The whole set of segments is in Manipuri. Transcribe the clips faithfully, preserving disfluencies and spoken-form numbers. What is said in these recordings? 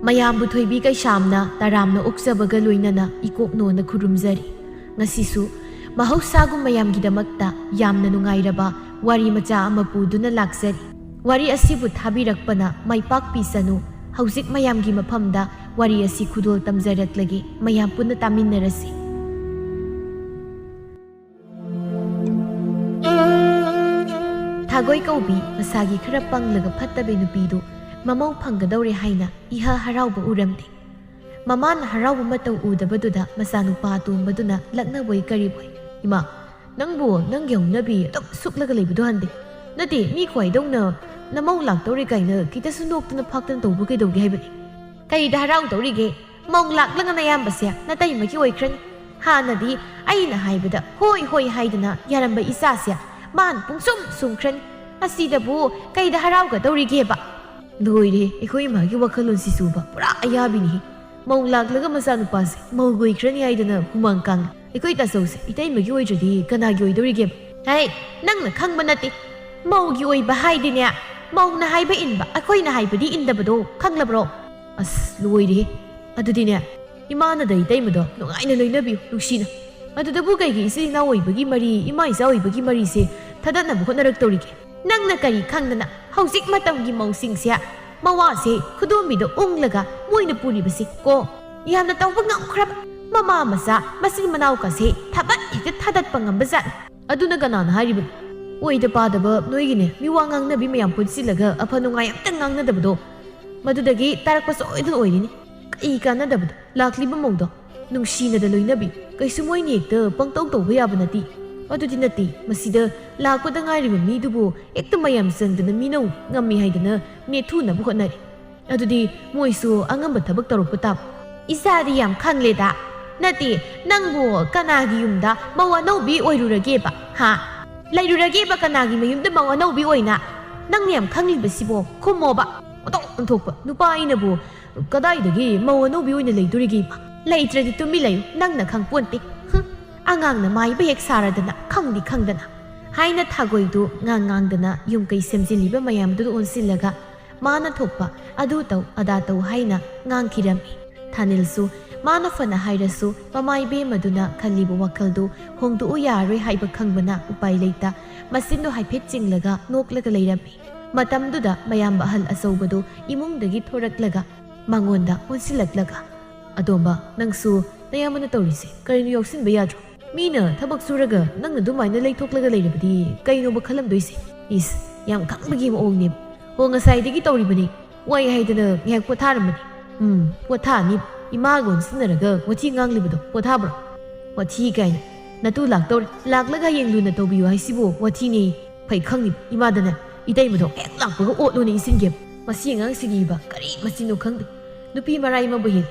ꯃꯌꯥꯝꯕꯨ ꯊꯣꯏꯕꯤ ꯀꯩꯁꯥꯝꯅ ꯇꯔꯥꯝꯅ ꯑꯣꯛꯆꯕꯒ ꯂꯣꯏꯅꯅ ꯏꯀꯣꯛꯅꯣꯅ ꯈꯨꯔꯨꯝꯖꯔꯤ꯫ ꯉꯁꯤꯁꯨ ꯃꯍꯧꯁꯥꯒꯨꯝ ꯃꯌꯥꯝꯒꯤꯗꯃꯛꯇ ꯌꯥꯝꯅ ꯅꯨꯡꯉꯥꯏꯔꯕ ꯋꯥꯔꯤ ꯃꯆꯥ ꯑꯃ ꯄꯨꯗꯨꯅ ꯂꯥꯛꯆꯔꯤ꯫ ꯋꯥꯔꯤ ꯑꯁꯤꯕꯨ ꯊꯥꯕꯤꯔꯛꯄꯅ ꯃꯥꯏ ꯄꯥꯛꯄꯤꯁꯅꯨ꯫ ꯍꯧꯖꯤꯛ ꯃꯌꯥꯝꯒꯤ ꯃꯐꯝꯗ ꯋꯥꯔꯤ ꯑꯁꯤ ꯈꯨꯗꯣꯜ ꯇꯝꯖꯔꯛꯂꯒꯦ, ꯃꯌꯥꯝ ꯄꯨꯟꯅ ꯇꯥꯃꯤꯟꯅꯔꯁꯤ꯫ ꯊꯥꯒꯣꯏ ꯀꯧꯕꯤ ꯃꯁꯥꯒꯤ ꯈꯔ ꯄꯪꯂꯒ ꯐꯠꯇꯕ ꯅꯨꯄꯤꯗꯨ ꯃꯃꯧ ꯐꯪꯒꯗꯧꯔꯦ ꯍꯥꯏꯅ ꯏꯍ ꯍꯔꯥꯎꯕ ꯎꯔꯝꯗꯦ꯫ ꯃꯃꯥꯅ ꯍꯔꯥꯎꯕ ꯃꯇꯧ ꯎꯗꯕꯗꯨꯗ ꯃꯆꯥꯅꯨꯄꯥ ꯑꯇꯣꯝꯕꯗꯨꯅ ꯂꯛꯅꯕꯣꯏ ꯀꯔꯤꯕꯣꯏ, "ꯏꯃꯥ, ꯅꯪꯕꯨ ꯅꯪꯒꯤ ꯍꯧꯅꯕꯤ ꯑꯗꯨꯝ ꯁꯨꯛꯂꯒ ꯂꯩꯕꯗꯣ ꯍꯟꯗꯦ꯫ ꯅꯠꯇꯦ, ꯃꯤ ꯈ꯭ꯋꯥꯏꯗꯧꯅ ꯅꯃꯧ ꯂꯥꯛꯇꯧꯔꯦ ꯀꯥꯏꯅ ꯈꯤꯇꯁꯨ ꯅꯣꯛꯇꯅ ꯐꯥꯛꯇꯅ ꯇꯧꯕ ꯀꯩꯗꯧꯒꯦ ꯍꯥꯏꯕꯅꯤ?" "ꯀꯩꯗ ꯍꯔꯥꯎꯗꯧꯔꯤꯒꯦ? ꯃꯧ ꯂꯥꯛꯂꯒ ꯅꯌꯥꯝꯕꯁꯦ ꯅꯇꯩꯃꯒꯤ ꯑꯣꯏꯈ꯭ꯔꯅꯤ꯫ ꯍꯥꯟꯅꯗꯤ ꯑꯩꯅ ꯍꯥꯏꯕꯗ ꯍꯣꯏ ꯍꯣꯏ ꯍꯥꯏꯗꯅ ꯌꯥꯔꯝꯕ ꯏꯆꯥꯁꯦ ꯃꯥꯅ ꯄꯨꯡꯁꯨꯝ ꯁꯨꯝꯈ꯭ꯔꯅꯤ꯫ ꯑꯁꯤꯗꯕꯨ ꯀꯩꯗ ꯍꯔꯥꯎꯒꯗꯧꯔꯤꯒꯦꯕ?" ꯂꯣꯏꯔꯦ, ꯑꯩꯈꯣꯏ ꯏꯃꯥꯒꯤ ꯋꯥꯈꯜꯂꯣꯟꯁꯤꯁꯨꯕ ꯄꯨꯔꯥ ꯑꯌꯥꯕꯤꯅꯤ꯫ ꯃꯧ ꯂꯥꯛꯂꯒ ꯃꯆꯥꯅꯨꯄꯥꯁꯦ ꯃꯧꯒ ꯑꯣꯏꯈ꯭ꯔꯅꯤ ꯍꯥꯏꯗꯅ ꯍꯨꯃꯥꯡ ꯀꯥꯡꯉꯤ꯫ ꯑꯩꯈꯣꯏ ꯇꯥꯆꯧꯁꯦ ꯏꯇꯩꯃꯒꯤ ꯑꯣꯏꯗ꯭ꯔꯗꯤ ꯀꯅꯥꯒꯤ ꯑꯣꯏꯗꯧꯔꯤꯒꯦꯕ? ꯍꯩ, ꯅꯪꯅ ꯈꯪꯕ ꯅꯠꯇꯦ꯫ ꯃꯧꯒꯤ ꯑꯣꯏꯕ ꯍꯥꯏꯗꯤꯅꯦ, ꯃꯧꯅ ꯍꯥꯏꯕ ꯏꯟꯕ, ꯑꯩꯈꯣꯏꯅ ꯍꯥꯏꯕꯗꯤ ꯏꯟꯗꯕꯗꯣ ꯈꯪꯂꯕ꯭ꯔꯣ? ꯑꯁ, ꯂꯣꯏꯔꯦꯍꯦ꯫ ꯑꯗꯨꯗꯤꯅꯦ, ꯏꯃꯥꯅꯗ ꯏꯇꯩꯃꯗꯣ ꯅꯨꯡꯉꯥꯏꯅ ꯂꯣꯏꯅꯕꯤꯌꯨ, ꯅꯨꯡꯁꯤꯅ꯫ ꯑꯗꯨꯗꯕꯨ ꯀꯩꯒꯤ ꯏꯆꯤꯜ ꯏꯅꯥꯎ ꯑꯣꯏꯕꯒꯤ ꯃꯔꯤ, ꯏꯃꯥ ꯏꯆꯥ ꯑꯣꯏꯕꯒꯤ ꯃꯔꯤꯁꯦ ꯊꯗꯠꯅꯕ ꯍꯣꯠꯅꯔꯛꯇꯧꯔꯤꯒꯦ? ꯅꯪꯅ ꯀꯔꯤ ꯈꯪꯗꯅ ꯍꯧꯖꯤꯛ ꯃꯇꯝꯒꯤ ꯃꯧꯁꯤꯡꯁꯦ ꯃꯋꯥꯁꯦ ꯈꯨꯗꯣꯝꯕꯤꯗ ꯎꯪꯂꯒ ꯃꯣꯏꯅ ꯄꯨꯔꯤꯕꯁꯦ ꯀꯣ? ꯌꯥꯝꯅ ꯇꯧꯕ ꯉꯝꯈ꯭ꯔꯕ ꯃꯃꯥ ꯃꯆꯥ ꯃꯆꯤꯟ ꯃꯅꯥꯎꯒꯁꯦ ꯊꯕꯛ ꯍꯦꯛꯇ ꯊꯥꯗꯠꯄ ꯉꯝꯕ ꯖꯥꯠꯅꯤ꯫ ꯑꯗꯨꯅ ꯀꯅꯥꯅ ꯍꯥꯏꯔꯤꯕꯅꯣ? ꯑꯣꯏꯗ ꯄꯥꯗꯕ ꯅꯣꯏꯒꯤꯅꯦ, ꯃꯤꯋꯥ ꯉꯥꯡꯅꯕꯤ ꯃꯌꯥꯝ ꯄꯨꯟꯁꯤꯜꯂꯒ ꯑꯐ ꯅꯨꯡꯉꯥꯏ ꯑꯝꯇ ꯉꯥꯡꯅꯗꯕꯗꯣ, ꯃꯗꯨꯗꯒꯤ ꯇꯥꯔꯛꯄ ꯁꯣꯏꯗꯅ ꯑꯣꯏꯔꯤꯅꯤ꯫ ꯀꯩ ꯀꯥꯟꯅꯗꯕꯗꯣ? ꯂꯥꯛꯂꯤꯕ ꯃꯧꯗꯣ ꯅꯨꯡꯁꯤꯅꯗ ꯂꯣꯏꯅꯕꯤ꯫ ꯀꯩꯁꯨ ꯃꯣꯏꯅ ꯍꯦꯛꯇ ꯄꯪꯇꯧ ꯇꯧꯕ ꯌꯥꯕ ꯅꯠꯇꯦ꯫ ꯑꯗꯨꯗꯤ ꯅꯠꯇꯦ, ꯃꯁꯤꯗ ꯂꯥꯛꯄꯗ ꯉꯥꯏꯔꯤꯕ ꯃꯤꯗꯨꯕꯨ ꯍꯦꯛꯇ ꯃꯌꯥꯝ ꯆꯪꯗꯅ ꯃꯤꯅꯧ ꯉꯝꯃꯤ ꯍꯥꯏꯗꯅ ꯅꯦꯠꯊꯨꯅꯕ ꯍꯣꯠꯅꯔꯤ꯫ ꯑꯗꯨꯗꯤ ꯃꯣꯏꯁꯨ ꯑꯉꯝꯕ ꯊꯕꯛ ꯇꯧꯔꯛꯄ ꯇꯥꯕ꯫ ꯏꯆꯥꯗꯤ ꯌꯥꯝ ꯈꯪꯂꯦꯗ꯫ ꯅꯠꯇꯦ, ꯅꯪꯕꯨ ꯀꯅꯥꯒꯤ ꯌꯨꯝꯗ ꯃꯧ ꯑꯅꯧꯕꯤ ꯑꯣꯏꯔꯨꯔꯒꯦꯕ? ꯍꯥ? ꯂꯩꯔꯨꯔꯒꯦꯕ ꯀꯅꯥꯒꯤ ꯃꯌꯨꯝꯗ ꯃꯧ ꯑꯅꯧꯕꯤ ꯑꯣꯏꯅ? ꯅꯪꯅ ꯌꯥꯝ ꯈꯪꯂꯤꯕꯁꯤꯕꯣ? ꯈꯨꯝꯃꯣꯕ꯫ ꯑꯣꯟꯊꯣꯛ ꯑꯣꯟꯊꯣꯛꯄ꯫ ꯅꯨꯄꯥ ꯑꯩꯅꯕꯨ ꯀꯗꯥꯏꯗꯒꯤ ꯃꯧ ꯑꯅꯧꯕꯤ ꯑꯣꯏꯅ ꯂꯩꯗꯣꯔꯤꯒꯦ? ꯂꯩꯇ꯭ꯔꯗꯤ ꯇꯨꯃꯤ ꯂꯩꯌꯨ, ꯅꯪꯅ ꯈꯪꯄꯣꯟꯇꯦ꯫ ꯍꯨꯝ, "ꯑꯉꯥꯡꯅ ꯃꯥꯏꯕ ꯍꯦꯛ ꯁꯥꯔꯗꯅ, ꯈꯪꯗꯤ ꯈꯪꯗꯅ" ꯍꯥꯏꯅ ꯊꯥꯒꯣꯏꯗꯨ ꯉꯥꯡ ꯉꯥꯡꯗꯅ ꯌꯨꯝ ꯀꯩ ꯁꯦꯝꯖꯤꯜꯂꯤꯕ ꯃꯌꯥꯝꯗꯨꯗ ꯑꯣꯟꯁꯤꯜꯂꯒ ꯃꯥꯅ ꯊꯣꯛꯄ "ꯑꯗꯨ ꯇꯧ, ꯑꯗꯥ ꯇꯧ" ꯍꯥꯏꯅ ꯉꯥꯡꯈꯤꯔꯝꯃꯤ꯫ ꯊꯥꯅꯤꯜꯁꯨ ꯃꯥꯅ ꯐꯅ ꯍꯥꯏꯔꯁꯨ ꯃꯃꯥ ꯏꯕꯦꯝꯃꯗꯨꯅ ꯈꯜꯂꯤꯕ ꯋꯥꯈꯜꯗꯨ ꯍꯣꯡꯗꯣꯛꯎ ꯌꯥꯔꯣꯏ ꯍꯥꯏꯕ ꯈꯪꯕꯅ ꯎꯄꯥꯏ ꯂꯩꯇ ꯃꯆꯤꯟꯗꯨ ꯍꯥꯏꯐꯦꯠ ꯆꯤꯡꯂꯒ ꯅꯣꯛꯂꯒ ꯂꯩꯔꯝꯃꯤ꯫ ꯃꯇꯝꯗꯨꯗ ꯃꯌꯥꯝꯕ ꯑꯍꯜ ꯑꯆꯧꯕꯗꯨ ꯏꯃꯨꯡꯗꯒꯤ ꯊꯣꯔꯛꯂꯒ ꯃꯉꯣꯟꯗ ꯑꯣꯟꯁꯤꯜꯂꯛꯂꯒ, "ꯑꯇꯣꯝꯕ, ꯅꯪꯁꯨ ꯅꯌꯥꯝꯕꯅ ꯇꯧꯔꯤꯁꯦ ꯀꯔꯤꯅꯣ ꯌꯥꯎꯁꯤꯟꯕ ꯌꯥꯗ꯭ꯔꯣ? ꯃꯤꯅ ꯊꯕꯛ ꯁꯨꯔꯒ ꯅꯪꯅ ꯑꯗꯨꯃꯥꯏꯅ ꯂꯩꯊꯣꯛꯂꯒ ꯂꯩꯔꯕꯗꯤ ꯀꯩꯅꯣꯕ ꯈꯜꯂꯝꯗꯣꯏꯁꯦ? ꯏꯁ, ꯌꯥꯝ ꯈꯪꯕꯒꯤ ꯃꯑꯣꯡꯅꯦꯕ꯫ ꯍꯣ, ꯉꯁꯥꯏꯗꯒꯤ ꯇꯧꯔꯤꯕꯅꯤ, ꯋꯥꯏ ꯍꯥꯏꯗꯅ ꯉꯥꯏꯍꯥꯛ ꯄꯣꯊꯥꯔꯝꯕꯅꯤ꯫ ꯎꯝ, ꯄꯣꯊꯥꯅꯤ꯫ ꯏꯃꯥꯒ ꯑꯣꯟꯁꯤꯟꯅꯔꯒ ꯋꯥꯊꯤ ꯉꯥꯡꯂꯤꯕꯗꯣ ꯄꯣꯊꯥꯕ꯭ꯔꯣ? ꯋꯥꯊꯤ ꯀꯥꯏꯅ꯫ ꯅꯇꯨ ꯂꯥꯛꯇꯧꯔꯦ, ꯂꯥꯛꯂꯒ ꯍꯌꯦꯡ ꯂꯨꯅ ꯇꯧꯕꯤꯌꯨ ꯍꯥꯏꯁꯤꯕꯨ ꯋꯥꯊꯤꯅꯦ꯫ ꯐꯩ ꯈꯪꯅꯤ ꯏꯃꯥꯗꯅꯦ, ꯏꯇꯩꯃꯗꯣ ꯍꯦꯛ ꯂꯥꯛꯄꯒ ꯑꯣꯠꯂꯨꯅ ꯏꯟꯁꯤꯟꯒꯦ꯫ ꯃꯁꯤ ꯑꯉꯥꯡꯁꯤꯒꯤꯕ ꯀꯔꯤ ꯃꯆꯤꯟꯅꯣ ꯈꯪꯗꯦ꯫ ꯅꯨꯄꯤ ꯃꯔꯥꯏ ꯑꯃꯕꯨ ꯍꯦꯜꯂꯤ꯫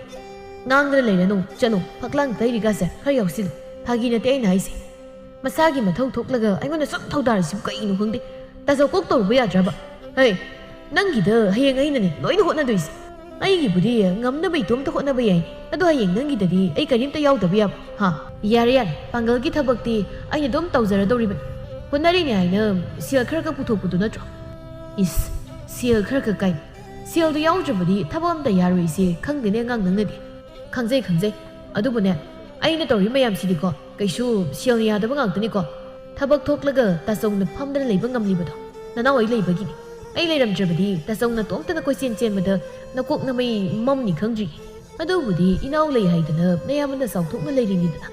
ꯉꯥꯡꯗꯅ ꯂꯩꯔꯅꯨ, ꯆꯠꯂꯣ, ꯐꯛꯂꯥꯡ ꯇꯩꯔꯤꯒꯥꯁꯦ ꯈꯔ ꯌꯥꯎꯁꯤꯜꯂꯨ꯫ ꯐꯥꯒꯤ ꯅꯠꯇꯦ ꯑꯩꯅ ꯍꯥꯏꯁꯦ꯫ ꯃꯁꯥꯒꯤ ꯃꯊꯧ ꯊꯣꯛꯂꯒ ꯑꯩꯉꯣꯟꯗ ꯁꯨꯝ ꯊꯧꯗꯥꯔꯤꯁꯤꯕꯨ ꯀꯩꯅꯣ ꯈꯪꯗꯦ꯫ ꯇꯥꯖꯧ ꯀꯣꯛ ꯇꯧꯔꯨꯕ ꯌꯥꯗ꯭ꯔꯕ? ꯍꯩ, ꯅꯪꯒꯤꯗ ꯍꯌꯦꯡ ꯑꯩꯅꯅꯦ ꯂꯣꯏꯅ ꯍꯣꯠꯅꯗꯣꯏꯁꯦ꯫ ꯑꯩꯒꯤꯕꯨꯗꯤ ꯉꯝꯅꯕ ꯏꯇꯣꯝꯇ ꯍꯣꯠꯅꯕ ꯌꯥꯏꯅꯦ, ꯑꯗꯣ ꯍꯌꯦꯡ ꯅꯪꯒꯤꯗꯗꯤ ꯑꯩ ꯀꯔꯤꯝꯇ ꯌꯥꯎꯗꯕ ꯌꯥꯕ? ꯍꯥ? ꯌꯥꯔꯦ, ꯌꯥꯔꯦ, ꯄꯥꯡꯒꯜꯒꯤ ꯊꯕꯛꯇꯤ ꯑꯩꯅ ꯑꯗꯨꯝ ꯇꯧꯖꯔꯗꯧꯔꯤꯕꯅꯤ꯫ ꯍꯣꯠꯅꯔꯤꯅꯦ ꯍꯥꯏꯅ ꯁꯦꯜ ꯈꯔ ꯈꯔ ꯄꯨꯊꯣꯛꯄꯗꯨ ꯅꯠꯇ꯭ꯔꯣ? ꯏꯁ, ꯁꯦꯜ ꯈꯔ ꯈꯔ ꯀꯥꯏ? ꯁꯦꯜꯗꯨ ꯌꯥꯎꯗ꯭ꯔꯕꯗꯤ ꯊꯕꯛ ꯑꯝꯇ ꯌꯥꯔꯣꯏꯁꯦ ꯈꯪꯗꯦꯅꯦ ꯑꯉꯥꯡ ꯅꯪꯅꯗꯤ꯫ ꯈꯪꯖꯩ, ꯈꯪꯖꯩ꯫ ꯑꯗꯨꯕꯨꯅꯦ, ꯑꯩꯅ ꯇꯧꯔꯤ ꯃꯌꯥꯝꯁꯤꯗꯤꯀꯣ, ꯀꯩꯁꯨ ꯁꯦꯜꯅ ꯌꯥꯗꯕ ꯉꯥꯛꯇꯅꯤꯀꯣ꯫ ꯊꯕꯛ ꯊꯣꯛꯂꯒ ꯇꯥꯆꯧꯅ ꯐꯝꯗꯅ ꯂꯩꯕ ꯉꯝꯂꯤꯕꯗꯣ ꯅꯅꯥꯎ ꯑꯩ ꯂꯩꯕꯒꯤꯅꯤ꯫ ꯑꯩ ꯂꯩꯔꯝꯗ꯭ꯔꯕꯗꯤ ꯇꯥꯆꯧ ꯅꯇꯣꯝꯇꯅ ꯀꯣꯏꯆꯦꯟ ꯆꯦꯟꯕꯗ ꯅꯀꯣꯛ ꯅꯃꯩ ꯃꯝꯅꯤ ꯈꯪꯗ꯭ꯔꯤ꯫ ꯑꯗꯨꯕꯨꯗꯤ ꯏꯅꯥꯎ ꯂꯩ ꯍꯥꯏꯗꯅ ꯅꯌꯥꯝꯕꯅ ꯆꯥꯎꯊꯣꯛꯅ ꯂꯩꯔꯤꯅꯤꯗꯅ꯫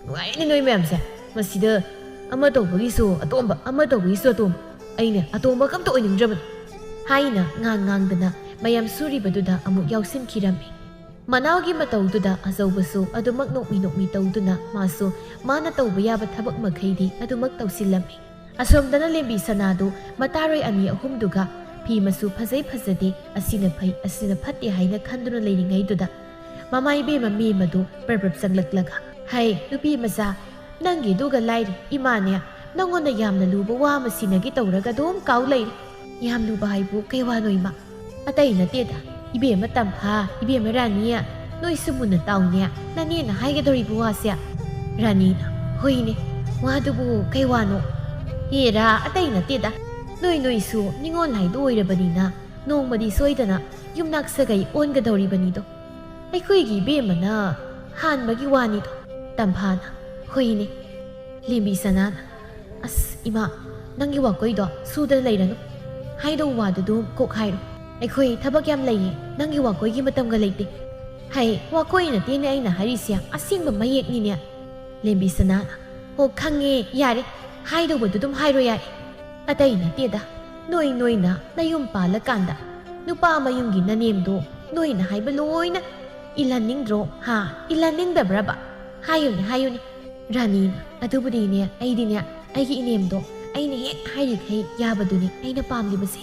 ꯅꯨꯡꯉꯥꯏꯔꯅꯤ ꯅꯣꯏ ꯃꯌꯥꯝꯁꯦ꯫ ꯃꯁꯤꯗ ꯑꯃ ꯇꯧꯕꯒꯤꯁꯨ ꯑꯇꯣꯝꯕ, ꯑꯃ ꯇꯧꯕꯒꯤꯁꯨ ꯑꯇꯣꯝꯕ꯫ ꯑꯩꯅ ꯑꯇꯣꯝꯕ ꯀꯝꯇ ꯑꯣꯏꯅꯤꯡꯗ꯭ꯔꯕꯅꯤ꯫ ꯍꯥꯏꯅ ꯉꯥꯡ ꯉꯥꯡꯗꯅ ꯃꯌꯥꯝ ꯁꯨꯔꯤꯕꯗꯨꯗ ꯑꯃꯨꯛ ꯌꯥꯎꯁꯤꯟꯈꯤꯔꯝꯃꯤ꯫ ꯃꯅꯥꯎꯒꯤ ꯃꯇꯧꯗꯨꯗ ꯑꯆꯧꯕꯁꯨ ꯑꯗꯨꯃꯛ ꯅꯣꯛꯃꯤ ꯅꯣꯛꯃꯤ ꯇꯧꯗꯨꯅ ꯃꯥꯁꯨ ꯃꯥꯅ ꯇꯧꯕ ꯌꯥꯕ ꯊꯕꯛ ꯃꯈꯩꯗꯤ ꯑꯗꯨꯃꯛ ꯇꯧꯁꯤꯜꯂꯝꯃꯤ꯫ ꯑꯁꯣꯝꯗꯅ ꯂꯦꯝꯕꯤ ꯁꯅꯥꯗꯨ ꯃꯇꯥꯔꯣꯏ ꯑꯅꯤ ꯑꯍꯨꯝꯗꯨꯒ ꯐꯤ ꯃꯆꯨ ꯐꯖꯩ ꯐꯖꯗꯦ, ꯑꯁꯤꯅ ꯐꯩ, ꯑꯁꯤꯅ ꯐꯠꯇꯦ ꯍꯥꯏꯅ ꯈꯟꯗꯨꯅ ꯂꯩꯔꯤꯉꯩꯗꯨꯗ ꯃꯃꯥ ꯏꯕꯦꯝꯃ ꯃꯦꯝꯃꯗꯨ ꯄ꯭ꯔꯞ ꯄ꯭ꯔꯞ ꯆꯪꯂꯛꯂꯒ, "ꯍꯩ, ꯅꯨꯄꯤ ꯃꯆꯥ, ꯅꯪꯒꯤ ꯑꯗꯨꯒ ꯂꯥꯏꯔꯤ, ꯏꯃꯥꯅꯦ ꯅꯪꯉꯣꯟꯗ ꯌꯥꯝꯅ ꯂꯨꯕ ꯋꯥ ꯑꯃ ꯁꯤꯟꯅꯒꯦ ꯇꯧꯔꯒ ꯑꯗꯨꯝ ꯀꯥꯎ ꯂꯩꯔꯤ꯫" "ꯌꯥꯝ ꯂꯨꯕ ꯍꯥꯏꯕꯨ ꯀꯩ ꯋꯥꯅꯣ ꯏꯃꯥ?" "ꯑꯇꯩ ꯅꯠꯇꯦꯗ, ꯏꯕꯦꯝꯃ ꯇꯝꯐꯥ, ꯏꯕꯦꯝꯃ ꯔꯥꯅꯤ, ꯅꯣꯏꯁꯨ ꯃꯨꯟꯅ ꯇꯥꯎꯅꯦ, ꯅꯅꯦꯅ ꯍꯥꯏꯒꯗꯧꯔꯤꯕ ꯋꯥꯁꯦ꯫ ꯔꯥꯅꯤꯅ, "ꯍꯣꯏꯅꯦ, ꯋꯥꯗꯨꯕꯨ ꯀꯩ ꯋꯥꯅꯣ?" "ꯍꯦꯔꯥ, ꯑꯇꯩ ꯅꯠꯇꯦꯗ, ꯅꯣꯏ ꯅꯣꯏꯁꯨ ꯅꯤꯉꯣꯜ ꯍꯥꯏꯗꯣ ꯑꯣꯏꯔꯕꯅꯤꯅ ꯅꯣꯡꯃꯗꯤ ꯁꯣꯏꯗꯅ ꯌꯨꯝꯅꯥꯛ ꯁꯥꯒꯩ ꯑꯣꯟꯒꯗꯧꯔꯤꯕꯅꯤꯗꯣ꯫ ꯑꯩꯈꯣꯏꯒꯤ ꯏꯕꯦꯝꯃꯅ ꯍꯥꯟꯕꯒꯤ ꯋꯥꯅꯤꯗꯣ꯫" ꯇꯝꯐꯥꯅ, "ꯍꯣꯏꯅꯦ꯫" ꯂꯦꯝꯕꯤ ꯁꯅꯥꯅ, "ꯑꯁ ꯏꯃꯥ, ꯅꯪꯒꯤ ꯋꯥꯀꯣꯏꯗꯣ ꯁꯨꯗꯅ ꯂꯩꯔꯅꯨ꯫ ꯍꯥꯏꯗꯧ ꯋꯥꯗꯨꯗꯨ ꯀꯣꯛ ꯍꯥꯏꯔꯣ꯫ ꯑꯩꯈꯣꯏ ꯊꯕꯛ ꯌꯥꯝ ꯂꯩꯌꯦ, ꯅꯪꯒꯤ ꯋꯥꯀꯣꯏꯒꯤ ꯃꯇꯝꯒ ꯂꯩꯇꯦ꯫" "ꯍꯩ, ꯋꯥꯀꯣꯏ ꯅꯠꯇꯦꯅꯦ ꯑꯩꯅ ꯍꯥꯏꯔꯤꯁꯦ, ꯑꯁꯦꯡꯕ ꯃꯌꯦꯛꯅꯤꯅꯦ꯫" ꯂꯦꯝꯕꯤ ꯁꯅꯥꯅ, "ꯍꯣ, ꯈꯪꯉꯦ, ꯌꯥꯔꯦ, ꯍꯥꯏꯗꯧꯕꯗꯨ ꯑꯗꯨꯝ ꯍꯥꯏꯔꯣ ꯌꯥꯔꯦ꯫ ꯑꯇꯩ ꯅꯠꯇꯦꯗ, ꯅꯣꯏ ꯅꯣꯏꯅ ꯅꯌꯨꯝ ꯄꯥꯜꯂꯀꯥꯟꯗ ꯅꯨꯄꯥ ꯃꯌꯨꯝꯒꯤ ꯅꯅꯦꯝꯗꯣ ꯅꯣꯏꯅ ꯍꯥꯏꯕ ꯂꯣꯏꯅ ꯏꯜꯍꯟꯅꯤꯡꯗ꯭ꯔꯣ? ꯍꯥ? ꯏꯜꯍꯟꯅꯤꯡꯗꯕ꯭ꯔꯕ? ꯍꯥꯏꯌꯨꯅꯦ, ꯍꯥꯏꯌꯨꯅꯦ꯫" ꯔꯥꯅꯤꯅ, "ꯑꯗꯨꯕꯨꯗꯤꯅꯦ, ꯑꯩꯗꯤꯅꯦ, ꯑꯩꯒꯤ ꯏꯅꯦꯝꯗꯣ ꯑꯩꯅ ꯍꯦꯛ ꯍꯥꯏꯔꯤꯈꯩ ꯌꯥꯕꯗꯨꯅꯦ ꯑꯩꯅ ꯄꯥꯝꯂꯤꯕꯁꯦ꯫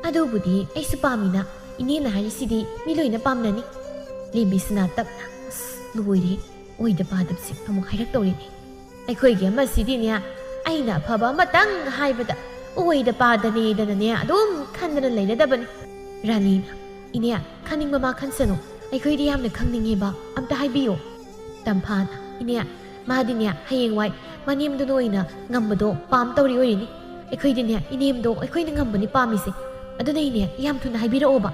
ꯑꯗꯨꯕꯨꯗꯤ ꯑꯩꯁꯨ ꯄꯥꯝꯃꯤꯅ, ꯏꯅꯦꯅ ꯍꯥꯏꯔꯤꯁꯤꯗꯤ ꯃꯤ ꯂꯣꯏꯅ ꯄꯥꯝꯅꯅꯤ꯫" ꯂꯦꯝꯕꯤ ꯁꯅꯥ ꯇꯞꯅ, "ꯑꯁ, ꯂꯣꯏꯔꯦ, ꯑꯣꯏꯗ ꯄꯥꯗꯕꯁꯦ ꯑꯃꯨꯛ ꯍꯥꯏꯔꯛꯇꯧꯔꯤꯅꯦ꯫ ꯑꯩꯈꯣꯏꯒꯤ ꯑꯃꯁꯤꯗꯤꯅꯦ, ꯑꯩꯅ ꯑꯐꯕ ꯑꯃꯇꯪ ꯍꯥꯏꯕꯗ ꯑꯣꯏꯗ ꯄꯥꯗꯅꯦꯗꯅꯅꯦ ꯑꯗꯨꯝ ꯈꯟꯗꯅ ꯂꯩꯔꯗꯕꯅꯤ꯫" ꯔꯥꯅꯤꯅ, "ꯏꯅꯦ, ꯈꯟꯅꯤꯡꯕ ꯃꯥ ꯈꯟꯁꯅꯨ, ꯑꯩꯈꯣꯏꯗꯤ ꯌꯥꯝꯅ ꯈꯪꯅꯤꯡꯉꯦꯕ, ꯑꯝꯇ ꯍꯥꯏꯕꯤꯌꯨ꯫" ꯇꯝꯐꯥꯅ, "ꯏꯅꯦ, ꯃꯥꯗꯤꯅꯦ ꯍꯌꯦꯡꯋꯥꯏ ꯃꯅꯦꯝꯗꯨꯅ ꯑꯣꯏꯅ ꯉꯝꯕꯗꯣ ꯄꯥꯝ ꯇꯧꯔꯤ ꯑꯣꯏꯔꯤꯅꯤ꯫ ꯑꯩꯈꯣꯏꯗꯤꯅꯦ ꯏꯅꯦꯝꯗꯣ ꯑꯩꯈꯣꯏꯅ ꯉꯝꯕꯅꯤ ꯄꯥꯝꯃꯤꯁꯦ꯫ ꯑꯗꯨꯅ ꯏꯅꯦ, ꯌꯥꯝ ꯊꯨꯅ ꯍꯥꯏꯕꯤꯔꯛꯑꯣꯕ꯫"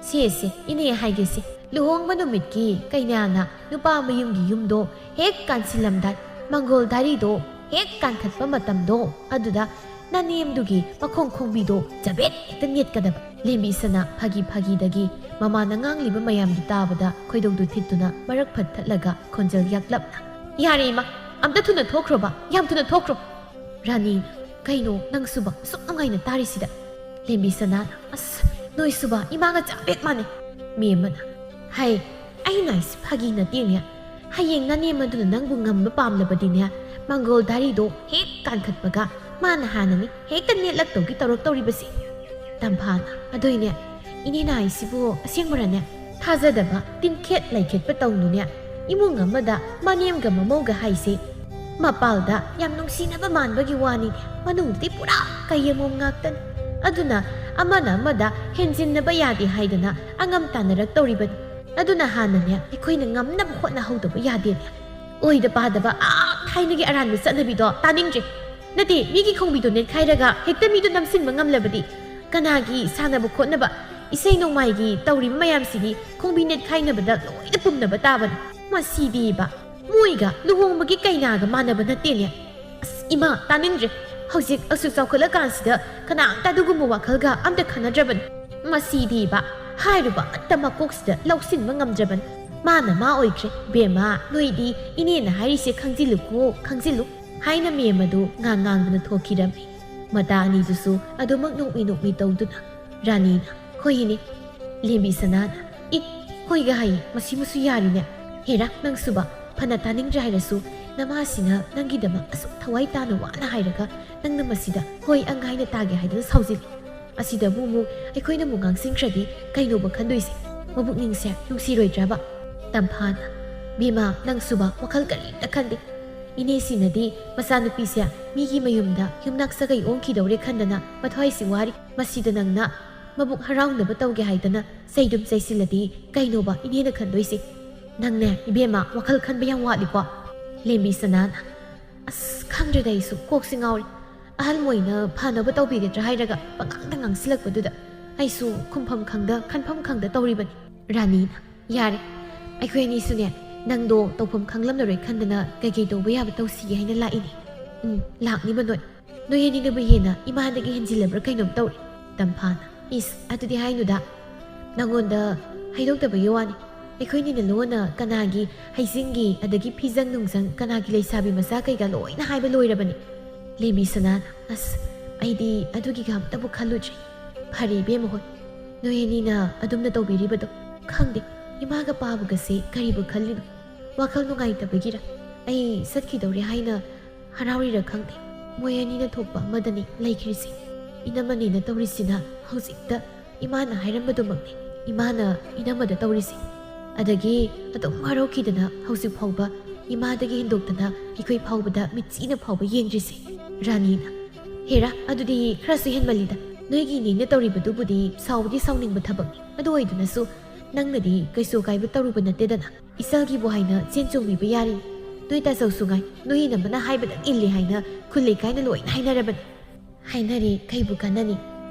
"ꯁꯦ, ꯁꯦ, ꯏꯅꯦ ꯍꯥꯏꯒꯦꯁꯦ, ꯂꯨꯍꯣꯡꯕ ꯅꯨꯃꯤꯠꯀꯤ ꯀꯩꯅꯥꯅ ꯅꯨꯄꯥ ꯃꯌꯨꯝꯒꯤ ꯌꯨꯝꯗꯣ ꯍꯦꯛ ꯀꯥꯟꯁꯤꯜꯂꯝꯗꯥꯏ, ꯃꯪꯒꯣꯜ ꯙꯥꯔꯤꯗꯣ ꯍꯦꯛ ꯀꯥꯟꯈꯠꯄ ꯃꯇꯝꯗꯣ, ꯑꯗꯨꯗ ꯅꯅꯦꯝꯗꯨꯒꯤ ꯃꯈꯣꯡ ꯈꯣꯡꯕꯤꯗꯣ ꯆꯕꯦꯠ ꯍꯦꯛꯇ ꯅꯦꯠꯀꯗꯕ꯫" ꯂꯦꯝꯕꯤ ꯁꯅꯥ ꯐꯥꯒꯤ ꯐꯥꯒꯤꯗꯒꯤ ꯃꯃꯥꯅ ꯉꯥꯡꯂꯤꯕ ꯃꯌꯥꯝꯗꯨ ꯇꯥꯕꯗ ꯈꯣꯏꯗꯧꯗꯨ ꯊꯤꯠꯇꯨꯅ ꯃꯔꯛ ꯐꯠ ꯊꯠꯂꯒ ꯈꯣꯟꯖꯦꯜ ꯌꯥꯛꯂꯞꯅ, "ꯌꯥꯔꯦ ꯏꯃꯥ, ꯑꯝꯇ ꯊꯨꯅ ꯊꯣꯛꯈ꯭ꯔꯣꯕ, ꯌꯥꯝ ꯊꯨꯅ ꯊꯣꯛꯈ꯭ꯔꯣ꯫" ꯔꯥꯅꯤꯅ, "ꯀꯩꯅꯣ ꯅꯪꯁꯨꯕ, ꯑꯁꯨꯛ ꯅꯨꯡꯉꯥꯏꯅ ꯇꯥꯔꯤꯁꯤꯗ?" ꯂꯦꯝꯕꯤ ꯁꯅꯥꯅ, "ꯑꯁ, ꯅꯣꯏꯁꯨꯕ ꯏꯃꯥꯒ ꯆꯞ ꯍꯦꯛ ꯃꯥꯟꯅꯩ꯫" ꯃꯦꯝꯃꯅ, "ꯍꯩ, ꯑꯩꯅ ꯍꯥꯏꯁꯤ ꯐꯥꯒꯤ ꯅꯠꯇꯦꯅꯦ꯫ ꯍꯌꯦꯡ ꯅꯅꯦꯝ ꯑꯗꯨꯅ ꯅꯪꯕꯨ ꯉꯝꯕ ꯄꯥꯝꯂꯕꯗꯤꯅꯦ, ꯃꯪꯒꯣꯜ ꯙꯥꯔꯤꯗꯣ ꯍꯦꯛ ꯀꯥꯟꯈꯠꯄꯒ ꯃꯥꯅ ꯍꯥꯟꯅꯅꯤ ꯍꯦꯛꯇ ꯅꯦꯠꯂꯛꯇꯧꯒꯤ ꯇꯧꯔꯛꯇꯧꯔꯤꯕꯁꯦ꯫" ꯇꯝꯐꯥꯅ, "ꯑꯗꯨꯏꯅꯦ, ꯏꯅꯦꯅ ꯍꯥꯏꯁꯤꯕꯨ ꯑꯁꯦꯡꯕꯔꯅꯦ? ꯊꯥꯖꯗꯕ, ꯇꯤꯟꯈꯦꯠ ꯂꯩꯈꯦꯠꯄ ꯇꯧꯅꯨꯅꯦ꯫ ꯏꯃꯨꯡ ꯑꯃꯗ ꯃꯅꯦꯝꯒ ꯃꯃꯧꯒ ꯍꯥꯏꯁꯦ ꯃꯄꯥꯜꯗ ꯌꯥꯝ ꯅꯨꯡꯁꯤꯅꯕ ꯃꯥꯟꯕꯒꯤ ꯋꯥꯅꯤꯅꯦ, ꯃꯅꯨꯡꯗꯗꯤ ꯄꯨꯔꯥ ꯀꯩꯌꯦꯃꯣꯝ ꯉꯥꯛꯇꯅꯤ꯫ ꯑꯗꯨꯅ ꯑꯃꯅ ꯑꯃꯗ ꯍꯦꯟꯖꯤꯟꯅꯕ ꯌꯥꯗꯦ ꯍꯥꯏꯗꯅ ꯑꯉꯝ ꯇꯥꯟꯅꯔꯛꯇꯧꯔꯤꯕꯅꯤ꯫ ꯑꯗꯨꯅ ꯍꯥꯟꯅꯅꯦ ꯑꯩꯈꯣꯏꯅ ꯉꯝꯅꯕ ꯍꯣꯠꯅꯍꯧꯗꯕ ꯌꯥꯗꯦꯅꯦ꯫" ꯑꯣꯏꯗ ꯄꯥꯗꯕ ꯑꯥ ꯊꯥꯏꯅꯒꯤ ꯑꯔꯥꯟꯕ ꯆꯠꯅꯕꯤꯗꯣ ꯇꯥꯅꯤꯡꯗ꯭ꯔꯦ꯫ ꯅꯠꯇꯦ, ꯃꯤꯒꯤ ꯈꯣꯡꯕꯤꯗꯣ ꯅꯦꯠꯈꯥꯏꯔꯒ ꯍꯦꯛꯇ ꯃꯤꯗꯣ ꯅꯝꯁꯤꯟꯕ ꯉꯝꯂꯕꯗꯤ ꯀꯅꯥꯒꯤ ꯁꯥꯟꯅꯕ ꯈꯣꯠꯅꯕ, ꯏꯁꯩ ꯅꯣꯡꯃꯥꯏꯒꯤ ꯇꯧꯔꯤꯕ ꯃꯌꯥꯝꯁꯤꯗꯤ ꯈꯣꯡꯕꯤ ꯅꯦꯠꯈꯥꯏꯅꯕꯗ ꯂꯣꯏꯅ ꯄꯨꯝꯅꯕ ꯇꯥꯕꯅꯤ꯫ ꯃꯁꯤꯗꯤꯕ ꯃꯣꯏꯒ ꯂꯨꯍꯣꯡꯕꯒꯤ ꯀꯩꯅꯥꯒ ꯃꯥꯟꯅꯕ ꯅꯠꯇꯦꯅꯦ꯫ ꯑꯁ ꯏꯃꯥ, ꯇꯥꯅꯤꯡꯗ꯭ꯔꯦ꯫ ꯍꯧꯖꯤꯛ ꯑꯁꯨꯛ ꯆꯥꯎꯈꯠꯂꯀꯥꯟꯁꯤꯗ ꯀꯅꯥꯝꯇ ꯑꯗꯨꯒꯨꯝꯕ ꯋꯥꯈꯜꯒ ꯑꯝꯇ ꯈꯟꯅꯗ꯭ꯔꯕꯅꯤ꯫ ꯃꯁꯤꯗꯤꯕ ꯍꯥꯏꯔꯨꯕ ꯑꯝꯇ ꯃꯀꯣꯛꯁꯤꯗ ꯂꯧꯁꯤꯟꯕ ꯉꯝꯗ꯭ꯔꯕꯅꯤ꯫ ꯃꯥꯅ ꯃꯥ ꯑꯣꯏꯈ꯭ꯔꯦ꯫ ꯕꯦꯝꯃ, ꯅꯣꯏꯗꯤ ꯏꯅꯦꯅ ꯍꯥꯏꯔꯤꯁꯦ ꯈꯪꯖꯤꯜꯂꯨꯀꯣ, ꯈꯪꯖꯤꯜꯂꯨ ꯍꯥꯏꯅ ꯃꯦꯝ ꯑꯗꯨ ꯉꯥꯡ ꯉꯥꯡꯗꯨꯅ ꯊꯣꯛꯈꯤꯔꯝꯃꯤ꯫ ꯃꯇꯥ ꯑꯅꯤꯗꯨꯁꯨ ꯑꯗꯨꯃꯛ ꯅꯣꯛꯃꯤ ꯅꯣꯛꯃꯤ ꯇꯧꯗꯨꯅ꯫ ꯔꯥꯅꯤꯅ, ꯍꯣꯏ ꯏꯅꯦ꯫ ꯂꯦꯝꯕꯤ ꯁꯅꯥꯅ, ꯏ, ꯍꯣꯏꯒ ꯍꯥꯏꯌꯦ, ꯃꯁꯤꯃꯁꯨ ꯌꯥꯔꯤꯅꯦ꯫ ꯍꯦꯔꯥ, ꯅꯪꯁꯨꯕ, ꯐꯅ ꯇꯥꯅꯤꯡꯗ꯭ꯔꯦ ꯍꯥꯏꯔꯁꯨ ꯅꯃꯥꯁꯤꯅ ꯅꯪꯒꯤꯗꯃꯛ ꯑꯁꯨꯛ ꯊꯋꯥꯏ ꯇꯥꯅ ꯋꯥꯅ ꯍꯥꯏꯔꯒ ꯅꯪꯅ ꯃꯁꯤꯗ ꯍꯣꯏ ꯑꯪ ꯍꯥꯏꯅ ꯇꯥꯒꯦ ꯍꯥꯏꯗꯨꯅ ꯁꯥꯎꯖꯤꯜꯂꯤ꯫ ꯑꯁꯤꯗꯕꯨ ꯑꯃꯨꯛ ꯑꯩꯈꯣꯏꯅ ꯑꯃꯨꯛ ꯉꯥꯡꯁꯤꯟꯈ꯭ꯔꯗꯤ ꯀꯩꯅꯣꯕ ꯈꯟꯗꯣꯏꯁꯦ? ꯃꯕꯨꯛꯅꯤꯡꯁꯦ ꯅꯨꯡꯁꯤꯔꯣꯏꯗ꯭ꯔꯕ? ꯇꯝꯐꯥꯅ, ꯕꯦꯝꯃ, ꯅꯪꯁꯨꯕ ꯋꯥꯈꯜ ꯀꯔꯤꯝꯇ ꯈꯟꯗꯦ꯫ ꯏꯅꯦꯁꯤꯅꯗꯤ ꯃꯆꯥꯅꯨꯄꯤꯁꯦ ꯃꯤꯒꯤ ꯃꯌꯨꯝꯗ ꯌꯨꯝꯅꯥꯛ ꯁꯥꯒꯩ ꯑꯣꯟꯈꯤꯗꯧꯔꯦ ꯈꯟꯗꯅ ꯃꯊ꯭ꯋꯥꯏꯁꯤ ꯋꯥꯔꯤ꯫ ꯃꯁꯤꯗ ꯅꯪꯅ ꯃꯕꯨꯛ ꯍꯔꯥꯎꯅꯕ ꯇꯧꯒꯦ ꯍꯥꯏꯗꯅ ꯆꯩꯗꯨꯝ ꯆꯩꯁꯤꯜꯂꯗꯤ ꯀꯩꯅꯣꯕ ꯏꯅꯦꯅ ꯈꯟꯗꯣꯏꯁꯦ? ꯅꯪꯅꯦ ꯏꯕꯦꯝꯃ, ꯋꯥꯈꯜ ꯈꯟꯕ ꯌꯥꯝ ꯋꯥꯠꯂꯤꯀꯣ꯫ ꯂꯦꯝꯕꯤ ꯁꯅꯥꯅ, ꯑꯁ, ꯈꯪꯗ꯭ꯔꯦꯗ, ꯑꯩꯁꯨ ꯀꯣꯛꯁꯤ ꯉꯥꯎꯔꯦ꯫ ꯑꯍꯜ ꯃꯣꯏꯅ ꯐꯅꯕ ꯇꯧꯕꯤꯒꯗ꯭ꯔꯥ ꯍꯥꯏꯔꯒ ꯄꯉꯥꯡꯗ ꯉꯥꯡꯁꯤꯜꯂꯛꯄꯗꯨꯗ ꯑꯩꯁꯨ ꯈꯨꯝꯐꯝ ꯈꯪꯗ ꯈꯟꯐꯝ ꯈꯪꯗ ꯇꯧꯔꯤꯕꯅꯤ꯫ ꯔꯥꯅꯤꯅ, ꯌꯥꯔꯦ, ꯑꯩꯈꯣꯏ ꯑꯅꯤꯁꯨꯅꯦ ꯅꯪꯗꯣ ꯇꯧꯐꯝ ꯈꯪꯂꯝꯂꯔꯣꯏ ꯈꯟꯗꯅ ꯀꯩꯀꯩ ꯇꯧꯕ ꯌꯥꯕ ꯇꯧꯁꯤꯒꯦ ꯍꯥꯏꯅ ꯂꯥꯛꯏꯅꯦ꯫ ꯎꯝ, ꯂꯥꯛꯅꯤꯕ ꯅꯣꯏ꯫ ꯅꯣꯏ ꯑꯅꯤꯅꯕꯨ ꯍꯦꯟꯅ ꯏꯃꯥꯗꯒꯤ ꯍꯦꯟꯖꯤꯜꯂꯕ꯭ꯔꯥ ꯀꯩꯅꯣꯝ ꯇꯧꯔꯦ꯫ ꯇꯝꯐꯥꯅ, ꯏꯁ, ꯑꯗꯨꯗꯤ ꯍꯥꯏꯅꯨꯗ꯫ ꯅꯪꯉꯣꯟꯗ ꯍꯥꯏꯗꯣꯛꯇꯕꯒꯤ ꯋꯥꯅꯤ꯫ ꯑꯩꯈꯣꯏꯅꯤꯅ ꯂꯣꯟꯅ ꯀꯅꯥꯒꯤ ꯍꯩꯖꯤꯡꯒꯤ ꯑꯗꯒꯤ ꯐꯤꯖꯪ ꯅꯨꯡꯖꯪ, ꯀꯅꯥꯒꯤ ꯂꯩꯁꯥꯕꯤ ꯃꯆꯥ ꯀꯩꯀꯥ ꯂꯣꯏꯅ ꯍꯥꯏꯕ ꯂꯣꯏꯔꯕꯅꯤ꯫ ꯂꯦꯝꯕꯤ ꯁꯅꯥꯅ, ꯑꯁ, ꯑꯩꯗꯤ ꯑꯗꯨꯒꯤꯒ ꯑꯝꯇꯕꯨ ꯈꯜꯂꯨꯗ꯭ꯔꯦ꯫ ꯐꯔꯦ ꯏꯕꯦꯝꯃ ꯍꯣꯏ, ꯅꯣꯏ ꯑꯅꯤꯅ ꯑꯗꯨꯝꯅ ꯇꯧꯕꯤꯔꯤꯕꯗꯣ꯫ ꯈꯪꯗꯦ, ꯏꯃꯥꯒ ꯄꯥꯕꯒꯁꯦ ꯀꯔꯤꯕꯨ ꯈꯜꯂꯤꯅꯣ? ꯋꯥꯈꯜ ꯅꯨꯡꯉꯥꯏꯇꯕꯒꯤꯔ? ꯑꯩ ꯆꯠꯈꯤꯗꯧꯔꯦ ꯍꯥꯏꯅ ꯍꯔꯥꯎꯔꯤꯔ ꯈꯪꯗꯦ, ꯃꯣꯏ ꯑꯅꯤꯅ ꯊꯣꯛꯄ ꯑꯃꯗꯅꯤ ꯂꯩꯈ꯭ꯔꯤꯁꯦ꯫ ꯏꯅꯝꯃꯅꯦꯅ ꯇꯧꯔꯤꯁꯤꯅ ꯍꯧꯖꯤꯛꯇ ꯏꯃꯥꯅ ꯍꯥꯏꯔꯝꯕꯗꯨꯃꯛꯅꯤ꯫ ꯏꯃꯥꯅ ꯏꯅꯝꯃꯗ ꯇꯧꯔꯤꯁꯦ꯫ ꯑꯗꯒꯤ ꯑꯗꯨꯝ ꯋꯥꯔꯧꯈꯤꯗꯅ ꯍꯧꯖꯤꯛ ꯐꯥꯎꯕ ꯏꯃꯥꯗꯒꯤ ꯍꯦꯟꯗꯣꯛꯇꯅ ꯑꯩꯈꯣꯏ ꯐꯥꯎꯕꯗ ꯃꯤꯠꯆꯤꯅ ꯐꯥꯎꯕ ꯌꯦꯡꯗ꯭ꯔꯤꯁꯦ꯫ ꯔꯥꯅꯤꯅ, ꯍꯦꯔꯥ, ꯑꯗꯨꯗꯤ ꯈꯔꯁꯨ ꯍꯦꯟꯃꯜꯂꯤꯗ꯫ ꯅꯣꯏꯒꯤ ꯏꯅꯦꯅ ꯇꯧꯔꯤꯕꯗꯨꯕꯨꯗꯤ ꯁꯥꯎꯕꯗꯤ ꯁꯥꯎꯅꯤꯡꯕ ꯊꯕꯛꯅꯤ꯫ ꯑꯗꯨ ꯑꯣꯏꯗꯨꯅꯁꯨ ꯅꯪꯅꯗꯤ ꯀꯩꯁꯨ ꯑꯀꯥꯏꯕ ꯇꯧꯔꯨꯕ ꯅꯠꯇꯦꯗꯅ꯫ ꯏꯆꯜꯒꯤꯕꯨ ꯍꯥꯏꯅ ꯆꯦꯟ ꯆꯣꯡꯕꯤꯕ ꯌꯥꯔꯤꯅꯤ꯫ ꯅꯣꯏ ꯇꯥꯆꯧꯁꯨ ꯉꯥꯏ, ꯅꯣꯏ ꯏꯅꯝꯃꯅ ꯍꯥꯏꯕꯗꯪ ꯏꯜꯂꯤ ꯍꯥꯏꯅ ꯈꯨꯜ ꯂꯩꯀꯥꯏꯅ ꯂꯣꯏꯅ ꯍꯥꯏꯅꯔꯕꯅꯤ꯫ ꯍꯥꯏꯅꯔꯦ, ꯀꯩꯕꯨ ꯀꯥꯟꯅꯅꯤ?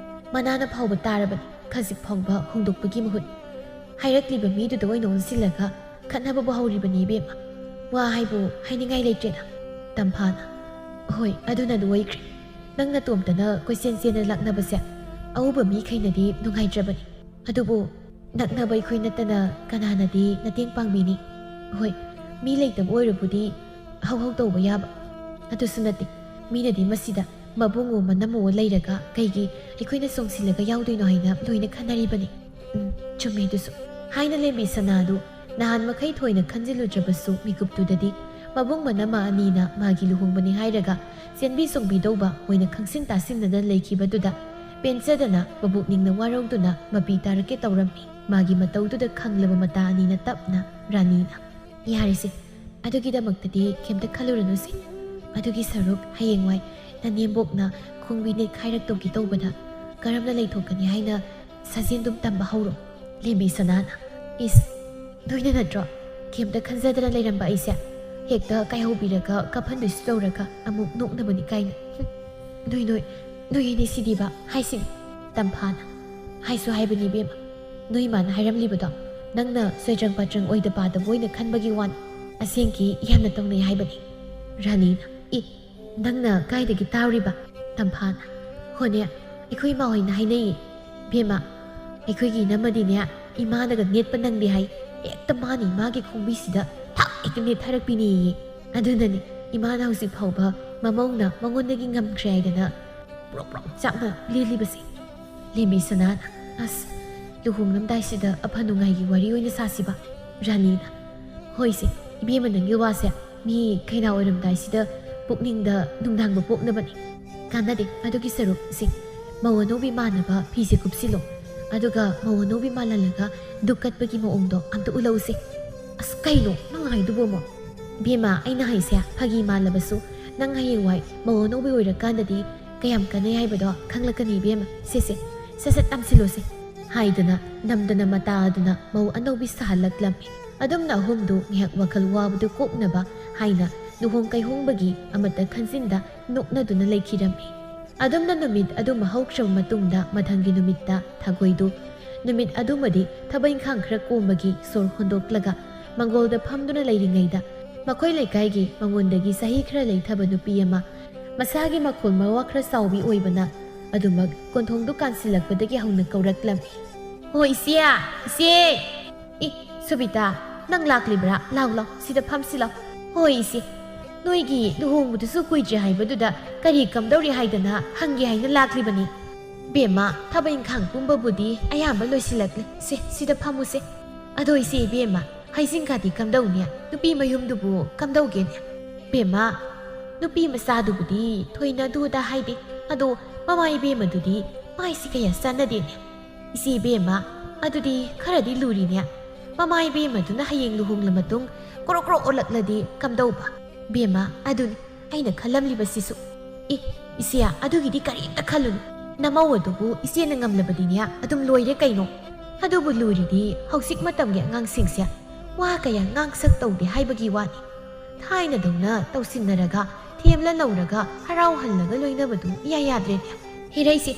ꯃꯅꯥꯅ ꯐꯥꯎꯕ ꯇꯥꯔꯕꯅꯤ, ꯈꯖꯤꯛ ꯐꯥꯎꯕ ꯍꯣꯡꯗꯣꯛꯄꯒꯤ ꯃꯍꯨꯠ꯫ ꯍꯥꯏꯔꯛꯂꯤꯕ ꯃꯤꯗꯨꯗ ꯑꯣꯏꯅ ꯑꯣꯟꯁꯤꯜꯂꯒ ꯈꯠꯅꯕꯕꯨ ꯍꯧꯔꯤꯕꯅꯤ ꯏꯕꯦꯝꯃ꯫ ꯋꯥ ꯍꯥꯏꯕꯨ ꯍꯥꯏꯅꯤꯡꯉꯥꯏ ꯂꯩꯇ꯭ꯔꯦꯗ꯫ ꯇꯝꯐꯥꯅ, ꯍꯣꯏ, ꯑꯗꯨꯅ ꯑꯗꯨ ꯑꯣꯏꯈ꯭ꯔꯦ꯫ ꯅꯪ ꯅꯇꯣꯝꯇꯅ ꯀꯣꯏꯆꯦꯟ ꯆꯦꯟꯅ ꯂꯥꯛꯅꯕꯁꯦ ꯑꯎꯕ ꯃꯤꯈꯩꯅꯗꯤ ꯅꯨꯡꯉꯥꯏꯇ꯭ꯔꯕꯅꯤ꯫ ꯑꯗꯨꯕꯨ ꯅꯛꯅꯕ ꯑꯩꯈꯣꯏ ꯅꯠꯇꯅ ꯀꯅꯥꯅꯗꯤ ꯃꯇꯦꯡ ꯄꯥꯡꯕꯤꯅꯤ? ꯍꯣꯏ, ꯃꯤ ꯂꯩꯇꯕ ꯑꯣꯏꯔꯕꯨꯗꯤ ꯍꯧ ꯍꯧ ꯇꯧꯕ ꯌꯥꯕ꯫ ꯑꯗꯨꯁꯨ ꯅꯠꯇꯦ, ꯃꯤꯅꯗꯤ ꯃꯁꯤꯗ ꯃꯕꯨꯡꯉꯣ ꯃꯅꯝꯃꯣ ꯂꯩꯔꯒ ꯀꯩꯒꯤ ꯑꯩꯈꯣꯏꯅ ꯆꯣꯡꯁꯤꯜꯂꯒ ꯌꯥꯎꯗꯣꯏꯅꯣ ꯍꯥꯏꯅ ꯂꯣꯏꯅ ꯈꯟꯅꯔꯤꯕꯅꯤ꯫ ꯎꯝ, ꯆꯨꯝꯃꯦ ꯑꯗꯨꯁꯨ꯫ ꯍꯥꯏꯅ ꯂꯦꯝꯕꯤ ꯁꯅꯥꯗꯨ ꯅꯍꯥꯟ ꯃꯈꯩ ꯊꯣꯏꯅ ꯈꯟꯖꯤꯜꯂꯨꯗ꯭ꯔꯕꯁꯨ ꯃꯤꯀꯨꯞꯇꯨꯗꯗꯤ ꯃꯕꯨꯡ ꯃꯅꯝꯃ ꯑꯅꯤꯅ ꯃꯥꯒꯤ ꯂꯨꯍꯣꯡꯕꯅꯤ ꯍꯥꯏꯔꯒ ꯆꯦꯟꯕꯤ ꯆꯣꯡꯕꯤ ꯇꯧꯕ ꯃꯣꯏꯅ ꯈꯪꯁꯤꯟ ꯇꯥꯁꯤꯟꯅꯗꯅ ꯂꯩꯈꯤꯕꯗꯨꯗ ꯄꯦꯟꯖꯗꯅ ꯃꯕꯨꯛꯅꯤꯡꯅ ꯋꯥꯔꯧꯗꯨꯅ ꯃꯄꯤ ꯇꯥꯔꯛꯀꯦ ꯇꯧꯔꯝꯃꯤ꯫ ꯃꯥꯒꯤ ꯃꯇꯧꯗꯨꯗ ꯈꯪꯂꯕ ꯃꯇꯥ ꯑꯅꯤꯅ ꯇꯞꯅ ꯔꯥꯅꯤꯅ, "ꯌꯥꯔꯦꯁꯦ, ꯑꯗꯨꯒꯤꯗꯃꯛꯇꯗꯤ ꯀꯩꯝꯇ ꯈꯜꯂꯨꯔꯅꯨꯁꯦ꯫ ꯑꯗꯨꯒꯤ ꯁꯔꯨꯛ ꯍꯌꯦꯡꯋꯥꯏ ꯅꯅꯦꯝꯕꯣꯛꯅ ꯈꯣꯡꯕꯤ ꯅꯦꯠꯈꯥꯏꯔꯛꯇꯧꯒꯤ ꯇꯧꯕꯗ ꯀꯔꯝꯅ ꯂꯩꯊꯣꯛꯀꯅꯤ ꯍꯥꯏꯅ ꯁꯥꯖꯦꯟꯗꯨꯝ ꯇꯝꯕ ꯍꯧꯔꯣ, ꯂꯦꯝꯕꯤ ꯁꯅꯥꯅ꯫" "ꯏꯁ, ꯅꯣꯏꯅ ꯅꯠꯇ꯭ꯔꯣ ꯀꯩꯝꯇ ꯈꯟꯖꯗꯅ ꯂꯩꯔꯝꯕ ꯑꯩꯁꯦ? ꯍꯦꯛꯇ ꯀꯥꯏꯍꯧꯕꯤꯔꯒ ꯀꯥꯐꯟꯗꯨꯁꯨ ꯇꯧꯔꯒ ꯑꯃꯨꯛ ꯅꯣꯛꯅꯕꯅꯤ ꯀꯥꯏꯅ꯫ ꯍꯨꯝ, ꯅꯣꯏ, ꯅꯣꯏ, ꯅꯣꯏ ꯑꯅꯤ ꯁꯤꯗꯤꯕ ꯍꯥꯏꯁꯤꯅꯤ꯫" ꯇꯝꯐꯥꯅ, "ꯍꯥꯏꯁꯨ ꯍꯥꯏꯕꯅꯤ ꯏꯕꯦꯝꯃ, ꯅꯣꯏ ꯏꯃꯥꯅ ꯍꯥꯏꯔꯝꯂꯤꯕꯗꯣ ꯅꯪꯅ ꯁꯣꯏꯗ꯭ꯔꯪ ꯄꯥꯇ꯭ꯔꯪ ꯑꯣꯏꯗ ꯄꯥꯗꯕ ꯑꯣꯏꯅ ꯈꯟꯕꯒꯤ ꯋꯥꯅꯤ꯫ ꯑꯁꯦꯡꯀꯤ ꯌꯥꯝꯅ ꯇꯧꯅꯩ ꯍꯥꯏꯕꯅꯤ꯫" ꯔꯥꯅꯤꯅ, "ꯏ, ꯅꯪꯅ ꯀꯥꯏꯗꯒꯤ ꯇꯥꯔꯤꯕ?" ꯇꯝꯐꯥꯅ, "ꯍꯣꯅꯦ, ꯑꯩꯈꯣꯏ ꯏꯃꯥ ꯍꯣꯏꯅ ꯍꯥꯏꯅꯩꯌꯦ ꯏꯕꯦꯝꯃ꯫ ꯑꯩꯈꯣꯏꯒꯤ ꯏꯅꯝꯃꯗꯤꯅꯦ, ꯏꯃꯥꯅꯒ ꯅꯦꯠꯄ ꯅꯪꯗꯦ ꯍꯥꯏ꯫ ꯍꯦꯛꯇ ꯃꯥꯅ ꯏꯃꯥꯒꯤ ꯈꯣꯡꯕꯤꯁꯤꯗ ꯊꯛ ꯍꯦꯛꯇ ꯅꯦꯠꯊꯔꯛꯄꯤꯅꯦꯌꯦ꯫ ꯑꯗꯨꯅꯅꯦ ꯏꯃꯥꯅ ꯍꯧꯖꯤꯛ ꯐꯥꯎꯕ ꯃꯃꯧꯅ ꯃꯉꯣꯟꯗꯒꯤ ꯉꯝꯈ꯭ꯔꯦ ꯍꯥꯏꯗꯅ ꯄ꯭ꯔꯣꯛ ꯄ꯭ꯔꯣꯛ ꯆꯥꯛꯅ ꯂꯦꯜꯂꯤꯕꯁꯦ꯫" ꯂꯦꯝꯕꯤ ꯁꯅꯥꯅ, "ꯑꯁ, ꯂꯨꯍꯣꯡꯂꯝꯗꯥꯏꯁꯤꯗ ꯑꯐ ꯅꯨꯡꯉꯥꯏꯒꯤ ꯋꯥꯔꯤ ꯑꯣꯏꯅ ꯁꯥꯁꯤꯕ꯫" ꯔꯥꯅꯤꯅ, "ꯍꯣꯏꯁꯦ, ꯏꯕꯦꯝꯃ ꯅꯪꯒꯤ ꯋꯥꯁꯦ ꯃꯤ ꯀꯩꯅꯥ ꯑꯣꯏꯔꯝꯗꯥꯏꯁꯤꯗ ꯄꯨꯛꯅꯤꯡꯗ ꯅꯨꯡꯅꯥꯡꯕ ꯄꯣꯛꯅꯕꯅꯤ꯫ ꯀꯥꯟꯅꯗꯦ, ꯑꯗꯨꯒꯤ ꯁꯔꯨꯛ ꯁꯦ, ꯃꯧ ꯑꯅꯧꯕꯤ ꯃꯥꯟꯅꯕ ꯐꯤꯁꯦ ꯀꯨꯞꯁꯤꯜꯂꯣ꯫ ꯑꯗꯨꯒ ꯃꯧ ꯑꯅꯧꯕꯤ ꯃꯥꯜꯍꯜꯂꯒ ꯗꯨꯛ ꯀꯠꯄꯒꯤ ꯃꯑꯣꯡꯗꯣ ꯑꯝꯇ ꯎꯠꯂꯛꯎꯁꯦ꯫" "ꯑꯁ, ꯀꯩꯅꯣ ꯅꯪ ꯍꯥꯏꯗꯨꯕꯣ ꯑꯃꯨꯛ?" "ꯕꯦꯝꯃ, ꯑꯩꯅ ꯍꯥꯏꯁꯦ ꯐꯥꯒꯤ ꯃꯥꯜꯂꯕꯁꯨ ꯅꯪ ꯍꯌꯦꯡꯋꯥꯏ ꯃꯧ ꯑꯅꯧꯕꯤ ꯑꯣꯏꯔꯀꯥꯟꯗꯗꯤ ꯀꯌꯥꯝ ꯀꯥꯟꯅꯩ ꯍꯥꯏꯕꯗꯣ ꯈꯪꯂꯛꯀꯅꯤ ꯏꯕꯦꯝꯃ꯫ ꯁꯦ ꯁꯦ, ꯁꯠ ꯁꯠ ꯇꯝꯁꯤꯜꯂꯣꯁꯦ꯫" ꯍꯥꯏꯗꯨꯅ ꯅꯝꯗꯅ ꯃꯇꯥꯗꯨꯅ ꯃꯧ ꯑꯅꯧꯕꯤ ꯁꯥꯍꯜꯂꯛꯂꯝꯃꯤ꯫ ꯑꯗꯨꯝꯅ ꯑꯍꯨꯝꯗꯨ ꯉꯥꯏꯍꯥꯛ ꯋꯥꯈꯜ ꯋꯥꯕꯗꯨ ꯀꯣꯛꯅꯕ ꯍꯥꯏꯅ ꯂꯨꯍꯣꯡ ꯀꯩꯍꯣꯡꯕꯒꯤ ꯑꯃꯠꯇ ꯈꯟꯖꯤꯟꯗ ꯅꯣꯛꯅꯗꯨꯅ ꯂꯩꯈꯤꯔꯝꯃꯤ꯫ ꯑꯗꯨꯝꯅ ꯅꯨꯃꯤꯠ ꯑꯗꯨꯃ ꯍꯧꯈ꯭ꯔꯕ ꯃꯇꯨꯡꯗ ꯃꯊꯪꯒꯤ ꯅꯨꯃꯤꯠꯇ ꯊꯥꯒꯣꯏꯗꯨ ꯅꯨꯃꯤꯠ ꯑꯗꯨꯃꯗꯤ ꯊꯕꯛ ꯏꯪꯈꯥꯡ ꯈꯔ ꯀꯣꯝꯕꯒꯤ ꯁꯣꯔ ꯍꯣꯟꯗꯣꯛꯂꯒ ꯃꯪꯒꯣꯜꯗ ꯐꯝꯗꯨꯅ ꯂꯩꯔꯤꯉꯩꯗ ꯃꯈꯣꯏ ꯂꯩꯀꯥꯏꯒꯤ ꯃꯉꯣꯟꯗꯒꯤ ꯆꯍꯤ ꯈꯔ ꯂꯩꯊꯕ ꯅꯨꯄꯤ ꯑꯃ ꯃꯁꯥꯒꯤ ꯃꯈꯣꯜ ꯃꯋꯥ ꯈꯔ ꯆꯥꯎꯕꯤ ꯑꯣꯏꯕꯅ ꯑꯗꯨꯃꯛ ꯀꯣꯟꯊꯣꯡꯗꯨ ꯀꯥꯟꯁꯤꯜꯂꯛꯄꯗꯒꯤ ꯍꯧꯅ ꯀꯧꯔꯛꯂꯝꯃꯤ꯫ "ꯍꯣ ꯏꯆꯦ, ꯏꯆꯦ!" "ꯏ, ꯁꯨꯕꯤꯇꯥ, ꯅꯪ ꯂꯥꯛꯂꯤꯕ꯭ꯔꯥ? ꯂꯥꯎ, ꯂꯥꯎ, ꯁꯤꯗ ꯐꯝꯁꯤ ꯂꯥꯎ꯫ ꯍꯣꯏ ꯏꯆꯦ, ꯅꯣꯏꯒꯤ ꯂꯨꯍꯣꯡꯕꯗꯨꯁꯨ ꯀꯨꯏꯗ꯭ꯔꯦ ꯍꯥꯏꯕꯗꯨꯗ ꯀꯔꯤ ꯀꯝꯗꯧꯔꯤ ꯍꯥꯏꯗꯅ ꯍꯪꯒꯦ ꯍꯥꯏꯅ ꯂꯥꯛꯂꯤꯕꯅꯤ꯫ ꯕꯦꯝꯃ, ꯊꯕꯛ ꯏꯪꯈꯥꯡ ꯄꯨꯝꯕꯕꯨꯗꯤ ꯑꯌꯥꯝꯕ ꯂꯣꯏꯁꯤꯜꯂꯛꯂꯦ꯫ ꯁꯦ, ꯁꯤꯗ ꯐꯝꯃꯨꯁꯦ꯫ ꯑꯗꯣ ꯏꯆꯦ ꯏꯕꯦꯝꯃ, ꯍꯩꯖꯤꯡ ꯈꯥꯗꯤ ꯀꯝꯗꯧꯅꯤ? ꯅꯨꯄꯤ ꯃꯌꯨꯝꯗꯨꯕꯨ ꯀꯝꯗꯧꯒꯦꯅꯦ?" "ꯕꯦꯝꯃ, ꯅꯨꯄꯤ ꯃꯆꯥꯗꯨꯕꯨꯗꯤ ꯊꯣꯏꯅ ꯑꯗꯨ ꯑꯗꯥ ꯍꯥꯏꯗꯦ꯫ ꯑꯗꯣ ꯃꯃꯥ ꯏꯕꯦꯝꯃꯗꯨꯗꯤ ꯃꯥꯏꯁꯤ ꯀꯌꯥ ꯆꯥꯟꯅꯗꯦꯅꯦ꯫ ꯏꯆꯦ ꯏꯕꯦꯝꯃ, ꯑꯗꯨꯗꯤ ꯈꯔꯗꯤ ꯂꯨꯔꯤꯅꯦ꯫ ꯃꯃꯥ ꯏꯕꯦꯝꯃꯗꯨꯅ ꯍꯌꯦꯡ ꯂꯨꯍꯣꯡꯂ ꯃꯇꯨꯡ ꯀ꯭ꯔꯣꯛ ꯀ꯭ꯔꯣꯛ ꯑꯣꯜꯂꯛꯂꯗꯤ ꯀꯝꯗꯧꯕ?" "ꯕꯦꯝꯃ, ꯑꯗꯨꯅꯤ ꯑꯩꯅ ꯈꯜꯂꯝꯂꯤꯕꯁꯤꯁꯨ꯫ ꯑꯦ, ꯏꯆꯦ, ꯑꯗꯨꯒꯤꯗꯤ ꯀꯔꯤꯝꯇ ꯈꯜꯂꯨꯅꯨ꯫ ꯅꯃꯧ ꯑꯗꯨꯕꯨ ꯏꯆꯦꯅ ꯉꯝꯂꯕꯗꯤꯅꯦ ꯑꯗꯨꯝ ꯂꯣꯏꯔꯦ ꯀꯩꯅꯣ꯫ ꯑꯗꯨꯕꯨ ꯂꯨꯔꯤꯗꯤ ꯍꯧꯖꯤꯛ ꯃꯇꯝꯒꯤ ꯑꯉꯥꯡꯁꯤꯡꯁꯦ ꯋꯥ ꯀꯌꯥ ꯉꯥꯡꯁꯛ ꯇꯧꯗꯦ ꯍꯥꯏꯕꯒꯤ ꯋꯥꯅꯤ꯫ ꯊꯥꯏꯅꯗꯧꯅ ꯇꯧꯁꯤꯟꯅꯔꯒ, ꯊꯦꯝꯂ ꯅꯧꯔꯒ, ꯍꯔꯥꯎꯍꯜꯂꯒ ꯂꯣꯏꯅꯕꯗꯨ ꯏꯌꯥ ꯌꯥꯗ꯭ꯔꯦꯅꯦ꯫ ꯍꯦꯔꯩꯁꯦ,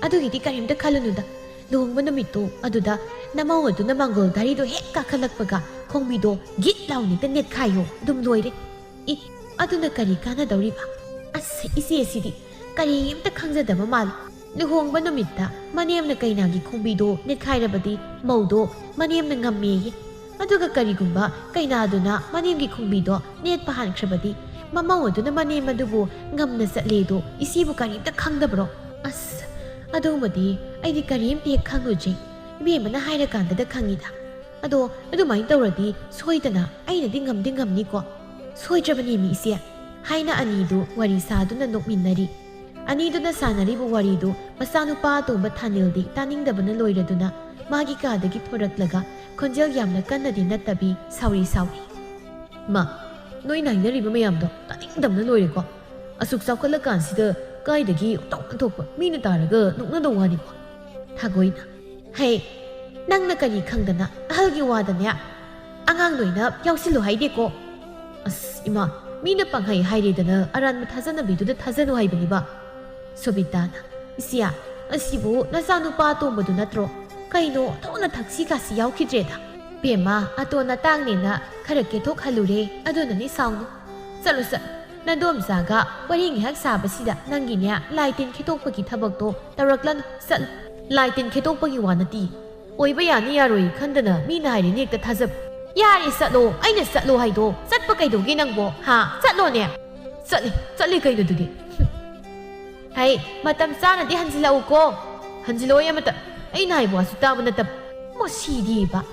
ꯑꯗꯨꯒꯤꯗꯤ ꯀꯔꯤꯝꯇ ꯈꯜꯂꯨꯅꯨꯗ꯫ ꯂꯨꯍꯣꯡꯕ ꯅꯨꯃꯤꯠꯇꯨ ꯑꯗꯨꯗ ꯅꯃꯧ ꯑꯗꯨꯅ ꯃꯥꯡꯒꯣꯜ ꯘꯔꯤꯗꯨ ꯍꯦꯛ ꯀꯥꯈꯠꯂꯛꯄꯒ ꯈꯣꯡꯕꯤꯗꯣ ꯒꯤꯠ ꯂꯥꯎꯅ ꯍꯦꯛꯇ ꯅꯦꯠꯈꯥꯏꯌꯣ, ꯑꯗꯨꯝ ꯂꯣꯏꯔꯦ꯫ ꯏ, ꯑꯗꯨꯅ ꯀꯔꯤ ꯀꯥꯟꯅꯗꯧꯔꯤꯕ? ꯑꯁ, ꯏꯆꯦꯁꯤꯗꯤ ꯀꯔꯤꯝꯇ ꯈꯪꯖꯗꯕ ꯃꯥꯜꯂꯤ꯫ ꯂꯨꯍꯣꯡꯕ ꯅꯨꯃꯤꯠꯇ ꯃꯅꯦꯝꯅ ꯀꯩꯅꯥꯒꯤ ꯈꯣꯡꯕꯤꯗꯣ ꯅꯦꯠꯈꯥꯏꯔꯕꯗꯤ ꯃꯧꯗꯣ ꯃꯅꯦꯝꯅ ꯉꯝꯃꯦꯌꯦ꯫ ꯑꯗꯨꯒ ꯀꯔꯤꯒꯨꯝꯕ ꯀꯩꯅꯥꯗꯨꯅ ꯃꯅꯦꯝꯒꯤ ꯈꯣꯡꯕꯤꯗꯣ ꯅꯦꯠꯄ ꯍꯥꯟꯈ꯭ꯔꯕꯗꯤ ꯃꯃꯧ ꯑꯗꯨꯅ ꯃꯅꯦꯝ ꯑꯗꯨꯕꯨ ꯉꯝꯅ ꯆꯠꯂꯦꯗꯣ ꯏꯆꯦꯕꯨ ꯀꯔꯤꯝꯇ ꯈꯪꯗꯕ꯭ꯔꯣ? ꯑꯁ, ꯑꯗꯨꯃꯗꯤ ꯑꯩꯗꯤ ꯀꯔꯤꯝꯇ ꯍꯦꯛ ꯈꯪꯂꯨꯗ꯭ꯔꯦ꯫ ꯏꯕꯦꯝꯃꯅ ꯍꯥꯏꯔꯀꯥꯟꯗꯗ ꯈꯪꯉꯤꯗ꯫ ꯑꯗꯣ ꯑꯗꯨꯃꯥꯏꯅ ꯇꯧꯔꯗꯤ ꯁꯣꯏꯗꯅ ꯑꯩꯅꯗꯤ ꯉꯝꯗꯤ ꯉꯝꯅꯤꯀꯣ?" "ꯁꯣꯏꯗ꯭ꯔꯕꯅꯦꯃꯤ ꯏꯆꯦ," ꯍꯥꯏꯅ ꯑꯅꯤꯗꯨ ꯋꯥꯔꯤ ꯁꯥꯗꯨꯅ ꯅꯣꯛꯃꯤꯟꯅꯔꯤ꯫ ꯑꯅꯤꯗꯨꯅ ꯁꯥꯟꯅꯔꯤꯕ ꯋꯥꯔꯤꯗꯨ ꯃꯆꯥꯅꯨꯄꯥ ꯑꯇꯣꯝꯕ ꯊꯥꯅꯤꯜꯗꯤ ꯇꯥꯅꯤꯡꯗꯕꯅ ꯂꯣꯏꯔꯗꯨꯅ ꯃꯥꯒꯤ ꯀꯥꯗꯒꯤ ꯊꯣꯔꯛꯂꯒ ꯈꯣꯟꯖꯦꯜ ꯌꯥꯝꯅ ꯀꯟꯅꯗꯤ ꯅꯠꯇꯕꯤ ꯁꯥꯎꯔꯤ ꯁꯥꯎꯔꯤ꯫ "ꯃꯥ, ꯅꯣꯏ ꯅꯥꯏꯅꯔꯤꯕ ꯃꯌꯥꯝꯗꯣ ꯇꯥꯅꯤꯡꯗꯕꯅ ꯂꯣꯏꯔꯦꯀꯣ꯫ ꯑꯁꯨꯛ ꯆꯥꯎꯈꯠꯂꯀꯥꯟꯁꯤꯗ ꯀꯥꯏꯗꯒꯤ ꯑꯣꯟꯊꯣꯛ ꯑꯣꯟꯊꯣꯛꯄ ꯃꯤꯅ ꯇꯥꯔꯒ ꯅꯣꯛꯅꯗꯧ ꯋꯥꯅꯤꯀꯣ?" ꯊꯥꯒꯣꯏꯅ, "ꯍꯦ, ꯅꯪꯅ ꯀꯔꯤ ꯈꯪꯗꯅ ꯑꯍꯜꯒꯤ ꯋꯥꯗꯅꯦ?" ꯑꯉꯥꯡ ꯅꯣꯏꯅ ꯌꯥꯎꯁꯤꯜꯂꯨ ꯍꯥꯏꯗꯦꯀꯣ꯫ ꯑꯁ ꯏꯃꯥ, ꯃꯤꯅ ꯄꯪꯍꯥꯏ ꯍꯥꯏꯔꯦꯗꯅ ꯑꯔꯥꯟꯕ ꯊꯥꯖꯅꯕꯤꯗꯨꯗ ꯊꯥꯖꯅꯨ ꯍꯥꯏꯕꯅꯤꯕ꯫ ꯁꯣꯕꯤꯇꯥꯅ, "ꯏꯆꯦ, ꯑꯁꯤꯕꯨ ꯅꯆꯥꯅꯨꯄꯥ ꯑꯇꯣꯝꯕꯗꯨ ꯅꯠꯇ꯭ꯔꯣ? ꯀꯩꯅꯣ ꯊꯣꯛꯅ ꯊꯛꯁꯤ ꯈꯥꯁꯤ ꯌꯥꯎꯈꯤꯗ꯭ꯔꯦꯗ?" "ꯕꯦꯝꯃ, ꯑꯇꯣꯟ ꯑꯇꯥꯡꯅꯦꯅ ꯈꯔ ꯀꯦꯊꯣꯛꯍꯜꯂꯨꯔꯦ, ꯑꯗꯨꯅꯅꯤ ꯁꯥꯎꯅꯨ꯫ ꯆꯠꯂꯨ ꯆꯠꯂꯨ, ꯅꯗꯣꯝꯆꯥꯒ ꯋꯥꯔꯤ ꯉꯥꯏꯍꯥꯛ ꯁꯥꯕꯁꯤꯗ ꯅꯪꯒꯤꯅꯦ ꯂꯥꯏ ꯇꯤꯟ ꯈꯦꯠꯇꯣꯛꯄꯒꯤ ꯊꯕꯛꯇꯣ ꯇꯧꯔꯛꯂꯅꯨ, ꯆꯠꯂꯨ꯫ ꯂꯥꯏ ꯇꯤꯟ ꯈꯦꯠꯇꯣꯛꯄꯒꯤ ꯋꯥ ꯅꯠꯇꯦ, ꯑꯣꯏꯕ ꯌꯥꯅꯤ ꯌꯥꯔꯣꯏ ꯈꯟꯗꯅ ꯃꯤꯅ ꯍꯥꯏꯔꯤꯅꯦ ꯍꯦꯛꯇ ꯊꯥꯖꯕ꯫ ꯌꯥꯔꯦ ꯆꯠꯂꯣ, ꯑꯩꯅ ꯆꯠꯂꯣ ꯍꯥꯏꯗꯣ꯫ ꯆꯠꯄ ꯀꯩꯗꯧꯒꯦ ꯅꯪꯕꯣ? ꯍꯥ? ꯆꯠꯂꯣꯅꯦ꯫ ꯆꯠꯂꯤ, ꯆꯠꯂꯤ ꯀꯩꯅꯣꯗꯨꯗꯤ?" "ꯍꯩ, ꯃꯇꯝ ꯆꯥꯅꯗꯤ ꯍꯟꯖꯤꯜꯂꯛꯎꯀꯣ꯫" "ꯍꯟꯖꯤꯜꯂꯛꯑꯣꯏ ꯑꯃꯇ꯫ ꯑꯩꯅ ꯍꯥꯏꯕ ꯋꯥꯁꯨ ꯇꯥꯕ ꯅꯠꯇꯕ꯫ ꯃꯁꯤꯗꯤꯕ!"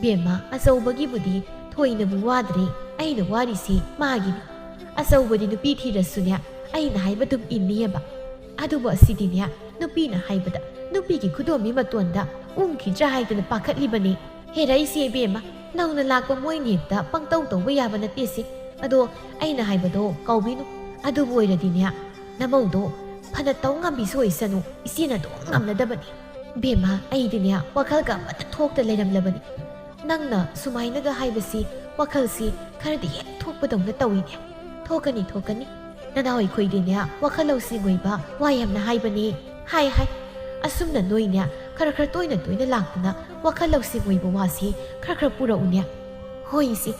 "ꯕꯦꯝꯃ, ꯑꯆꯧꯕꯒꯤꯕꯨꯗꯤ ꯊꯣꯏꯅꯕꯨ ꯋꯥꯗ꯭ꯔꯦ, ꯑꯩꯅ ꯋꯥꯔꯤꯁꯤ ꯃꯥꯒꯤꯅꯤ꯫ ꯑꯆꯧꯕꯗꯤ ꯅꯨꯄꯤ ꯊꯤꯔꯁꯨꯅꯦ, ꯑꯩꯅ ꯍꯥꯏꯕ ꯑꯗꯨꯝ ꯏꯟꯅꯤꯑꯕ꯫ ꯑꯗꯨꯕꯨ ꯑꯁꯤꯗꯤꯅꯦ, ꯅꯨꯄꯤꯅ ꯍꯥꯏꯕꯗ ꯅꯨꯄꯤꯒꯤ ꯈꯨꯗꯣꯝꯕꯤ ꯃꯇꯣꯟꯗ ꯎꯝꯈꯤꯗ꯭ꯔꯥ ꯍꯥꯏꯗꯅ ꯄꯥꯈꯠꯂꯤꯕꯅꯤ꯫ ꯍꯦꯔꯩꯁꯦ ꯏꯕꯦꯝꯃ, ꯅꯧꯅ ꯂꯥꯛꯄ ꯃꯣꯏꯅ ꯍꯦꯛꯇ ꯄꯪꯇꯧ ꯇꯧꯕ ꯌꯥꯕ ꯅꯠꯇꯦꯁꯦ꯫ ꯑꯗꯣ ꯑꯩꯅ ꯍꯥꯏꯕꯗꯣ ꯀꯥꯎꯕꯤꯅꯨ꯫ ꯑꯗꯨꯕꯨ ꯑꯣꯏꯔꯗꯤꯅꯦ, ꯅꯃꯧꯗꯣ ꯐꯅ ꯇꯧ ꯉꯝꯕꯤꯁꯨ ꯑꯣꯏꯁꯅꯨ, ꯏꯆꯦꯅ ꯑꯗꯨꯝ ꯉꯝꯅꯗꯕꯅꯤ꯫ ꯕꯦꯝꯃ, ꯑꯩꯗꯤꯅꯦ ꯋꯥꯈꯜꯒ ꯑꯃꯠꯇ ꯊꯣꯛꯇ ꯂꯩꯔꯝꯂꯕꯅꯤ꯫ ꯅꯪꯅ ꯁꯨꯃꯥꯏꯅꯒ ꯍꯥꯏꯕꯁꯤ ꯋꯥꯈꯜꯁꯤ ꯈꯔꯗꯤ ꯍꯦꯛ ꯊꯣꯛꯄꯗꯧꯅ ꯇꯧꯏꯅꯦ꯫ ꯊꯣꯛꯀꯅꯤ, ꯊꯣꯛꯀꯅꯤ꯫ ꯅꯅꯥꯎ ꯑꯩꯈꯣꯏꯗꯤꯅꯦ ꯋꯥꯈꯜ ꯂꯧꯁꯤꯡ ꯑꯣꯏꯕ ꯋꯥ ꯌꯥꯝꯅ ꯍꯥꯏꯕꯅꯦ꯫ ꯍꯥꯏ, ꯍꯥꯏ꯫ ꯑꯁꯨꯝꯅ ꯅꯣꯏꯅꯦ ꯈꯔ ꯈꯔ ꯇꯣꯏꯅ ꯇꯣꯏꯅ ꯂꯥꯛꯇꯨꯅ ꯋꯥꯈꯜ ꯂꯧꯁꯤꯡ ꯑꯣꯏꯕ ꯋꯥꯁꯤ ꯈꯔ ꯈꯔ ꯄꯨꯔꯛꯎꯅꯦ꯫ ꯍꯣꯏ ꯏꯆꯦ꯫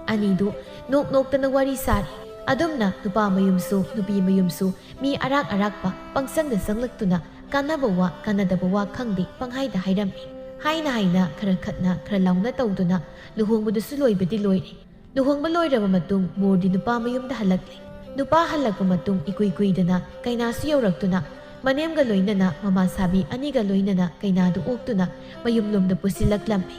ꯑꯅꯤꯗꯨ ꯅꯣꯛ ꯅꯣꯛꯇꯅ ꯋꯥꯔꯤ ꯁꯥꯔꯤ꯫ ꯑꯗꯨꯝꯅ ꯅꯨꯄꯥ ꯃꯌꯨꯝꯁꯨ ꯅꯨꯄꯤ ꯃꯌꯨꯝꯁꯨ ꯃꯤ ꯑꯔꯥꯛ ꯑꯔꯥꯛꯄ ꯄꯪꯆꯪꯗ ꯆꯪꯂꯛꯇꯨꯅ ꯀꯥꯟꯅꯕ ꯋꯥ ꯀꯥꯟꯅꯗꯕ ꯋꯥ ꯈꯪꯗꯦ ꯄꯪꯍꯥꯏꯗ ꯍꯥꯏꯔꯝꯃꯤ꯫ ꯍꯥꯏꯅ ꯍꯥꯏꯅ ꯈꯔ ꯈꯠꯅ ꯈꯔ ꯂꯥꯎꯅ ꯇꯧꯗꯨꯅ ꯂꯨꯍꯣꯡꯕꯗꯨꯁꯨ ꯂꯣꯏꯕꯗꯤ ꯂꯣꯏꯔꯦ꯫ ꯂꯨꯍꯣꯡꯕ ꯂꯣꯏꯔꯕ ꯃꯇꯨꯡ ꯃꯣꯔꯗꯤ ꯅꯨꯄꯥ ꯃꯌꯨꯝꯗ ꯍꯜꯂꯛꯂꯦ꯫ ꯅꯨꯄꯥ ꯍꯜꯂꯛꯄ ꯃꯇꯨꯡ ꯏꯀꯨꯏ ꯀꯨꯏꯗꯅ ꯀꯩꯅꯥꯁꯨ ꯌꯧꯔꯛꯇꯨꯅ ꯃꯅꯦꯝꯒ ꯂꯣꯏꯅꯅ ꯃꯃꯥ ꯁꯥꯕꯤ ꯑꯅꯤꯒ ꯂꯣꯏꯅꯅ ꯀꯩꯅꯥꯗꯨ ꯑꯣꯛꯇꯨꯅ ꯃꯌꯨꯝꯂꯣꯝꯗ ꯄꯨꯁꯤꯜꯂꯛꯂꯝꯃꯤ꯫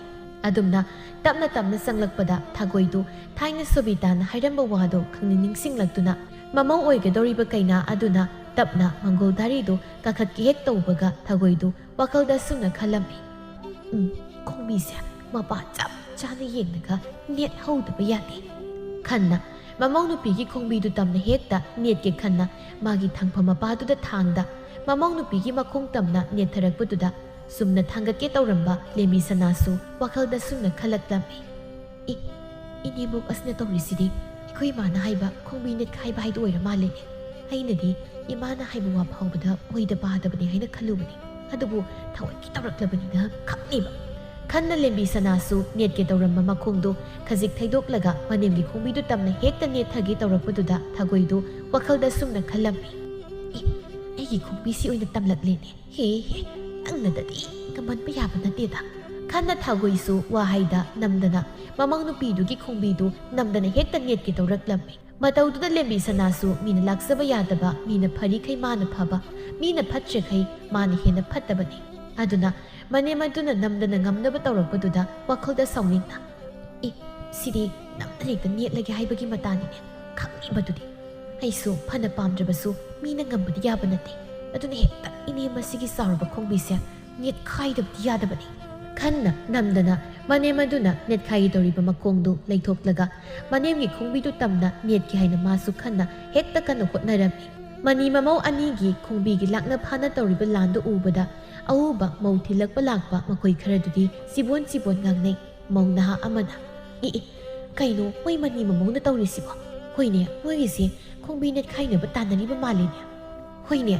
ꯑꯗꯨꯝꯅ ꯇꯞꯅ ꯇꯞꯅ ꯆꯪꯂꯛꯄꯗ ꯊꯥꯒꯣꯏꯗꯨ ꯊꯥꯏꯅ ꯁꯣꯕꯤꯇꯥꯅ ꯍꯥꯏꯔꯝꯕ ꯋꯥꯗꯣ ꯈꯪꯅꯤꯡ ꯅꯤꯡꯁꯤꯡꯂꯛꯇꯨꯅ ꯃꯃꯧ ꯑꯣꯏꯒꯗꯧꯔꯤꯕ ꯀꯩꯅꯥ ꯑꯗꯨꯅ ꯇꯞꯅ ꯃꯪꯒꯣꯜ ꯘꯔꯤꯗꯨ ꯀꯥꯈꯠꯀꯦ ꯍꯦꯛ ꯇꯧꯕꯒ ꯊꯥꯒꯣꯏꯗꯨ ꯋꯥꯈꯜꯗ ꯑꯁꯨꯝꯅ ꯈꯜꯂꯝꯃꯤ, "ꯎꯝ, ꯈꯣꯡꯕꯤꯁꯦ ꯃꯄꯥ ꯆꯞ ꯆꯥꯅ ꯌꯦꯡꯂꯒ ꯅꯦꯠ ꯍꯧꯗꯕ ꯌꯥꯗꯦ" ꯈꯟꯅ ꯃꯃꯧ ꯅꯨꯄꯤꯒꯤ ꯈꯣꯡꯕꯤꯗꯨ ꯇꯝꯅ ꯍꯦꯛꯇ ꯅꯦꯠꯀꯦ ꯈꯟꯅ ꯃꯥꯒꯤ ꯊꯪꯐꯝ ꯃꯄꯥꯗꯨꯗ ꯊꯥꯡꯗ ꯃꯃꯧ ꯅꯨꯄꯤꯒꯤ ꯃꯈꯣꯡ ꯇꯝꯅ ꯅꯦꯠꯊꯔꯛꯄꯗꯨꯗ ꯆꯨꯝꯅ ꯊꯥꯡꯒꯠꯀꯦ ꯇꯧꯔꯝꯕ ꯂꯦꯝꯕꯤ ꯁꯅꯥꯁꯨ ꯋꯥꯈꯜꯗ ꯁꯨꯝꯅ ꯈꯜꯂꯛꯂꯝꯃꯤ꯫ "ꯑꯦ, ꯏꯅꯦꯝꯕꯣꯛ ꯑꯁꯤꯅ ꯇꯧꯔꯤꯁꯤꯗꯤ ꯑꯩꯈꯣꯏ ꯏꯃꯥꯅ ꯍꯥꯏꯕ ꯈꯣꯡꯕꯤ ꯅꯦꯠꯈꯥꯏꯕ ꯍꯥꯏꯗꯨ ꯑꯣꯏꯔ ꯃꯥꯜꯂꯦꯅꯦ꯫ ꯑꯩꯅꯗꯤ ꯏꯃꯥꯅ ꯍꯥꯏꯕ ꯋꯥ ꯐꯥꯎꯕꯗ ꯑꯣꯏꯗ ꯄꯥꯗꯕꯅꯤ ꯍꯥꯏꯅ ꯈꯜꯂꯨꯕꯅꯤ꯫ ꯑꯗꯨꯕꯨ ꯊꯋꯥꯏꯒꯤ ꯇꯧꯔꯛꯂꯕꯅꯤꯅ ꯈꯪꯅꯤꯕ꯫" ꯈꯟꯅ ꯂꯦꯝꯕꯤ ꯁꯅꯥꯁꯨ ꯅꯦꯠꯀꯦ ꯇꯧꯔꯝꯕ ꯃꯈꯣꯡꯗꯨ ꯈꯖꯤꯛ ꯊꯩꯗꯣꯛꯂꯒ ꯃꯅꯦꯝꯒꯤ ꯈꯣꯡꯕꯤꯗꯨ ꯇꯝꯅ ꯍꯦꯛꯇ ꯅꯦꯠꯊꯒꯦ ꯇꯧꯔꯛꯄꯗꯨꯗ ꯊꯥꯒꯣꯏꯗꯨ ꯋꯥꯈꯜꯗ ꯁꯨꯝꯅ ꯈꯜꯂꯝꯃꯤ, "ꯑꯦ, ꯑꯩꯒꯤ ꯈꯣꯡꯕꯤꯁꯤ ꯑꯣꯏꯅ ꯇꯝꯂꯛꯂꯦꯅꯦ꯫ ꯍꯦ ꯍꯦ, ꯅꯪꯅꯗꯗꯤ ꯉꯝꯍꯟꯕ ꯌꯥꯕ ꯅꯠꯇꯦꯗ꯫" ꯈꯟꯅ ꯊꯥꯒꯣꯏꯁꯨ ꯋꯥꯍꯩꯗ ꯅꯝꯗꯅ ꯃꯃꯧ ꯅꯨꯄꯤꯗꯨꯒꯤ ꯈꯣꯡꯕꯤꯗꯨ ꯅꯝꯗꯅ ꯍꯦꯛꯇ ꯅꯦꯠꯀꯦ ꯇꯧꯔꯛꯂꯝꯃꯤ꯫ ꯃꯇꯧꯗꯨꯗ ꯂꯦꯝꯕꯤ ꯁꯅꯥꯁꯨ ꯃꯤꯅ ꯂꯥꯛꯆꯕ ꯌꯥꯗꯕ, ꯃꯤꯅ ꯐꯔꯤꯈꯩ ꯃꯥꯅ ꯐꯕ, ꯃꯤꯅ ꯐꯠꯇ꯭ꯔꯤꯈꯩ ꯃꯥꯅ ꯍꯦꯟꯅ ꯐꯠꯇꯕꯅꯤ꯫ ꯑꯗꯨꯅ ꯃꯅꯦꯝ ꯑꯗꯨꯅ ꯅꯝꯗꯅ ꯉꯝꯅꯕ ꯇꯧꯔꯛꯄꯗꯨꯗ ꯋꯥꯈꯜꯗ ꯁꯥꯎꯅꯤꯡꯅ, "ꯑꯦ, ꯁꯤꯗꯤ ꯅꯝꯗꯅ ꯍꯦꯛꯇ ꯅꯦꯠꯂꯒꯦ ꯍꯥꯏꯕꯒꯤ ꯃꯇꯥꯅꯤꯅꯦ꯫ ꯈꯪꯉꯤꯕꯗꯨꯗꯤ꯫ ꯑꯩꯁꯨ ꯐꯅ ꯄꯥꯝꯗ꯭ꯔꯕꯁꯨ ꯃꯤꯅ ꯉꯝꯕꯗꯤ ꯌꯥꯕ ꯅꯠꯇꯦ꯫ ꯑꯗꯨꯅ ꯍꯦꯛꯇ ꯏꯅꯦꯝ ꯑꯁꯤꯒꯤ ꯆꯥꯎꯔꯕ ꯈꯣꯡꯕꯤꯁꯦ ꯅꯦꯠꯈꯥꯏꯗꯕꯗꯤ ꯌꯥꯗꯕꯅꯤ꯫" ꯈꯟꯅ ꯅꯝꯗꯅ ꯃꯅꯦꯝ ꯑꯗꯨꯅ ꯅꯦꯠꯈꯥꯏꯒꯦ ꯇꯧꯔꯤꯕ ꯃꯈꯣꯡꯗꯨ ꯂꯩꯊꯣꯛꯂꯒ ꯃꯅꯦꯝꯒꯤ ꯈꯣꯡꯕꯤꯗꯨ ꯇꯝꯅ ꯅꯦꯠꯀꯦ ꯍꯥꯏꯅ ꯃꯥꯁꯨ ꯈꯟꯅ ꯍꯦꯛꯇ ꯀꯟꯅ ꯍꯣꯠꯅꯔꯝꯃꯤ꯫ ꯃꯅꯤ ꯃꯃꯧ ꯑꯅꯤꯒꯤ ꯈꯣꯡꯕꯤꯒꯤ ꯂꯥꯛꯅ ꯐꯥꯅ ꯇꯧꯔꯤꯕ ꯂꯥꯟꯗꯨ ꯎꯕꯗ ꯑꯎꯕ ꯃꯧ ꯊꯤꯜꯂꯛꯄ ꯂꯥꯛꯄ ꯃꯈꯣꯏ ꯈꯔꯗꯨꯗꯤ ꯆꯤꯕꯣꯟ ꯆꯤꯕꯣꯟ ꯉꯥꯡꯅꯩ꯫ ꯃꯧ ꯅꯍꯥ ꯑꯃꯅ, "ꯑꯦ ꯑꯦ, ꯀꯩꯅꯣ ꯃꯣꯏ ꯃꯅꯤ ꯃꯃꯧꯅ ꯇꯧꯔꯤꯁꯤꯕꯣ? ꯍꯣꯏꯅꯦ, ꯃꯣꯏꯒꯤꯁꯦ ꯈꯣꯡꯕꯤ ꯅꯦꯠꯈꯥꯏꯅꯕ ꯇꯥꯟꯅꯔꯤꯕ ꯃꯥꯜꯂꯤꯅꯦ꯫ ꯍꯣꯏꯅꯦ,"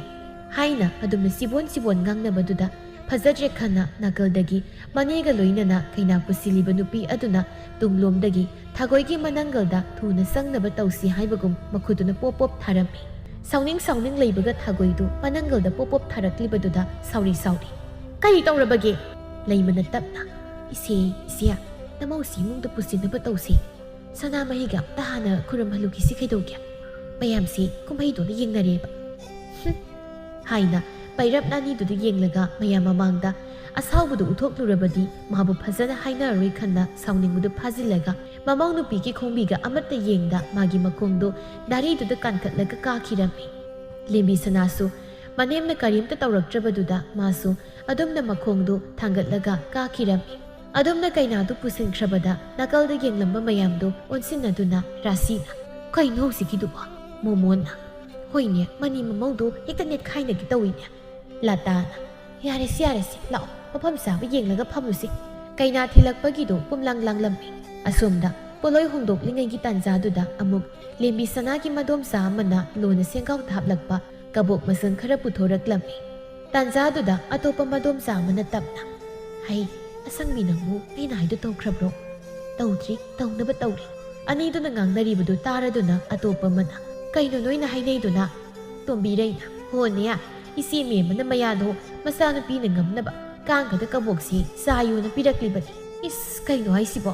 ꯍꯥꯏꯅ ꯑꯗꯨꯝꯅ ꯆꯤꯕꯣꯟ ꯆꯤꯕꯣꯟ ꯉꯥꯡꯅꯕꯗꯨꯗ ꯐꯖꯗ꯭ꯔꯦ ꯈꯟꯅ ꯅꯥꯀꯜꯗꯒꯤ ꯃꯅꯦꯒ ꯂꯣꯏꯅꯅ ꯀꯩꯅꯥ ꯄꯨꯁꯤꯜꯂꯤꯕ ꯅꯨꯄꯤ ꯑꯗꯨꯅ ꯇꯨꯡꯂꯣꯝꯗꯒꯤ ꯊꯥꯒꯣꯏꯒꯤ ꯃꯅꯪꯒꯜꯗ ꯊꯨꯅ ꯆꯪꯅꯕ ꯇꯧꯁꯤ ꯍꯥꯏꯕꯒꯨꯝ ꯃꯈꯨꯠꯇꯨꯅ ꯄꯣꯞ ꯄꯣꯞ ꯊꯥꯔꯝꯃꯤ꯫ ꯁꯥꯎꯅꯤꯡ ꯁꯥꯎꯅꯤꯡ ꯂꯩꯕꯒ ꯊꯥꯒꯣꯏꯗꯨ ꯃꯅꯪꯒꯜꯗ ꯄꯣꯞ ꯄꯣꯞ ꯊꯥꯔꯛꯂꯤꯕꯗꯨꯗ ꯁꯥꯎꯔꯤ ꯁꯥꯎꯔꯤ꯫ "ꯀꯔꯤ ꯇꯧꯔꯕꯒꯦ?" ꯂꯩꯃꯅ ꯇꯞꯅ, "ꯏꯆꯦ, ꯏꯆꯦ, ꯅꯃꯧꯁꯤ ꯏꯃꯨꯡꯗ ꯄꯨꯁꯤꯟꯅꯕ ꯇꯧꯁꯤ꯫ ꯁꯅꯥꯃꯍꯤꯒ ꯑꯝꯇ ꯍꯥꯟꯅ ꯈꯨꯔꯨꯝꯍꯜꯂꯨꯈꯤꯁꯤ ꯀꯩꯗꯧꯒꯦ? ꯃꯌꯥꯝꯁꯤ ꯀꯨꯝꯍꯩꯗꯨꯅ ꯌꯦꯡꯅꯔꯦꯕ꯫" ꯍꯨꯝ꯫ ꯍꯥꯏꯅ ꯄꯩꯔꯞꯅ ꯑꯅꯤꯗꯨꯗ ꯌꯦꯡꯂꯒ ꯃꯌꯥꯝ ꯃꯃꯥꯡꯗ ꯑꯁꯥꯎꯕꯗꯨ ꯎꯠꯊꯣꯛꯂꯨꯔꯕꯗꯤ ꯃꯥꯕꯨ ꯐꯖꯅ ꯍꯥꯏꯅꯔꯔꯣꯏ ꯈꯟꯅ ꯁꯥꯎꯅꯤꯡꯕꯗꯨ ꯐꯥꯖꯤꯜꯂꯒ ꯃꯃꯧ ꯅꯨꯄꯤꯒꯤ ꯈꯣꯡꯕꯤꯒ ꯑꯃꯠꯇ ꯌꯦꯡꯗ ꯃꯥꯒꯤ ꯃꯈꯣꯡꯗꯨ ꯗꯥꯔꯤꯗꯨꯗ ꯀꯥꯟꯈꯠꯂꯒ ꯀꯥꯈꯤꯔꯝꯃꯤ꯫ ꯂꯦꯝꯕꯤ ꯁꯅꯥꯁꯨ ꯃꯅꯦꯝꯅ ꯀꯔꯤꯝꯇ ꯇꯧꯔꯛꯇ꯭ꯔꯕꯗꯨꯗ ꯃꯥꯁꯨ ꯑꯗꯨꯝꯅ ꯃꯈꯣꯡꯗꯨ ꯊꯥꯡꯒꯠꯂꯒ ꯀꯥꯈꯤꯔꯝꯃꯤ꯫ ꯑꯗꯨꯝꯅ ꯀꯩꯅꯥꯗꯨ ꯄꯨꯁꯤꯟꯈ꯭ꯔꯕꯗ ꯅꯥꯀꯜꯗ ꯌꯦꯡꯂꯝꯕ ꯃꯌꯥꯝꯗꯨ ꯑꯣꯟꯁꯤꯟꯅꯗꯨꯅ ꯔꯥꯁꯤꯅ, "ꯀꯩꯅꯣ ꯍꯧꯖꯤꯛꯀꯤꯗꯨꯕꯣ?" ꯃꯣꯃꯣꯟꯅ, "ꯍꯣꯏꯅꯦ, ꯃꯅꯤ ꯃꯃꯧꯗꯣ ꯍꯦꯛꯇ ꯅꯦꯠꯈꯥꯏꯅꯒꯦ ꯇꯧꯏꯅꯦ꯫" ꯂꯇꯥꯅ, "ꯌꯥꯔꯦꯁꯤ, ꯌꯥꯔꯦꯁꯤ, ꯂꯥꯛꯑꯣ, ꯃꯐꯝ ꯆꯥꯕ ꯌꯦꯡꯂꯒ ꯐꯝꯂꯨꯁꯤ꯫" ꯀꯩꯅꯥ ꯊꯤꯜꯂꯛꯄꯒꯤꯗꯣ ꯄꯨꯝꯂꯥꯡ ꯂꯥꯡꯂꯝꯃꯤ꯫ ꯑꯁꯣꯝꯗ ꯄꯣꯠꯂꯣꯏ ꯍꯣꯡꯗꯣꯛꯂꯤꯉꯩꯒꯤ ꯇꯥꯟꯖꯥꯗꯨꯗ ꯑꯃꯨꯛ ꯂꯦꯝꯕꯤ ꯁꯅꯥꯒꯤ ꯃꯗꯣꯝꯆꯥ ꯑꯃꯅ ꯂꯣꯟꯅ ꯁꯦꯡꯒꯥꯎ ꯊꯥꯞꯂꯛꯄ ꯀꯕꯣꯛ ꯃꯁꯤꯡ ꯈꯔ ꯄꯨꯊꯣꯔꯛꯂꯝꯃꯤ꯫ ꯇꯥꯟꯖꯥꯗꯨꯗ ꯑꯇꯣꯞꯄ ꯃꯗꯣꯝꯆꯥ ꯑꯃꯅ ꯇꯞꯅ, "ꯍꯩ, ꯑꯁꯪꯕꯤ, ꯅꯪꯕꯨ ꯑꯩꯅ ꯍꯥꯏꯗꯣ ꯇꯧꯈ꯭ꯔꯕ꯭ꯔꯣ?" "ꯇꯧꯗ꯭ꯔꯤ, ꯇꯧꯅꯕ ꯇꯧꯔꯤ꯫" ꯑꯅꯤꯗꯨꯅ ꯉꯥꯡꯅꯔꯤꯕꯗꯨ ꯇꯥꯔꯗꯨꯅ ꯑꯇꯣꯞꯄ ꯑꯃꯅ, "ꯀꯩꯅꯣ ꯅꯣꯏꯅ ꯍꯥꯏꯅꯩꯗꯨꯅ?" ꯇꯣꯝꯕꯤꯔꯩꯅ, "ꯍꯣꯅꯦ, ꯏꯆꯦ ꯃꯦꯝꯕꯅ ꯃꯌꯥꯗꯣ ꯃꯆꯥꯅꯨꯄꯤꯅ ꯉꯝꯅꯕ ꯀꯥꯡꯒꯗ ꯀꯕꯣꯛꯁꯤ ꯆꯥꯌꯣꯅ ꯄꯤꯔꯛꯂꯤꯕꯅꯤ꯫" "ꯏꯁ, ꯀꯩꯅꯣ ꯍꯥꯏꯁꯤꯕꯣ?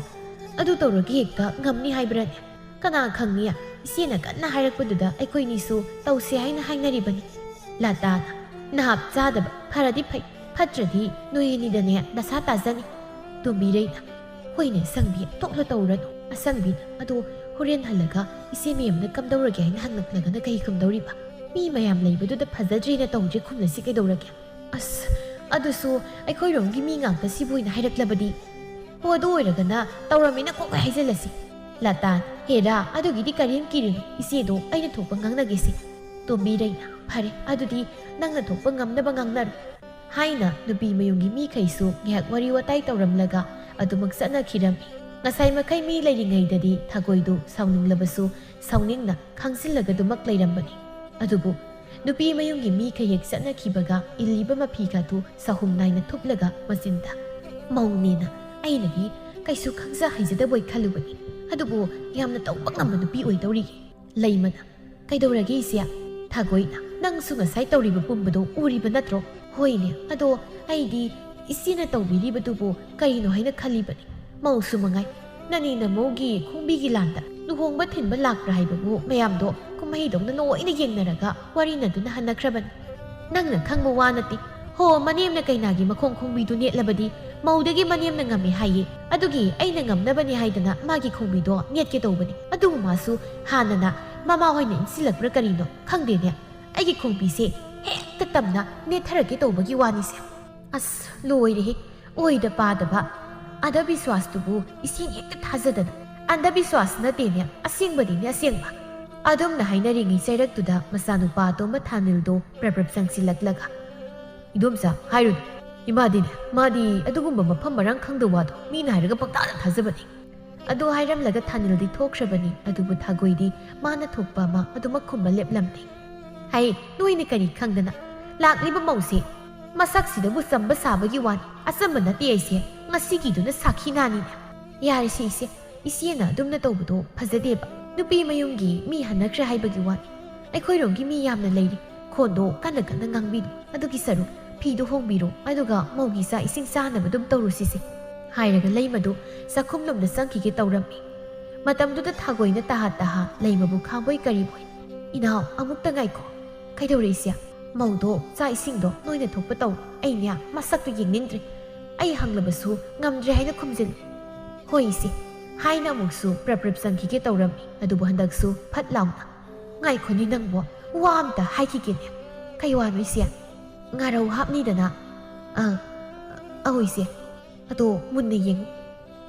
ꯑꯗꯨ ꯇꯧꯔꯒ ꯍꯦꯛꯇ ꯉꯝꯅꯤ ꯍꯥꯏꯕ꯭ꯔꯥꯅꯦ? ꯀꯅꯥ ꯈꯪꯅꯤ, ꯏꯆꯦꯅ ꯀꯟꯅ ꯍꯥꯏꯔꯛꯄꯗꯨꯗ ꯑꯩꯈꯣꯏꯅꯤꯁꯨ ꯇꯧꯁꯦ ꯍꯥꯏꯅ ꯍꯥꯏꯅꯔꯤꯕꯅꯤ꯫" ꯂꯇꯥꯅ, "ꯅꯍꯥꯞ ꯆꯥꯗꯕ ꯐꯔꯗꯤ ꯐꯩ, ꯐꯠꯇ꯭ꯔꯗꯤ ꯅꯣꯏ ꯑꯅꯤꯗꯅꯦ ꯗꯁꯥ ꯇꯥꯖꯅꯤ꯫" ꯇꯣꯝꯕꯤꯔꯩꯅ, "ꯍꯣꯏꯅꯦ ꯑꯁꯪꯕꯤ, ꯇꯣꯛꯂ ꯇꯧꯔꯅꯨ꯫ ꯑꯁꯪꯕꯤꯅ ꯑꯗꯣ ꯍꯣꯔꯦꯟ ꯍꯜꯂꯒ ꯏꯆꯦ ꯃꯦꯝꯅ ꯀꯝꯗꯧꯔꯒꯦ ꯍꯥꯏꯅ ꯍꯪꯂꯛꯂꯒꯅ ꯀꯩ ꯈꯨꯝꯗꯧꯔꯤꯕ? ꯃꯤ ꯃꯌꯥꯝ ꯂꯩꯕꯗꯨꯗ ꯐꯖꯗ꯭ꯔꯦꯅ ꯇꯧꯗ꯭ꯔꯦ ꯈꯨꯝꯂꯁꯤ ꯀꯩꯗꯧꯔꯒꯦ?" "ꯑꯁ, ꯑꯗꯨꯁꯨ ꯑꯩꯈꯣꯏꯔꯣꯝꯒꯤ ꯃꯤ ꯉꯥꯛꯇ ꯁꯤꯕꯨ ꯑꯣꯏꯅ ꯍꯥꯏꯔꯛꯂꯕꯗꯤ?" "ꯍꯣ, ꯑꯗꯨ ꯑꯣꯏꯔꯒꯅ ꯇꯧꯔꯝꯃꯤꯅ ꯀꯣꯛ ꯂꯣꯏ ꯍꯥꯏꯖꯤꯜꯂꯁꯤ꯫" ꯂꯇꯥꯅ, "ꯍꯦꯔꯥ, ꯑꯗꯨꯒꯤꯗꯤ ꯀꯔꯤꯝ ꯀꯤꯔꯨꯅꯨ, ꯏꯆꯦꯗꯣ ꯑꯩꯅ ꯊꯣꯛꯄ ꯉꯥꯡꯅꯒꯦꯁꯦ꯫" ꯇꯣꯝꯕꯤꯔꯩꯅ, "ꯐꯔꯦ, ꯑꯗꯨꯗꯤ ꯅꯪꯅ ꯊꯣꯛꯄ ꯉꯝꯅꯕ ꯉꯥꯡꯅꯔꯣ" ꯍꯥꯏꯅ ꯅꯨꯄꯤ ꯃꯌꯨꯝꯒꯤ ꯃꯤꯈꯩꯁꯨ ꯉꯥꯏꯍꯥꯛ ꯋꯥꯔꯤ ꯋꯥꯇꯥꯏ ꯇꯧꯔꯝꯂꯒ ꯑꯗꯨꯃꯛ ꯆꯠꯅꯈꯤꯔꯝꯃꯤ꯫ ꯉꯁꯥꯏ ꯃꯈꯩ ꯃꯤ ꯂꯩꯔꯤꯉꯩꯗꯗꯤ ꯊꯥꯒꯣꯏꯗꯨ ꯁꯥꯎꯅꯤꯡꯂꯕꯁꯨ ꯁꯥꯎꯅꯤꯡꯅ ꯈꯥꯡꯖꯤꯜꯂꯒꯗꯨꯃꯛ ꯂꯩꯔꯝꯕꯅꯤ꯫ ꯑꯗꯨꯕꯨ ꯅꯨꯄꯤ ꯃꯌꯨꯝꯒꯤ ꯃꯤꯈꯩ ꯍꯦꯛ ꯆꯠꯅꯈꯤꯕꯒ ꯏꯜꯂꯤꯕ ꯃꯐꯤꯒꯗꯨ ꯆꯍꯨꯝ ꯅꯥꯏꯅ ꯊꯨꯞꯂꯒ ꯃꯆꯤꯟꯗ, "ꯃꯧꯅꯦꯅ ꯑꯩꯅꯗꯤ ꯀꯩꯁꯨ ꯈꯪꯖ ꯍꯩꯖꯗꯕꯣꯏ ꯈꯜꯂꯨꯕꯅꯤ, ꯑꯗꯨꯕꯨ ꯌꯥꯝꯅ ꯇꯧꯕ ꯉꯝꯕ ꯅꯨꯄꯤ ꯑꯣꯏꯗꯧꯔꯤꯌꯦ꯫" ꯂꯩꯃꯅ, "ꯀꯩꯗꯧꯔꯒꯦ ꯏꯆꯦ?" ꯊꯥꯒꯣꯏꯅ, "ꯅꯪꯁꯨ ꯉꯁꯥꯏ ꯇꯧꯔꯤꯕ ꯄꯨꯝꯕꯗꯣ ꯎꯔꯤꯕ ꯅꯠꯇ꯭ꯔꯣ?" "ꯍꯣꯏꯅꯦ, ꯑꯗꯣ ꯑꯩꯗꯤ ꯏꯆꯦꯅ ꯇꯧꯕꯤꯔꯤꯕꯗꯨꯕꯨ ꯀꯔꯤꯅꯣ ꯍꯥꯏꯅ ꯈꯜꯂꯤꯕꯅꯤ꯫ ꯃꯧꯁꯨ ꯃꯉꯥꯏ, ꯅꯅꯦ ꯅꯃꯧꯒꯤ ꯈꯣꯡꯕꯤꯒꯤ ꯂꯥꯟꯗ ꯂꯨꯍꯣꯡꯕ ꯊꯤꯟꯕ ꯂꯥꯛꯄ꯭ꯔꯥ ꯍꯥꯏꯕꯕꯨ ꯃꯌꯥꯝꯗꯣ ꯀꯨꯝꯍꯩꯗꯧꯅ ꯂꯣꯏꯅ ꯌꯦꯡꯅꯔꯒ ꯋꯥꯔꯤꯅꯗꯨꯅ ꯍꯟꯅꯈ꯭ꯔꯕꯅꯤ꯫ ꯅꯪꯅ ꯈꯪꯕ ꯋꯥ ꯅꯠꯇꯦ꯫ ꯍꯣ, ꯃꯅꯦꯝꯅ ꯀꯩꯅꯥꯒꯤ ꯃꯈꯣꯡ ꯈꯣꯡꯕꯤꯗꯨ ꯅꯦꯠꯂꯕꯗꯤ ꯃꯧꯗꯒꯤ ꯃꯅꯦꯝꯅ ꯉꯝꯃꯤ ꯍꯥꯏꯌꯦ꯫ ꯑꯗꯨꯒꯤ ꯑꯩꯅ ꯉꯝꯅꯕꯅꯤ ꯍꯥꯏꯗꯅ ꯃꯥꯒꯤ ꯈꯣꯡꯕꯤꯗꯣ ꯅꯦꯠꯀꯦ ꯇꯧꯕꯅꯤ꯫ ꯑꯗꯨꯕꯨ ꯃꯥꯁꯨ ꯍꯥꯟꯅꯅ ꯃꯃꯥ ꯍꯣꯏꯅ ꯏꯟꯁꯤꯜꯂꯛꯄ꯭ꯔꯥ ꯀꯔꯤꯅꯣ ꯈꯪꯗꯦꯅꯦ, ꯑꯩꯒꯤ ꯈꯣꯡꯕꯤꯁꯦ ꯍꯦꯛꯇ ꯇꯝꯅ ꯅꯦꯠꯊꯔꯛꯀꯦ ꯇꯧꯕꯒꯤ ꯋꯥꯅꯤꯁꯦ꯫ ꯑꯁ, ꯂꯣꯏꯔꯦꯍꯦ꯫ ꯑꯣꯏꯗ ꯄꯥꯗꯕ ꯑꯟꯙꯕꯤꯁ꯭ꯋꯥꯁꯇꯨꯕꯨ ꯏꯁꯤꯡ ꯍꯦꯛꯇ ꯊꯥꯖꯗꯅ꯫ ꯑꯟꯙꯕꯤꯁ꯭ꯋꯥꯁ ꯅꯠꯇꯦꯅꯦ, ꯑꯁꯦꯡꯕꯅꯤꯅꯦ, ꯑꯁꯦꯡꯕ꯫" ꯑꯗꯨꯝꯅ ꯍꯥꯏꯅꯔꯤꯉꯩ ꯆꯩꯔꯛꯇꯨꯗ ꯃꯆꯥꯅꯨꯄꯥ ꯑꯇꯣꯝꯕ ꯊꯥꯅꯤꯜꯗꯣ ꯄ꯭ꯔꯞ ꯄ꯭ꯔꯞ ꯆꯪꯁꯤꯜꯂꯛꯂꯒ, "ꯏꯗꯣꯝꯆꯥ, ꯍꯥꯏꯔꯨꯅꯨ꯫ ꯏꯃꯥꯗꯤꯅꯦ, ꯃꯥꯗꯤ ꯑꯗꯨꯒꯨꯝꯕ ꯃꯐꯝ ꯃꯔꯥꯡ ꯈꯪꯗꯕ ꯋꯥꯗꯣ ꯃꯤꯅ ꯍꯥꯏꯔꯒ ꯄꯪꯇꯥꯗ ꯊꯥꯖꯕꯅꯤ꯫ ꯑꯗꯨ ꯍꯥꯏꯔꯝꯂꯒ ꯊꯥꯅꯤꯜꯗꯤ ꯊꯣꯛꯈ꯭ꯔꯕꯅꯤ꯫ ꯑꯗꯨꯕꯨ ꯊꯥꯒꯣꯏꯗꯤ ꯃꯥꯅ ꯊꯣꯛꯄ ꯑꯃ ꯑꯗꯨꯃꯛ ꯈꯨꯝꯕ ꯂꯦꯞꯂꯝꯗꯦ꯫ "ꯍꯩ, ꯅꯣꯏꯅ ꯀꯔꯤ ꯈꯪꯗꯅ? ꯂꯥꯛꯂꯤꯕ ꯃꯧꯁꯤ ꯃꯁꯛꯁꯤꯗꯕꯨ ꯆꯝꯕ ꯁꯥꯕꯒꯤ ꯋꯥꯅꯤ, ꯑꯆꯝꯕ ꯅꯠꯇꯦ ꯍꯥꯏꯁꯦ꯫ ꯉꯁꯤꯒꯤꯗꯨꯅ ꯁꯥꯈꯤ ꯅꯥꯅꯤꯅꯦ꯫ ꯌꯥꯔꯦꯁꯦ ꯏꯆꯦ, ꯏꯆꯦꯅ ꯑꯗꯨꯝꯅ ꯇꯧꯕꯗꯣ ꯐꯖꯗꯦꯕ꯫ ꯅꯨꯄꯤ ꯃꯌꯨꯝꯒꯤ ꯃꯤ ꯍꯟꯅꯈ꯭ꯔꯦ ꯍꯥꯏꯕꯒꯤ ꯋꯥꯅꯤ꯫ ꯑꯩꯈꯣꯏꯔꯣꯝꯒꯤ ꯃꯤ ꯌꯥꯝꯅ ꯂꯩꯔꯤ꯫ ꯈꯣꯟꯗꯣ ꯀꯟꯅ ꯀꯟꯅ ꯉꯥꯡꯕꯤꯅꯨ꯫ ꯑꯗꯨꯒꯤ ꯁꯔꯨꯛ ꯐꯤꯗꯨ ꯍꯣꯡꯕꯤꯔꯣ, ꯑꯗꯨꯒ ꯃꯧꯒꯤ ꯆꯥꯛ ꯏꯁꯤꯡ ꯆꯥꯅꯕ ꯑꯗꯨꯝ ꯇꯧꯔꯨꯁꯤꯁꯦ," ꯍꯥꯏꯔꯒ ꯂꯩꯃꯗꯨ ꯆꯥꯛꯈꯨꯝꯂꯣꯝꯗ ꯆꯪꯈꯤꯒꯦ ꯇꯧꯔꯝꯃꯤ꯫ ꯃꯇꯝꯗꯨꯗ ꯊꯥꯒꯣꯏꯅ ꯇꯍꯥ ꯇꯍꯥ ꯂꯩꯃꯕꯨ ꯈꯥꯡꯕꯣꯏ ꯀꯔꯤꯕꯣꯏ, "ꯏꯅꯥꯎ, ꯑꯃꯨꯛꯇ ꯉꯥꯏꯈꯣ꯫ ꯀꯩꯗꯧꯔꯦ ꯏꯆꯦ? ꯃꯧꯗꯣ ꯆꯥꯛ ꯏꯁꯤꯡꯗꯣ ꯅꯣꯏꯅ ꯊꯣꯛꯄ ꯇꯧ꯫ ꯑꯩꯅꯦ ꯃꯁꯛꯇꯨ ꯌꯦꯡꯅꯤꯡꯗ꯭ꯔꯦ꯫ ꯑꯩ ꯍꯪꯂꯕꯁꯨ ꯉꯝꯗ꯭ꯔꯦ ꯍꯥꯏꯅ ꯈꯨꯝꯖꯤꯜꯂꯤ꯫" "ꯍꯣꯏ ꯏꯆꯦ," ꯍꯥꯏꯅ ꯑꯃꯨꯛꯁꯨ ꯄ꯭ꯔꯞ ꯄ꯭ꯔꯞ ꯆꯪꯈꯤꯒꯦ ꯇꯧꯔꯝꯃꯤ꯫ ꯑꯗꯨꯕꯨ ꯍꯟꯗꯛꯁꯨ ꯐꯠ ꯂꯥꯎꯅ, "ꯉꯥꯏꯈꯣꯅꯦ ꯅꯪꯕꯣ, ꯋꯥ ꯑꯝꯇ ꯍꯥꯏꯈꯤꯒꯦꯅꯦ꯫" "ꯀꯩ ꯋꯥꯅꯣ ꯏꯆꯦ?" "ꯉꯥꯔꯧ ꯍꯥꯞꯅꯤꯗꯅ?" "ꯑꯥ, ꯑꯧ ꯏꯆꯦ꯫ ꯑꯗꯣ ꯃꯨꯟꯅ ꯌꯦꯡꯉꯨ꯫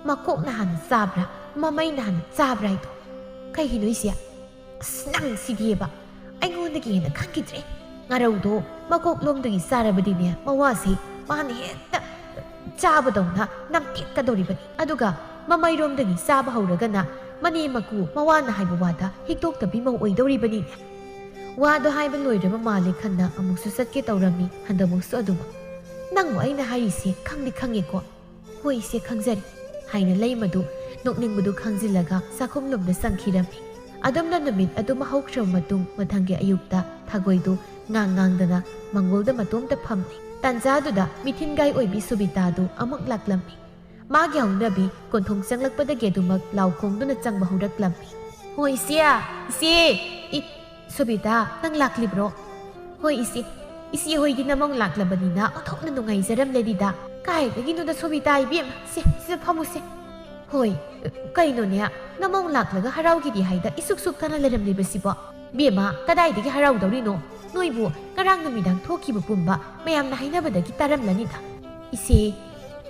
ꯃꯀꯣꯛꯅ ꯍꯥꯟꯅ ꯆꯥꯕ꯭ꯔꯥ, ꯃꯃꯩꯅ ꯍꯥꯟꯅ ꯆꯥꯕ꯭ꯔꯥ ꯍꯥꯏꯗꯣ?" "ꯀꯩꯒꯤꯅꯣ ꯏꯆꯦ?" "ꯑꯁ, ꯅꯪ ꯁꯤꯗꯤꯕ꯫ ꯑꯩꯉꯣꯟꯗꯒꯤ ꯍꯦꯟꯅ ꯈꯪꯈꯤꯗ꯭ꯔꯦ꯫ ꯉꯥꯔꯧꯗꯣ ꯃꯀꯣꯛ ꯂꯣꯝꯗꯒꯤ ꯆꯥꯔꯕꯗꯤꯅꯦ, ꯃꯋꯥꯁꯦ ꯃꯥꯅ ꯍꯦꯛꯇ ꯆꯥꯕꯗꯧꯅ ꯅꯝꯊꯦꯛꯀꯗꯧꯔꯤꯕꯅꯤ꯫ ꯑꯗꯨꯒ ꯃꯃꯩꯔꯣꯝꯗꯒꯤ ꯆꯥꯕ ꯍꯧꯔꯒꯅ ꯃꯅꯦ ꯃꯀꯨ ꯃꯋꯥꯅ ꯍꯥꯏꯕ ꯋꯥꯗ ꯍꯤꯛꯇꯣꯛꯇꯕꯤ ꯃꯧ ꯑꯣꯏꯗꯧꯔꯤꯕꯅꯤꯅꯦ꯫ ꯋꯥꯗꯣ ꯍꯥꯏꯕ ꯂꯣꯏꯔꯕ ꯃꯥꯜꯂꯦ ꯈꯟꯅ ꯑꯃꯨꯛꯁꯨ ꯆꯠꯀꯦ ꯇꯧꯔꯝꯃꯤ꯫ ꯍꯟꯗꯛꯃꯨꯛꯁꯨ ꯑꯗꯨꯃꯛ꯫ "ꯅꯪꯕꯨ ꯑꯩꯅ ꯍꯥꯏꯔꯤꯁꯦ ꯈꯪꯗꯤ ꯈꯪꯉꯦꯀꯣ?" "ꯍꯣꯏ ꯏꯆꯦ, ꯈꯪꯖꯔꯤ," ꯍꯥꯏꯅ ꯂꯩꯃꯗꯨ ꯅꯣꯛꯅꯤꯡꯕꯗꯨ ꯈꯪꯖꯤꯜꯂꯒ ꯆꯥꯛꯈꯨꯝꯂꯣꯝꯗ ꯆꯪꯈꯤꯔꯝꯃꯤ꯫ ꯑꯗꯨꯝꯅ ꯅꯨꯃꯤꯠ ꯑꯗꯨꯃ ꯍꯧꯈ꯭ꯔꯕ ꯃꯇꯨꯡ, ꯃꯊꯪꯒꯤ ꯑꯌꯨꯛꯇ ꯊꯥꯒꯣꯏꯗꯨ ꯉꯥꯡ ꯉꯥꯡꯗꯅ ꯃꯪꯒꯣꯜꯗ ꯃꯇꯣꯝꯇ ꯐꯝꯂꯤ꯫ ꯇꯥꯟꯖꯥꯗꯨꯗ ꯃꯤꯊꯤꯟꯒꯥꯏ ꯑꯣꯏꯕꯤ ꯁꯨꯕꯤꯇꯥꯗꯨ ꯑꯃꯨꯛ ꯂꯥꯛꯂꯝꯃꯤ꯫ ꯃꯥꯒꯤ ꯍꯧꯅꯕꯤ ꯀꯣꯟꯊꯣꯡ ꯆꯪꯂꯛꯄꯗꯒꯤ ꯑꯗꯨꯃꯛ ꯂꯥꯎ ꯈꯣꯡꯗꯨꯅ ꯆꯪꯕ ꯍꯧꯔꯛꯂꯝꯃꯤ꯫ "ꯍꯣ ꯏꯆꯦ, ꯏꯆꯦ!" "ꯏ, ꯁꯣꯕꯤꯇꯥ, ꯅꯪ ꯂꯥꯛꯂꯤꯕ꯭ꯔꯣ?" "ꯍꯣꯏ ꯏꯆꯦ, ꯏꯆꯦ ꯍꯣꯏꯒꯤ ꯅꯃꯧ ꯂꯥꯛꯂꯕꯅꯤꯅ ꯑꯣꯟꯊꯣꯛꯅ ꯅꯨꯡꯉꯥꯏꯖꯔꯝꯂꯦꯗꯤꯗ꯫ ꯀꯥꯏꯗꯒꯤꯅꯣꯗ ꯁꯣꯕꯤꯇꯥ ꯏꯕꯦꯝꯃ, ꯁꯦ, ꯁꯤꯗ ꯐꯝꯃꯨꯁꯦ꯫" "ꯍꯣꯏ, ꯀꯩꯅꯣꯅꯦ, ꯅꯃꯧ ꯂꯥꯛꯂꯒ ꯍꯔꯥꯎꯈꯤꯗꯦ ꯍꯥꯏꯗ ꯏꯁꯨꯛ ꯁꯨꯛꯇꯅ ꯂꯩꯔꯝꯂꯤꯕꯁꯤꯕꯣ?" "ꯕꯦꯝꯃ, ꯀꯗꯥꯏꯗꯒꯤ ꯍꯔꯥꯎꯗꯧꯔꯤꯅꯣ? ꯅꯣꯏꯕꯨ ꯉꯔꯥꯡ ꯅꯨꯃꯤꯗꯥꯡ ꯊꯣꯛꯈꯤꯕ ꯄꯨꯝꯕ ꯃꯌꯥꯝꯅ ꯍꯥꯏꯅꯕꯗꯒꯤ ꯇꯥꯔꯝꯂꯅꯤꯗ꯫" "ꯏꯆꯦ,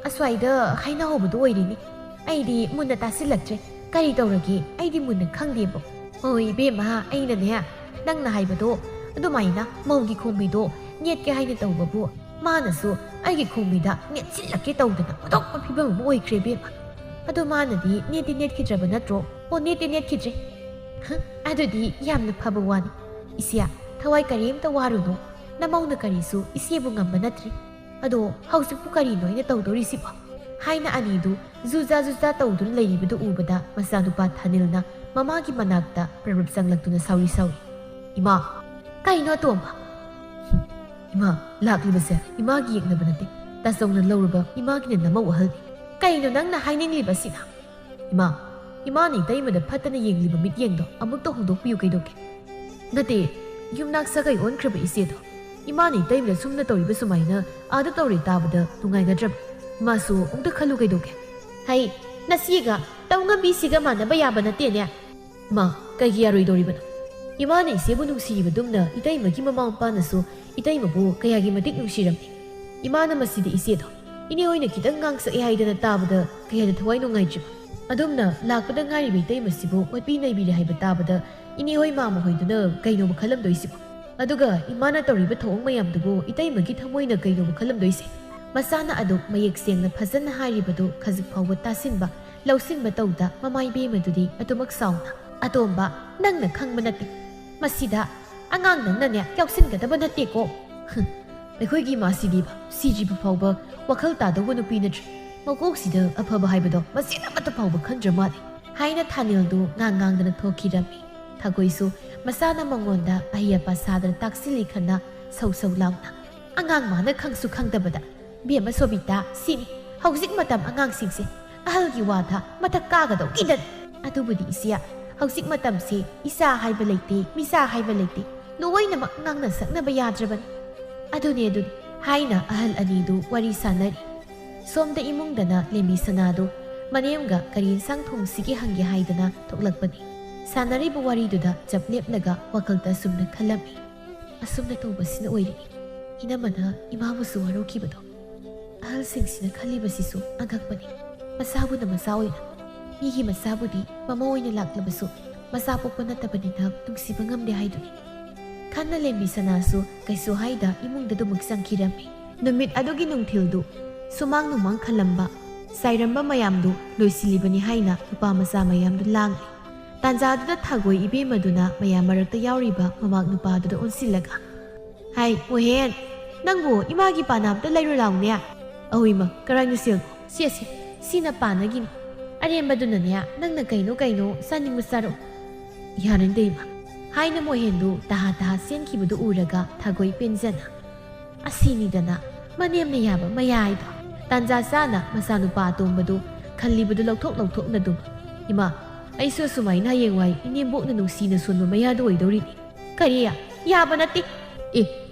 ꯑꯁ꯭ꯋꯥꯏꯗ ꯍꯥꯏꯅꯍꯧꯕꯗꯣ ꯑꯣꯏꯔꯤꯅꯤ꯫ ꯑꯩꯗꯤ ꯃꯨꯟꯅ ꯇꯥꯁꯤꯜꯂꯛꯇ꯭ꯔꯦ꯫ ꯀꯔꯤ ꯇꯧꯔꯒꯦ? ꯑꯩꯗꯤ ꯃꯨꯟꯅ ꯈꯪꯗꯦꯕꯣ꯫" "ꯍꯣꯏ ꯏꯕꯦꯝꯃ, ꯑꯩꯅꯅꯦ, ꯅꯪꯅ ꯍꯥꯏꯕꯗꯣ ꯑꯗꯨꯃꯥꯏꯅ ꯃꯧꯒꯤ ꯈꯣꯡꯕꯤꯗꯣ ꯅꯦꯠꯀꯦ ꯍꯥꯏꯅ ꯇꯧꯕꯕꯨ, ꯃꯥꯅꯁꯨ ꯑꯩꯒꯤ ꯈꯣꯡꯕꯤꯗ ꯅꯦꯠꯁꯤꯜꯂꯛꯀꯦ ꯇꯧꯗꯅ ꯑꯣꯟꯊꯣꯛꯄ ꯐꯤꯕꯝ ꯑꯃ ꯑꯣꯏꯈ꯭ꯔꯦ ꯏꯕꯦꯝꯃ꯫" ꯑꯗꯣ ꯃꯥꯅꯗꯤ ꯅꯦꯠꯇꯤ ꯅꯦꯠꯈꯤꯗ꯭ꯔꯕ ꯅꯠꯇ꯭ꯔꯣ? ꯑꯣ, ꯅꯦꯠꯇꯤ ꯅꯦꯠꯈꯤꯗ꯭ꯔꯦ꯫ ꯍ, ꯑꯗꯨꯗꯤ ꯌꯥꯝꯅ ꯐꯕ ꯋꯥꯅꯤ꯫ ꯏꯆꯦ, ꯊꯋꯥꯏ ꯀꯔꯤꯝꯇ ꯋꯥꯔꯨꯅꯨ꯫ ꯅꯃꯧꯅ ꯀꯔꯤꯁꯨ ꯏꯆꯦꯕꯨ ꯉꯝꯕ ꯅꯠꯇ꯭ꯔꯤ꯫ ꯑꯗꯣ ꯍꯧꯖꯤꯛꯄꯨ ꯀꯔꯤꯅꯣ ꯑꯩꯅ ꯇꯧꯗꯣꯔꯤꯁꯤꯕꯣ? ꯍꯥꯏꯅ ꯑꯅꯤꯗꯨ ꯖꯨꯖꯥ ꯖꯨꯖꯥ ꯇꯧꯗꯨꯅ ꯂꯩꯔꯤꯕꯗꯨ ꯎꯕꯗ ꯃꯆꯥꯅꯨꯄꯥ ꯊꯥꯅꯤꯜꯅ ꯃꯃꯥꯒꯤ ꯃꯅꯥꯛꯇ ꯄ꯭ꯔꯞ ꯄ꯭ꯔꯞ ꯆꯪꯂꯛꯇꯨꯅ ꯁꯥꯎꯔꯤ ꯁꯥꯎꯔꯤ꯫ "ꯏꯃꯥ!" "ꯀꯩꯅꯣ ꯑꯇꯣꯝꯕ?" "ꯏꯃꯥ, ꯂꯥꯛꯂꯤꯕꯁꯦ ꯏꯃꯥꯒꯤ ꯌꯦꯛꯅꯕ ꯅꯠꯇꯦ, ꯇꯥꯆꯧꯅ ꯂꯧꯔꯕ ꯏꯃꯥꯒꯤꯅ ꯅꯃꯧ ꯑꯍꯜꯅꯤ꯫ ꯀꯩꯅꯣ ꯅꯪꯅ ꯍꯥꯏꯅꯤꯡꯂꯤꯕꯁꯤꯅ?" "ꯏꯃꯥ, ꯏꯃꯥꯅ ꯏꯇꯩꯃꯗ ꯐꯠꯇꯅ ꯌꯦꯡꯂꯤꯕ ꯃꯤꯠꯌꯦꯡꯗꯣ ꯑꯃꯨꯛꯇ ꯍꯣꯡꯗꯣꯛꯄꯤꯌꯨ ꯀꯩꯗꯧꯒꯦ?" "ꯅꯠꯇꯦ, ꯌꯨꯝꯅꯥꯛ ꯁꯥꯒꯩ ꯑꯣꯟꯈ꯭ꯔꯕ ꯏꯆꯦꯗꯣ꯫ ꯏꯃꯥꯅ ꯏꯇꯩꯃꯗ ꯁꯨꯝꯅ ꯇꯧꯔꯤꯕ ꯁꯨꯃꯥꯏꯅ ꯑꯥꯗ ꯇꯧꯔꯦ ꯇꯥꯕꯗ ꯅꯨꯡꯉꯥꯏꯒꯗ꯭ꯔꯕ? ꯏꯃꯥꯁꯨ ꯑꯃꯨꯛꯇ ꯈꯜꯂꯨ ꯀꯩꯗꯧꯒꯦ?" "ꯍꯩ, ꯅꯆꯦꯒ ꯇꯧꯉꯝꯕꯤꯁꯤꯒ ꯃꯥꯟꯅꯕ ꯌꯥꯕ ꯅꯠꯇꯦꯅꯦ꯫ ꯏꯃꯥ, ꯀꯩꯒꯤ ꯌꯥꯔꯣꯏꯗꯧꯔꯤꯕꯅꯣ? ꯏꯃꯥꯅ ꯏꯆꯦꯕꯨ ꯅꯨꯡꯁꯤꯔꯤꯕꯗꯨꯝꯅ ꯏꯇꯩꯃꯒꯤ ꯃꯃꯥ ꯃꯄꯥꯅꯁꯨ ꯏꯇꯩꯃꯕꯨ ꯀꯌꯥꯒꯤ ꯃꯇꯤꯛ ꯅꯨꯡꯁꯤꯔꯝꯅꯤ꯫ ꯏꯃꯥꯅ ꯃꯁꯤꯗ ꯏꯆꯦꯗꯣ ꯏꯅꯦ ꯍꯣꯏꯅ ꯈꯤꯇꯪ ꯉꯥꯡꯁꯛꯑꯦ ꯍꯥꯏꯗꯅ ꯇꯥꯕꯗ ꯀꯌꯥꯗ ꯊꯋꯥꯏ ꯅꯨꯡꯉꯥꯏꯇ꯭ꯔꯤꯕ? ꯑꯗꯨꯝꯅ ꯂꯥꯛꯄꯗ ꯉꯥꯏꯔꯤꯕ ꯏꯇꯩꯃꯁꯤꯕꯨ ꯑꯣꯠꯄꯤ ꯅꯩꯕꯤꯔꯦ ꯍꯥꯏꯕ ꯇꯥꯕꯗ ꯏꯅꯦ ꯍꯣꯏ ꯃꯥꯃ ꯍꯣꯏꯗꯨꯅ ꯀꯩꯅꯣꯕ ꯈꯜꯂꯝꯗꯣꯏꯁꯤꯕꯣ? ꯑꯗꯨꯒ ꯏꯃꯥꯅ ꯇꯧꯔꯤꯕ ꯊꯧꯑꯣꯡ ꯃꯌꯥꯝꯗꯨꯕꯨ ꯏꯇꯩꯃꯒꯤ ꯊꯃꯣꯏꯅ ꯀꯩꯅꯣꯕ ꯈꯜꯂꯝꯗꯣꯏꯁꯦ?" ꯃꯆꯥꯅ ꯑꯗꯨꯛ ꯃꯌꯦꯛ ꯁꯦꯡꯅ ꯐꯖꯅ ꯍꯥꯏꯔꯤꯕꯗꯨ ꯈꯖꯤꯛ ꯐꯥꯎꯕ ꯇꯥꯁꯤꯟꯕ, ꯂꯧꯁꯤꯟꯕ ꯇꯧꯗ ꯃꯃꯥ ꯏꯕꯦꯝꯃꯗꯨꯗꯤ ꯑꯗꯨꯃꯛ ꯁꯥꯎꯅ, "ꯑꯇꯣꯝꯕ, ꯅꯪꯅ ꯈꯪꯕ ꯅꯠꯇꯦ꯫ ꯃꯁꯤꯗ ꯑꯉꯥꯡ ꯅꯪꯅꯅꯦ ꯌꯥꯎꯁꯤꯟꯒꯗꯕ ꯅꯠꯇꯦꯀꯣ꯫ ꯍꯨꯝ, ꯑꯩꯈꯣꯏꯒꯤ ꯏꯃꯥꯁꯤꯗꯤꯕ ꯁꯤꯗ꯭ꯔꯤꯕ ꯐꯥꯎꯕ ꯋꯥꯈꯜ ꯇꯥꯗꯧꯕ ꯅꯨꯄꯤ ꯅꯠꯇ꯭ꯔꯦ꯫ ꯃꯀꯣꯛꯁꯤꯗ ꯑꯐꯕ ꯍꯥꯏꯕꯗꯣ ꯃꯆꯦꯠ ꯑꯃꯠꯇ ꯐꯥꯎꯕ ꯈꯟꯗ꯭ꯔ ꯃꯥꯜꯂꯦ," ꯍꯥꯏꯅ ꯊꯥꯅꯤꯜꯗꯨ ꯉꯥꯡ ꯉꯥꯡꯗꯅ ꯊꯣꯛꯈꯤꯔꯝꯃꯤ꯫ ꯊꯥꯒꯣꯏꯁꯨ ꯃꯆꯥꯅ ꯃꯉꯣꯟꯗ ꯑꯍꯩ ꯑꯄꯥ ꯁꯥꯗꯅ ꯇꯥꯛꯁꯤꯜꯂꯤ ꯈꯟꯅ ꯁꯧ ꯁꯧ ꯂꯥꯎꯅ, "ꯑꯉꯥꯡ ꯃꯥꯅ ꯈꯪꯁꯨ ꯈꯪꯗꯕꯗ꯫ ꯕꯦꯝꯃ ꯁꯣꯕꯤꯇꯥ, ꯁꯤꯅꯤ ꯍꯧꯖꯤꯛ ꯃꯇꯝ ꯑꯉꯥꯡꯁꯤꯡꯁꯦ, ꯑꯍꯜꯒꯤ ꯋꯥꯗ ꯃꯊꯛ ꯀꯥꯒꯗꯧꯒꯤꯗꯅꯤ꯫ ꯑꯗꯨꯕꯨꯗꯤ ꯏꯆꯦ, ꯍꯧꯖꯤꯛ ꯃꯇꯝꯁꯤ ꯏꯆꯥ ꯍꯥꯏꯕ ꯂꯩꯇꯦ, ꯃꯤꯆꯥ ꯍꯥꯏꯕ ꯂꯩꯇꯦ, ꯂꯣꯏꯅꯃꯛ ꯉꯥꯡꯅ ꯁꯛꯅꯕ ꯌꯥꯗ꯭ꯔꯕꯅꯤ꯫ ꯑꯗꯨꯅꯦ, ꯑꯗꯨꯅꯤ," ꯍꯥꯏꯅ ꯑꯍꯜ ꯑꯅꯤꯗꯨ ꯋꯥꯔꯤ ꯁꯥꯟꯅꯔꯤ꯫ ꯁꯣꯝꯗ ꯏꯃꯨꯡꯗꯅ ꯂꯦꯝꯕꯤ ꯁꯅꯥꯗꯨ ꯃꯅꯦꯝꯒ ꯀꯔꯤ ꯏꯟꯁꯥꯡ ꯊꯣꯡꯁꯤꯒꯦ ꯍꯪꯒꯦ ꯍꯥꯏꯗꯅ ꯊꯣꯛꯂꯛꯄꯅꯤ꯫ ꯁꯥꯟꯅꯔꯤꯕ ꯋꯥꯔꯤꯗꯨꯗ ꯆꯞ ꯂꯦꯞꯂꯒ ꯋꯥꯈꯜꯗ ꯑꯁꯨꯝꯅ ꯈꯜꯂꯝꯃꯤ꯫ ꯑꯁꯨꯝꯅ ꯇꯧꯕꯁꯤꯅ ꯑꯣꯏꯔꯤꯅꯤ꯫ ꯏꯅꯝꯃꯅ ꯏꯃꯥꯕꯨꯁꯨ ꯋꯥꯔꯧꯈꯤꯕꯗꯣ꯫ ꯑꯍꯜꯁꯤꯡꯁꯤꯅ ꯈꯜꯂꯤꯕꯁꯤꯁꯨ ꯑꯉꯛꯄꯅꯤ꯫ ꯃꯆꯥꯕꯨꯅ ꯃꯆꯥ ꯑꯣꯏꯅ, ꯃꯤꯒꯤ ꯃꯆꯥꯕꯨꯗꯤ ꯃꯃꯧ ꯑꯣꯏꯅ ꯂꯥꯛꯂꯕꯁꯨ ꯃꯆꯥ ꯄꯣꯛꯄ ꯅꯠꯇꯕꯅꯤꯅ ꯅꯨꯡꯁꯤꯕ ꯉꯝꯗꯦ ꯍꯥꯏꯗꯨꯅꯤ꯫ ꯈꯟꯅ ꯂꯦꯝꯕꯤ ꯁꯅꯥꯁꯨ ꯀꯩꯁꯨ ꯍꯥꯏꯗ ꯏꯃꯨꯡꯗ ꯑꯗꯨꯃꯛ ꯆꯪꯈꯤꯔꯝꯃꯤ꯫ ꯅꯨꯃꯤꯠ ꯑꯗꯨꯒꯤ ꯅꯨꯡꯊꯤꯜꯗꯨ ꯁꯨꯃꯥꯡ ꯅꯨꯃꯥꯡ ꯈꯜꯂꯝꯕ, ꯆꯥꯏꯔꯝꯕ ꯃꯌꯥꯝꯗꯨ ꯂꯣꯏꯁꯤꯜꯂꯤꯕꯅꯤ ꯍꯥꯏꯅ ꯅꯨꯄꯥ ꯃꯆꯥ ꯃꯌꯥꯝꯗꯨ ꯂꯥꯡꯂꯤ꯫ ꯇꯥꯟꯖꯥꯗꯨꯗ ꯊꯥꯒꯣꯏ ꯏꯕꯦꯝꯃꯗꯨꯅ ꯃꯌꯥꯝ ꯃꯔꯛꯇ ꯌꯥꯎꯔꯤꯕ ꯃꯃꯥ ꯅꯨꯄꯥꯗꯨꯗ ꯑꯣꯟꯁꯤꯜꯂꯒ, "ꯍꯥꯏ ꯃꯣꯍꯦꯟ, ꯅꯪꯕꯨ ꯏꯃꯥꯒꯤ ꯄꯥꯅꯥ ꯑꯝꯇ ꯂꯩꯔꯨ ꯂꯥꯎꯅꯦ꯫ ꯑꯍꯣꯏꯃ, ꯀꯔꯥꯏꯅꯣ ꯁꯦꯜ? ꯁꯦ ꯁꯦ, ꯁꯤꯅ ꯄꯥꯅꯒꯤꯅꯤ꯫ ꯑꯔꯦꯝꯕꯗꯨꯅꯅꯦ ꯅꯪꯅ ꯀꯩꯅꯣ ꯀꯩꯅꯣ ꯆꯥꯅꯤꯡꯕ ꯆꯥꯔꯛꯎ꯫ ꯌꯥꯔꯦꯗ ꯏꯃꯥ" ꯍꯥꯏꯅ ꯃꯣꯍꯦꯟꯗꯨ ꯇꯍꯥ ꯇꯍꯥ ꯆꯦꯟꯈꯤꯕꯗꯨ ꯎꯔꯒ ꯊꯥꯒꯣꯏ ꯄꯦꯟꯖꯅ, "ꯑꯁꯤꯅꯤꯗꯅ ꯃꯅꯦꯝꯅ ꯌꯥꯕ ꯃꯌꯥꯏꯗꯣ"꯫ ꯇꯥꯟꯖꯥ ꯆꯥꯅ ꯃꯆꯥꯅꯨꯄꯥ ꯑꯇꯣꯝꯕꯗꯨ ꯈꯜꯂꯤꯕꯗꯨ ꯂꯧꯊꯣꯛ ꯂꯧꯊꯣꯛꯅ ꯑꯗꯨꯝ, "ꯏꯃꯥ, ꯑꯩꯁꯨ ꯑꯁꯨꯃꯥꯏꯅ ꯍꯌꯦꯡꯋꯥꯏ ꯏꯅꯦꯝꯕꯣꯛꯅ ꯅꯨꯡꯁꯤꯅ ꯁꯣꯟꯕ ꯃꯌꯥꯗꯨ ꯑꯣꯏꯗꯧꯔꯤꯅꯤ"꯫ "ꯀꯔꯤ? ꯌꯥꯕ ꯅꯠꯇꯦ"꯫ "ꯑꯦ,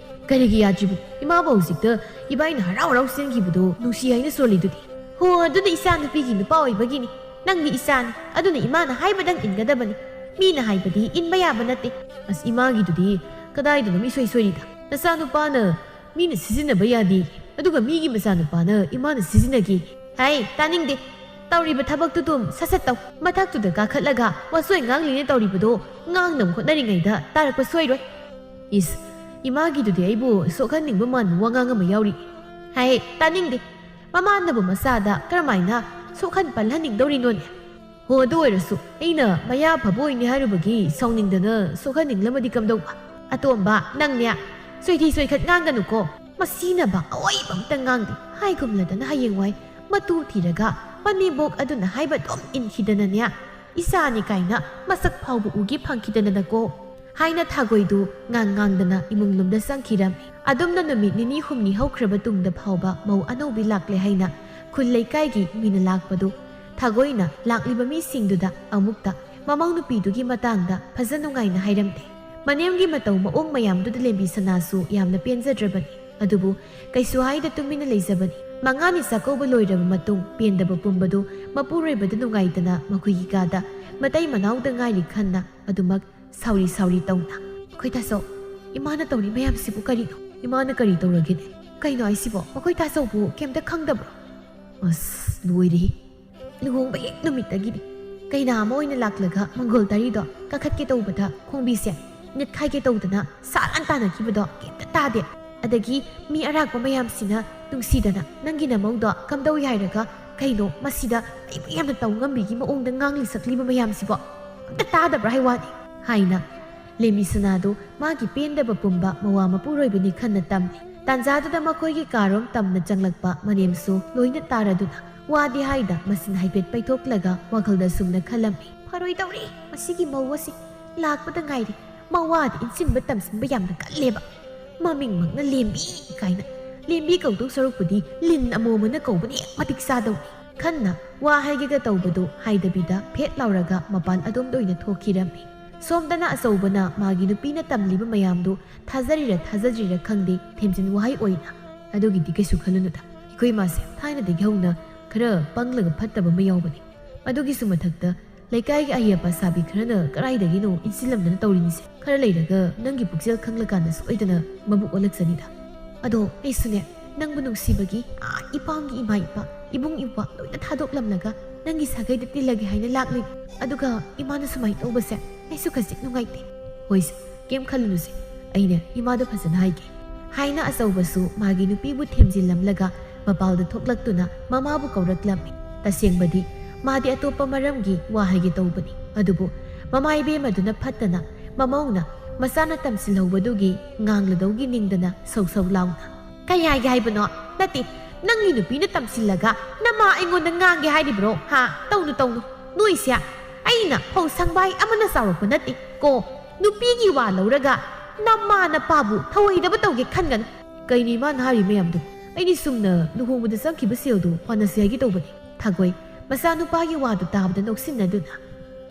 ꯀꯔꯤꯒꯤ ꯌꯥꯗ꯭ꯔꯤꯕꯅꯣ? ꯏꯃꯥꯕꯨ ꯍꯧꯖꯤꯛꯇ ꯏꯕꯥꯏꯅ ꯍꯔꯥꯎ ꯍꯔꯥꯎ ꯆꯦꯟꯈꯤꯕꯗꯣ ꯅꯨꯡꯁꯤ ꯍꯥꯏꯅ ꯁꯣꯜꯂꯤꯗꯨꯗꯤ"꯫ "ꯍꯣ, ꯑꯗꯨꯅ ꯏꯆꯥ ꯅꯨꯄꯤꯒꯤ ꯅꯨꯄꯥ ꯑꯣꯏꯕꯒꯤꯅꯤ꯫ ꯅꯪꯗꯤ ꯏꯆꯥꯅꯤ, ꯑꯗꯨꯅ ꯏꯃꯥꯅ ꯍꯥꯏꯕꯗꯪ ꯏꯟꯒꯗꯕꯅꯤ꯫ ꯃꯤꯅ ꯍꯥꯏꯕꯗꯤ ꯏꯟꯕ ꯌꯥꯕ ꯅꯠꯇꯦ"꯫ "ꯑꯁ, ꯏꯃꯥꯒꯤꯗꯨꯗꯤ ꯀꯗꯥꯏꯗꯅꯣ ꯃꯤ ꯁꯣꯏ ꯁꯣꯏꯔꯤꯗ? ꯅꯆꯥꯅꯨꯄꯥꯅ ꯃꯤꯅ ꯁꯤꯖꯤꯟꯅꯕ ꯌꯥꯗꯦ, ꯑꯗꯨꯒ ꯃꯤꯒꯤ ꯃꯆꯥꯅꯨꯄꯥꯅ ꯏꯃꯥꯅ ꯁꯤꯖꯤꯟꯅꯒꯦ"꯫ "ꯍꯥꯏ, ꯇꯥꯅꯤꯡꯗꯦ꯫ ꯇꯧꯔꯤꯕ ꯊꯕꯛꯇꯨ ꯑꯗꯨꯝ ꯁꯠ ꯁꯠ ꯇꯧ꯫ ꯃꯊꯛꯇꯨꯗ ꯀꯥꯈꯠꯂꯒ ꯋꯥꯆꯣꯏ ꯉꯥꯡꯂꯤꯅ ꯇꯧꯔꯤꯕꯗꯣ ꯉꯥꯡꯅꯕ ꯍꯣꯠꯅꯔꯤꯉꯩꯗ ꯇꯥꯔꯛꯄ ꯁꯣꯏꯔꯣꯏ"꯫ "ꯏꯁ, ꯏꯃꯥꯒꯤꯗꯨꯗꯤ ꯑꯩꯕꯨ ꯁꯣꯛꯍꯟꯅꯤꯡꯕ ꯃꯥꯟꯕ ꯋꯥꯉꯥꯡ ꯑꯃ ꯌꯥꯎꯔꯤ"꯫ "ꯍꯥꯏ, ꯇꯥꯅꯤꯡꯗꯦ꯫ ꯃꯃꯥꯅꯕꯨ ꯃꯆꯥꯗ ꯀꯔꯝꯍꯥꯏꯅ ꯁꯣꯛꯍꯟ ꯄꯜꯍꯟꯅꯤꯡꯗꯧꯔꯤꯅꯣꯅꯦ?" "ꯍꯣ, ꯑꯗꯨ ꯑꯣꯏꯔꯁꯨ ꯑꯩꯅ ꯃꯌꯥ ꯐꯕ ꯑꯣꯏꯅꯤ ꯍꯥꯏꯔꯨꯕꯒꯤ ꯁꯥꯎꯅꯤꯡꯗꯅ ꯁꯣꯛꯍꯟꯅꯤꯡꯂꯝꯃꯗꯤ ꯀꯝꯗꯧꯕ?" "ꯑꯇꯣꯝꯕ, ꯅꯪꯅꯦ ꯆꯣꯏꯊꯤ ꯆꯣꯏꯈꯠ ꯉꯥꯡꯒꯅꯨꯀꯣ꯫ ꯃꯁꯤꯅꯕ ꯑꯋꯥꯏꯕ ꯑꯝꯇ ꯉꯥꯡꯗꯦ꯫ ꯍꯥꯏꯒꯨꯝꯂꯗꯅ ꯍꯌꯦꯡꯋꯥꯏ ꯃꯇꯨ ꯊꯤꯔꯒ ꯃꯅꯦꯝꯕꯣꯛ ꯑꯗꯨꯅ ꯍꯥꯏꯕ ꯑꯗꯨꯝ ꯏꯟꯈꯤꯗꯅꯅꯦ, ꯏꯆꯥꯅꯤ ꯀꯥꯏꯅ ꯃꯁꯛ ꯐꯥꯎꯕ ꯎꯒꯦ ꯐꯪꯈꯤꯗꯅꯅꯀꯣ" ꯍꯥꯏꯅ ꯊꯥꯒꯣꯏꯗꯨ ꯉꯥꯡ ꯉꯥꯡꯗꯅ ꯏꯃꯨꯡ ꯂꯣꯝꯗ ꯆꯪꯈꯤꯔꯝꯃꯤ꯫ ꯑꯗꯨꯝꯅ ꯅꯨꯃꯤꯠ ꯅꯤꯅꯤ ꯍꯨꯝꯅꯤ ꯍꯧꯈ꯭ꯔꯕ ꯇꯨꯡꯗ ꯐꯥꯎꯕ ꯃꯧ ꯑꯅꯧꯕꯤ ꯂꯥꯛꯂꯦ ꯍꯥꯏꯅ ꯈꯨꯜ ꯂꯩꯀꯥꯏꯒꯤ ꯃꯤꯅ ꯂꯥꯛꯄꯗꯨ ꯊꯥꯒꯣꯏꯅ ꯂꯥꯛꯂꯤꯕ ꯃꯤꯁꯤꯡꯗꯨꯗ ꯑꯃꯨꯛꯇ ꯃꯃꯧ ꯅꯨꯄꯤꯗꯨꯒꯤ ꯃꯇꯥꯡꯗ ꯐꯖ ꯅꯨꯡꯉꯥꯏꯅ ꯍꯥꯏꯔꯝꯗꯦ꯫ ꯃꯅꯦꯝꯒꯤ ꯃꯇꯧ ꯃꯑꯣꯡ ꯃꯌꯥꯝꯗꯨꯗ ꯂꯦꯝꯕꯤ ꯁꯅꯥꯁꯨ ꯌꯥꯝꯅ ꯄꯦꯟꯖꯗ꯭ꯔꯕꯅꯤ꯫ ꯑꯗꯨꯕꯨ ꯀꯩꯁꯨ ꯍꯥꯏꯗ ꯇꯨꯃꯤꯟꯅ ꯂꯩꯖꯕꯅꯤ꯫ ꯃꯉꯥꯅꯤ ꯆꯥꯛꯀꯧꯕ ꯂꯣꯏꯔꯕ ꯃꯇꯨꯡ ꯄꯦꯟꯗꯕ ꯄꯨꯝꯕꯗꯨ ꯃꯄꯨꯔꯣꯏꯕꯗ ꯅꯨꯡꯉꯥꯏꯇꯅ ꯃꯈꯣꯏꯒꯤ ꯀꯥꯗ ꯃꯇꯩ ꯃꯅꯥꯎꯗ ꯉꯥꯏꯔꯤ ꯈꯟꯅ ꯑꯗꯨꯃꯛ ꯁꯥꯎꯔꯤ ꯁꯥꯎꯔꯤ ꯇꯧꯅ, "ꯑꯩꯈꯣꯏ ꯇꯥꯆꯧ, ꯏꯃꯥꯅ ꯇꯧꯔꯤ ꯃꯌꯥꯝꯁꯤꯕꯨ ꯀꯔꯤꯅꯣ? ꯏꯃꯥꯅ ꯀꯔꯤ ꯇꯧꯔꯒꯦꯅꯦ? ꯀꯩꯅꯣ ꯍꯥꯏꯁꯤꯕꯣ? ꯃꯈꯣꯏ ꯇꯥꯆꯧꯕꯨ ꯀꯩꯝꯇ ꯈꯪꯗꯕ꯭ꯔꯣ?" ꯑꯁ, ꯂꯣꯏꯔꯦꯍꯦ꯫ ꯂꯨꯍꯣꯡꯕ ꯍꯦꯛ ꯅꯨꯃꯤꯠꯇꯒꯤꯗꯤ ꯀꯩꯅꯥ ꯑꯃ ꯑꯣꯏꯅ ꯂꯥꯛꯂꯒ ꯃꯪꯒꯣꯜ ꯇꯥꯔꯤꯗꯣ ꯀꯥꯈꯠꯀꯦ ꯇꯧꯕꯗ ꯈꯣꯡꯕꯤꯁꯦ ꯅꯦꯠꯈꯥꯏꯒꯦ ꯇꯧꯗꯅ ꯁꯥꯔꯥꯟ ꯇꯥꯟꯅꯈꯤꯕꯗꯣ ꯀꯩꯝꯇ ꯇꯥꯗꯦ꯫ ꯑꯗꯒꯤ ꯃꯤ ꯑꯔꯥꯛꯄ ꯃꯌꯥꯝꯁꯤꯅ ꯅꯨꯡꯁꯤꯗꯅ ꯅꯪꯒꯤ ꯅꯃꯧꯗꯣ ꯀꯝꯗꯧꯏ ꯍꯥꯏꯔꯒ "ꯀꯩꯅꯣ ꯃꯁꯤꯗ ꯑꯩꯕꯨ ꯌꯥꯝꯅ ꯇꯧ ꯉꯝꯕꯤꯒꯤ ꯃꯑꯣꯡꯗ ꯉꯥꯡꯂꯤ ꯁꯛꯂꯤꯕ ꯃꯌꯥꯝꯁꯤꯕꯣ? ꯑꯝꯇ ꯇꯥꯗꯕ꯭ꯔꯥ ꯍꯥꯏ ꯋꯥꯅꯤ?" ꯍꯥꯏꯅ ꯂꯦꯝꯕꯤ ꯁꯅꯥꯗꯨ ꯃꯥꯒꯤ ꯄꯦꯟꯗꯕ ꯄꯨꯝꯕ ꯃꯋꯥ ꯃꯄꯨꯔꯣꯏꯕꯅꯤ ꯈꯟꯅ ꯇꯝꯃꯤ꯫ ꯇꯥꯟꯖꯥꯗꯨꯗ ꯃꯈꯣꯏꯒꯤ ꯀꯥꯔꯣꯝ ꯇꯝꯅ ꯆꯪꯂꯛꯄ ꯃꯅꯦꯝꯁꯨ ꯂꯣꯏꯅ ꯇꯥꯔꯗꯨꯅ ꯋꯥꯗꯤ ꯍꯥꯏꯗ ꯃꯆꯤꯟ ꯍꯥꯏꯐꯦꯠ ꯄꯩꯊꯣꯛꯂꯒ ꯋꯥꯈꯜꯗ ꯁꯨꯝꯅ ꯈꯜꯂꯝꯃꯤ, "ꯐꯔꯣꯏꯗꯧꯔꯤ ꯃꯁꯤꯒꯤ ꯃꯧ ꯑꯁꯤ꯫ ꯂꯥꯛꯄꯗ ꯉꯥꯏꯔꯤ, ꯃꯋꯥꯗꯤ ꯏꯟꯁꯤꯟꯕ ꯇꯝꯁꯤꯟꯕ ꯌꯥꯝꯅ ꯀꯜꯂꯦꯕ꯫ ꯃꯃꯤꯡꯃꯛꯅ ꯂꯦꯝꯕꯤ ꯀꯥꯏꯅ꯫ ꯂꯦꯝꯕꯤ ꯀꯧꯗꯧ ꯁꯔꯨꯛꯄꯨꯗꯤ ꯂꯤꯟ ꯑꯃꯣꯃꯅ ꯀꯧꯕꯅ ꯍꯦꯛ ꯃꯇꯤꯛ ꯆꯥꯗꯧꯅꯤ" ꯈꯟꯅ ꯋꯥ ꯍꯥꯏꯒꯦꯒ ꯇꯧꯕꯗꯨ ꯍꯥꯏꯗꯕꯤꯗ ꯐꯦꯠ ꯂꯥꯎꯔꯒ ꯃꯄꯥꯟ ꯑꯗꯣꯝꯗ ꯑꯣꯏꯅ ꯊꯣꯛꯈꯤꯔꯝꯃꯤ꯫ ꯁꯣꯝꯗꯅ ꯑꯆꯧꯕꯅ ꯃꯥꯒꯤ ꯅꯨꯄꯤꯅ ꯇꯝꯂꯤꯕ ꯃꯌꯥꯝꯗꯨ ꯊꯥꯖꯔꯤꯔ ꯊꯥꯖꯗ꯭ꯔꯤꯔ ꯈꯪꯗꯦ, ꯊꯦꯝꯖꯤꯟ ꯋꯥꯍꯩ ꯑꯣꯏꯅ, "ꯑꯗꯨꯒꯤꯗꯤ ꯀꯩꯁꯨ ꯈꯜꯂꯨꯅꯨꯗ, ꯑꯩꯈꯣꯏ ꯃꯥꯁꯦ ꯊꯥꯏꯅꯗꯒꯤ ꯍꯧꯅ ꯈꯔ ꯄꯪꯂꯒ ꯐꯠꯇꯕ ꯑꯃ ꯌꯥꯎꯕꯅꯤ꯫ ꯑꯗꯨꯒꯤꯁꯨ ꯃꯊꯛꯇ ꯂꯩꯀꯥꯏꯒꯤ ꯑꯍꯩ ꯑꯄꯥ ꯁꯥꯕꯤ ꯈꯔꯅ ꯀꯗꯥꯏꯗꯒꯤꯅꯣ ꯏꯟꯁꯤꯜꯂꯝꯗꯅ ꯇꯧꯔꯤꯅꯤꯁꯦ꯫ ꯈꯔ ꯂꯩꯔꯒ ꯅꯪꯒꯤ ꯄꯨꯛꯆꯦꯜ ꯈꯪꯂꯀꯥꯟꯗ ꯁꯣꯏꯗꯅ ꯃꯕꯨꯛ ꯑꯣꯜꯂꯛꯆꯅꯤꯗ꯫ ꯑꯗꯣ ꯑꯩꯁꯨꯅꯦ, ꯅꯪꯕꯨ ꯅꯨꯡꯁꯤꯕꯒꯤ, ꯑꯥ, ꯏꯄꯥꯝꯒꯤ ꯏꯃꯥ ꯏꯄꯥ, ꯏꯕꯨꯡ ꯏꯄ꯭ꯋꯥ ꯂꯣꯏꯅ ꯊꯥꯗꯣꯛꯂꯝꯂꯒ ꯅꯪꯒꯤ ꯁꯥꯒꯩꯗ ꯇꯤꯜꯂꯒꯦ ꯍꯥꯏꯅ ꯂꯥꯛꯂꯤꯅꯤ꯫ ꯑꯗꯨꯒ ꯏꯃꯥꯅ ꯁꯨꯃꯥꯏꯅ ꯇꯧꯕꯁꯦ ꯑꯩꯁꯨ ꯈꯖꯤꯛ ꯅꯨꯡꯉꯥꯏꯇꯦ꯫" "ꯍꯣꯏꯁꯦ, ꯀꯩꯝ ꯈꯜꯂꯨꯅꯨꯁꯦ, ꯑꯩꯅꯦ ꯏꯃꯥꯗ ꯐꯖꯅ ꯍꯥꯏꯒꯦ" ꯍꯥꯏꯅ ꯑꯆꯧꯕꯁꯨ ꯃꯥꯒꯤ ꯅꯨꯄꯤꯕꯨ ꯊꯦꯝꯖꯤꯜꯂꯝꯂꯒ ꯃꯄꯥꯜꯗ ꯊꯣꯛꯂꯛꯇꯨꯅ ꯃꯃꯥꯕꯨ ꯀꯧꯔꯛꯂꯝꯃꯤ꯫ ꯇꯁꯦꯡꯕꯗꯤ ꯃꯥꯗꯤ ꯑꯇꯣꯞꯄ ꯃꯔꯝꯒꯤ ꯋꯥ ꯍꯥꯏꯒꯦ ꯇꯧꯕꯅꯤ, ꯑꯗꯨꯕꯨ ꯃꯃꯥ ꯏꯕꯦꯝꯃꯗꯨꯅ ꯐꯠꯇꯅ ꯃꯃꯧꯅ ꯃꯆꯥꯅ ꯇꯝꯁꯤꯜꯍꯧꯕꯗꯨꯒꯤ ꯉꯥꯡꯂꯗꯧꯒꯤ ꯅꯤꯡꯗꯅ ꯁꯧ ꯁꯧ ꯂꯥꯎꯅ, "ꯀꯩ ꯍꯥꯏꯒꯦ ꯍꯥꯏꯕꯅꯣ? ꯅꯠꯇꯦ, ꯅꯪꯒꯤ ꯅꯨꯄꯤꯅ ꯇꯝꯁꯤꯜꯂꯒ ꯅꯃꯥ ꯑꯩꯉꯣꯟꯗ ꯉꯥꯡꯒꯦ ꯍꯥꯏꯔꯤꯕ꯭ꯔꯣ? ꯍꯥ? ꯇꯧꯅꯨ, ꯇꯧꯅꯨ꯫ ꯅꯣꯏꯁꯦ ꯑꯩꯅ ꯐꯧ ꯁꯪꯕꯥꯏ ꯑꯃꯅ ꯆꯥꯎꯔꯛꯄ ꯅꯠꯇꯦ ꯀꯣ꯫ ꯅꯨꯄꯤꯒꯤ ꯋꯥ ꯂꯧꯔꯒ ꯅꯃꯥ ꯅꯄꯥꯕꯨ ꯊꯧꯑꯣꯏꯗꯕ ꯇꯧꯒꯦ ꯈꯟꯒꯅꯨ꯫" "ꯀꯩꯅꯣ ꯏꯃꯥꯅ ꯍꯥꯏꯔꯤ ꯃꯌꯥꯝꯗꯣ? ꯑꯩꯗꯤ ꯁꯨꯝꯅ ꯂꯨꯍꯣꯡꯕꯗ ꯆꯪꯈꯤꯕ ꯁꯦꯜꯗꯣ ꯄꯥꯟꯅꯁꯤ ꯍꯥꯏꯒꯦ ꯇꯧꯕꯅꯤ꯫" ꯊꯥꯒꯣꯏ ꯃꯆꯥꯅꯨꯄꯥꯒꯤ ꯋꯥꯗꯨ ꯇꯥꯕꯗ ꯅꯣꯛꯁꯤꯟꯅꯗꯨꯅ,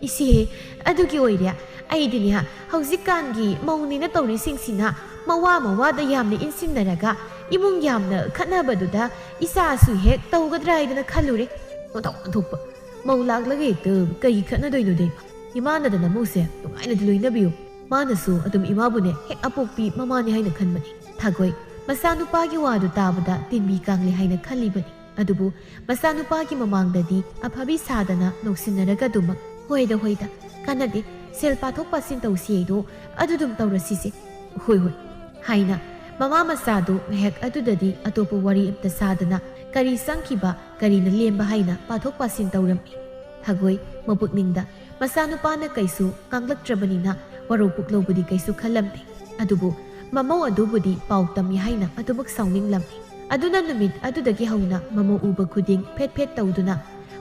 "ꯏꯆꯦ, ꯑꯗꯨꯒꯤ ꯑꯣꯏꯔꯦ꯫ ꯑꯩꯗꯤꯅꯦ, ꯍꯧꯖꯤꯛꯀꯥꯟꯒꯤ ꯃꯧꯅꯦꯅ ꯇꯧꯔꯤꯁꯤꯡꯁꯤꯅ ꯃꯋꯥ ꯃꯋꯥꯗ ꯌꯥꯝꯅ ꯏꯟꯁꯤꯟꯅꯔꯒ ꯏꯃꯨꯡ ꯌꯥꯝꯅ ꯈꯠꯅꯕꯗꯨꯗ ꯏꯆꯥꯁꯨ ꯍꯦꯛ ꯇꯧꯒꯗ꯭ꯔꯥ ꯍꯥꯏꯗꯅ ꯈꯜꯂꯨꯔꯦ꯫" "ꯑꯣꯟꯊꯣꯛ ꯑꯣꯟꯊꯣꯛꯄ꯫ ꯃꯧ ꯂꯥꯛꯂꯒ ꯍꯦꯛꯇ ꯀꯩꯒꯤ ꯈꯠꯅꯗꯣꯏꯅꯣꯗ ꯏꯃꯥ? ꯏꯃꯥꯅꯗꯅ ꯃꯧꯁꯦ ꯅꯨꯡꯉꯥꯏꯅꯗꯤ ꯂꯣꯏꯅꯕꯤꯌꯨ꯫ ꯃꯥꯅꯁꯨ ꯑꯗꯨꯝ ꯏꯃꯥꯕꯨꯅꯦ ꯍꯦꯛ ꯑꯄꯣꯛꯄꯤ ꯃꯃꯥꯅꯤ ꯍꯥꯏꯅ ꯈꯟꯕꯅꯤ꯫" ꯊꯥꯒꯣꯏ ꯃꯆꯥꯅꯨꯄꯥꯒꯤ ꯋꯥꯗꯨ ꯇꯥꯕꯗ ꯇꯤꯟꯕꯤ ꯀꯥꯡꯂꯦ ꯍꯥꯏꯅ ꯈꯜꯂꯤꯕꯅꯤ꯫ ꯑꯗꯨꯕꯨ ꯃꯆꯥꯅꯨꯄꯥꯒꯤ ꯃꯃꯥꯡꯗꯗꯤ ꯑꯐꯕꯤ ꯁꯥꯗꯅ ꯅꯣꯛꯁꯤꯟꯅꯔꯒ ꯑꯗꯨꯃꯛ, "ꯍꯣꯏꯗ, ꯍꯣꯏꯗ, ꯀꯥꯟꯅꯗꯦ, ꯁꯦꯜ ꯄꯥꯊꯣꯛ ꯄꯥꯁꯤꯟ ꯇꯧꯁꯤ ꯍꯥꯏꯗꯣ, ꯑꯗꯨꯗꯨꯝ ꯇꯧꯔꯁꯤꯁꯦ꯫ ꯍꯣꯏ, ꯍꯣꯏ," ꯍꯥꯏꯅ ꯃꯃꯥ ꯃꯆꯥꯗꯨ ꯉꯥꯏꯍꯥꯛ ꯑꯗꯨꯗꯗꯤ ꯑꯇꯣꯞꯄ ꯋꯥꯔꯤ ꯑꯝꯇ ꯁꯥꯗꯅ ꯀꯔꯤ ꯆꯪꯈꯤꯕ, ꯀꯔꯤꯅ ꯂꯦꯝꯕ ꯍꯥꯏꯅ ꯄꯥꯊꯣꯛ ꯄꯥꯁꯤꯟ ꯇꯧꯔꯝꯃꯤ꯫ ꯊꯒꯣꯏ ꯃꯄꯨꯛꯅꯤꯡꯗ ꯃꯆꯥꯅꯨꯄꯥꯅ ꯀꯩꯁꯨ ꯉꯥꯡꯂꯛꯇ꯭ꯔꯕꯅꯤꯅ ꯋꯥꯔꯧ ꯄꯨꯛꯂꯧꯕꯗꯤ ꯀꯩꯁꯨ ꯈꯜꯂꯝꯗꯦ꯫ ꯑꯗꯨꯕꯨ ꯃꯃꯧ ꯑꯗꯨꯕꯨꯗꯤ ꯄꯥꯎ ꯇꯝꯃꯤ ꯍꯥꯏꯅ ꯑꯗꯨꯃꯛ ꯁꯥꯎꯅꯤꯡꯂꯝꯃꯤ꯫ ꯑꯗꯨꯅ ꯅꯨꯃꯤꯠ ꯑꯗꯨꯗꯒꯤ ꯍꯧꯅ ꯃꯃꯧ ꯎꯕ ꯈꯨꯗꯤꯡ ꯐꯦꯠ ꯐꯦꯠ ꯇꯧꯗꯨꯅ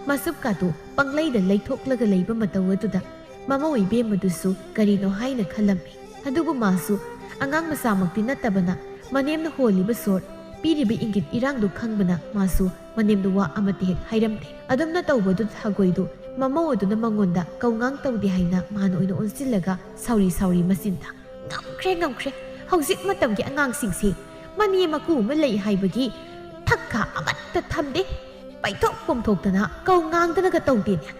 ꯃꯁꯨꯞꯀꯥꯗꯨ ꯄꯪꯂꯩꯗ ꯂꯩꯊꯣꯛꯂꯒ ꯂꯩꯕ ꯃꯇꯧ ꯑꯗꯨꯗ ꯃꯃꯧ ꯏꯕꯦꯝꯃꯗꯨꯁꯨ ꯀꯔꯤꯅꯣ ꯍꯥꯏꯅ ꯈꯜꯂꯝꯃꯤ꯫ ꯑꯗꯨꯕꯨ ꯃꯥꯁꯨ ꯑꯉꯥꯡ ꯃꯆꯥꯃꯛꯇꯤ ꯅꯠꯇꯕꯅ ꯃꯅꯦꯝꯅ ꯍꯣꯜꯂꯤꯕ ꯁꯣꯔ, ꯄꯤꯔꯤꯕ ꯏꯪꯒꯤꯠ ꯏꯔꯥꯡꯗꯨ ꯈꯪꯕꯅ ꯃꯥꯁꯨ ꯃꯅꯦꯝꯗ ꯋꯥ ꯑꯃꯠꯇ ꯍꯦꯛ ꯍꯥꯏꯔꯝꯗꯦ꯫ ꯑꯗꯨꯝꯅ ꯇꯧꯕꯗꯨ ꯊꯒꯣꯏꯗꯨ ꯃꯃꯧ ꯑꯗꯨꯅ ꯃꯉꯣꯟꯗ ꯀꯧꯉꯥꯡ ꯇꯧꯗꯦ ꯍꯥꯏꯅ ꯃꯥꯅ ꯑꯣꯏꯅ ꯑꯣꯟꯁꯤꯜꯂꯒ ꯁꯥꯎꯔꯤ ꯁꯥꯎꯔꯤ ꯃꯆꯤꯟꯗ, "ꯉꯝꯈ꯭ꯔꯦ, ꯉꯝꯈ꯭ꯔꯦ꯫ ꯍꯧꯖꯤꯛ ꯃꯇꯝꯒꯤ ꯑꯉꯥꯡꯁꯤꯡꯁꯤ ꯃꯅꯦꯝ ꯃꯀꯨ ꯑꯃ ꯂꯩ ꯍꯥꯏꯕꯒꯤ ꯊꯛꯀꯥ ꯑꯃꯠꯇ ꯊꯝꯗꯦ꯫ ꯄꯩꯊꯣꯛ ꯄꯣꯝꯊꯣꯛꯇꯅ ꯀꯧꯉꯥꯡꯗꯅꯒ ꯇꯧꯗꯦꯅꯦ꯫"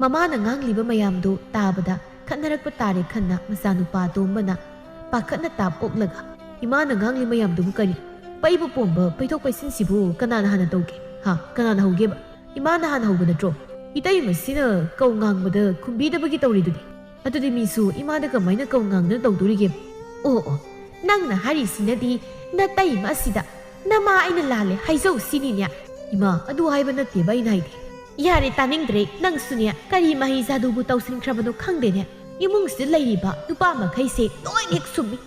ꯃꯃꯥꯅ ꯉꯥꯡꯂꯤꯕ ꯃꯌꯥꯝꯗꯨ ꯇꯥꯕꯗ ꯈꯠꯅꯔꯛꯄ ꯇꯥꯔꯦ ꯈꯟꯅ ꯃꯆꯥꯅꯨꯄꯥ ꯑꯇꯣꯝꯕꯅ ꯄꯥꯈꯠꯅ ꯇꯥꯞ ꯑꯣꯛꯂꯒ, "ꯏꯃꯥꯅ ꯉꯥꯡꯂꯤ ꯃꯌꯥꯝꯗꯨꯕꯨ ꯀꯔꯤ? ꯄꯩꯕ ꯄꯣꯝꯕ, ꯄꯩꯊꯣꯛ ꯄꯩꯁꯤꯟꯁꯤꯕꯨ ꯀꯅꯥꯅ ꯍꯥꯟꯅ ꯇꯧꯒꯦ? ꯍꯥ? ꯀꯅꯥꯅ ꯍꯧꯒꯦꯕ? ꯏꯃꯥꯅ ꯍꯥꯟꯅ ꯍꯧꯕ ꯅꯠꯇ꯭ꯔꯣ? ꯏꯇꯩꯃꯁꯤꯅ ꯀꯧ ꯉꯥꯡꯕꯗ ꯈꯨꯝꯕꯤꯗꯕꯒꯤ ꯇꯧꯔꯤꯗꯨꯗꯤ꯫ ꯑꯗꯨꯗꯤ ꯃꯤꯁꯨ ꯏꯃꯥꯗ ꯀꯃꯥꯏꯅ ꯀꯧ ꯉꯥꯡꯗꯅ ꯇꯧꯗꯣꯔꯤꯒꯦ? ꯑꯣ, ꯑꯣ, ꯅꯪꯅ ꯍꯥꯏꯔꯤꯁꯤꯅꯗꯤ ꯅꯇꯩꯃ ꯑꯁꯤꯗ ꯅꯃꯥ ꯑꯩꯅ ꯂꯥꯜꯂꯦ ꯍꯥꯏꯖꯧ ꯁꯤꯅꯤꯅꯦ?" "ꯏꯃꯥ, ꯑꯗꯨ ꯍꯥꯏꯕ ꯅꯠꯇꯦꯕ ꯑꯩꯅ ꯍꯥꯏꯗꯤ꯫" "ꯌꯥꯔꯦ, ꯇꯥꯅꯤꯡꯗ꯭ꯔꯦ꯫ ꯅꯪꯁꯨꯅꯦ, ꯀꯔꯤ ꯃꯍꯩ ꯖꯥꯗꯨꯕꯨ ꯇꯧꯁꯤꯟꯈ꯭ꯔꯕꯅꯣ ꯈꯪꯗꯦꯅꯦ꯫ ꯏꯃꯨꯡꯁꯤꯗ ꯂꯩꯔꯤꯕ ꯅꯨꯄꯥ ꯃꯈꯩꯁꯦ ꯂꯣꯏꯅ ꯍꯦꯛ ꯁꯨꯝꯃꯤ꯫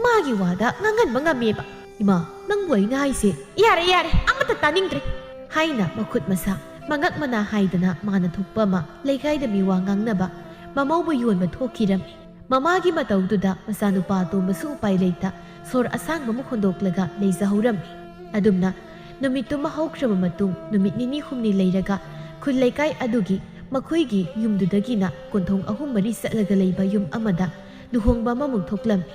ꯃꯥꯒꯤ ꯋꯥꯗ ꯉꯥꯡꯍꯟꯕ ꯉꯝꯃꯦꯕ꯫" "ꯏꯃꯥ, ꯅꯪꯕꯨ ꯑꯩꯅ ꯍꯥꯏꯁꯦ꯫" "ꯌꯥꯔꯦ, ꯌꯥꯔꯦ, ꯑꯃꯠꯇ ꯇꯥꯅꯤꯡꯗ꯭ꯔꯦ" ꯍꯥꯏꯅ ꯃꯈꯨꯠ ꯃꯁꯥ, ꯃꯉꯛ ꯃꯅꯥ ꯍꯥꯏꯗꯅ ꯃꯥꯅ ꯊꯣꯛꯄ ꯑꯃ ꯂꯩꯀꯥꯏꯗ ꯃꯤꯋꯥ ꯉꯥꯡꯅꯕ ꯃꯃꯧꯕꯨ ꯌꯣꯟꯕ ꯊꯣꯛꯈꯤꯔꯝꯃꯤ꯫ ꯃꯃꯥꯒꯤ ꯃꯇꯧꯗꯨꯗ ꯃꯆꯥꯅꯨꯄꯥ ꯑꯇꯣꯝꯕꯁꯨ ꯎꯄꯥꯏ ꯂꯩꯇ ꯁꯣꯔ ꯑꯁꯥꯡꯕ ꯑꯃ ꯍꯣꯟꯗꯣꯛꯂꯒ ꯂꯩꯖꯍꯧꯔꯝꯃꯤ꯫ ꯑꯗꯨꯝꯅ ꯅꯨꯃꯤꯠꯇꯨꯃ ꯍꯧꯈ꯭ꯔꯕ ꯃꯇꯨꯡ ꯅꯨꯃꯤꯠ ꯅꯤꯅꯤ ꯍꯨꯝꯅꯤ ꯂꯩꯔꯒ ꯈꯨꯜ ꯂꯩꯀꯥꯏ ꯑꯗꯨꯒꯤ ꯃꯈꯣꯏꯒꯤ ꯌꯨꯝꯗꯨꯗꯒꯤꯅ ꯀꯣꯟꯊꯣꯡ ꯑꯍꯨꯝ ꯃꯔꯤ ꯆꯠꯂꯒ ꯂꯩꯕ ꯌꯨꯝ ꯑꯃꯗ ꯂꯨꯍꯣꯡꯕ ꯑꯃꯃꯨꯛ ꯊꯣꯛꯂꯝꯃꯤ꯫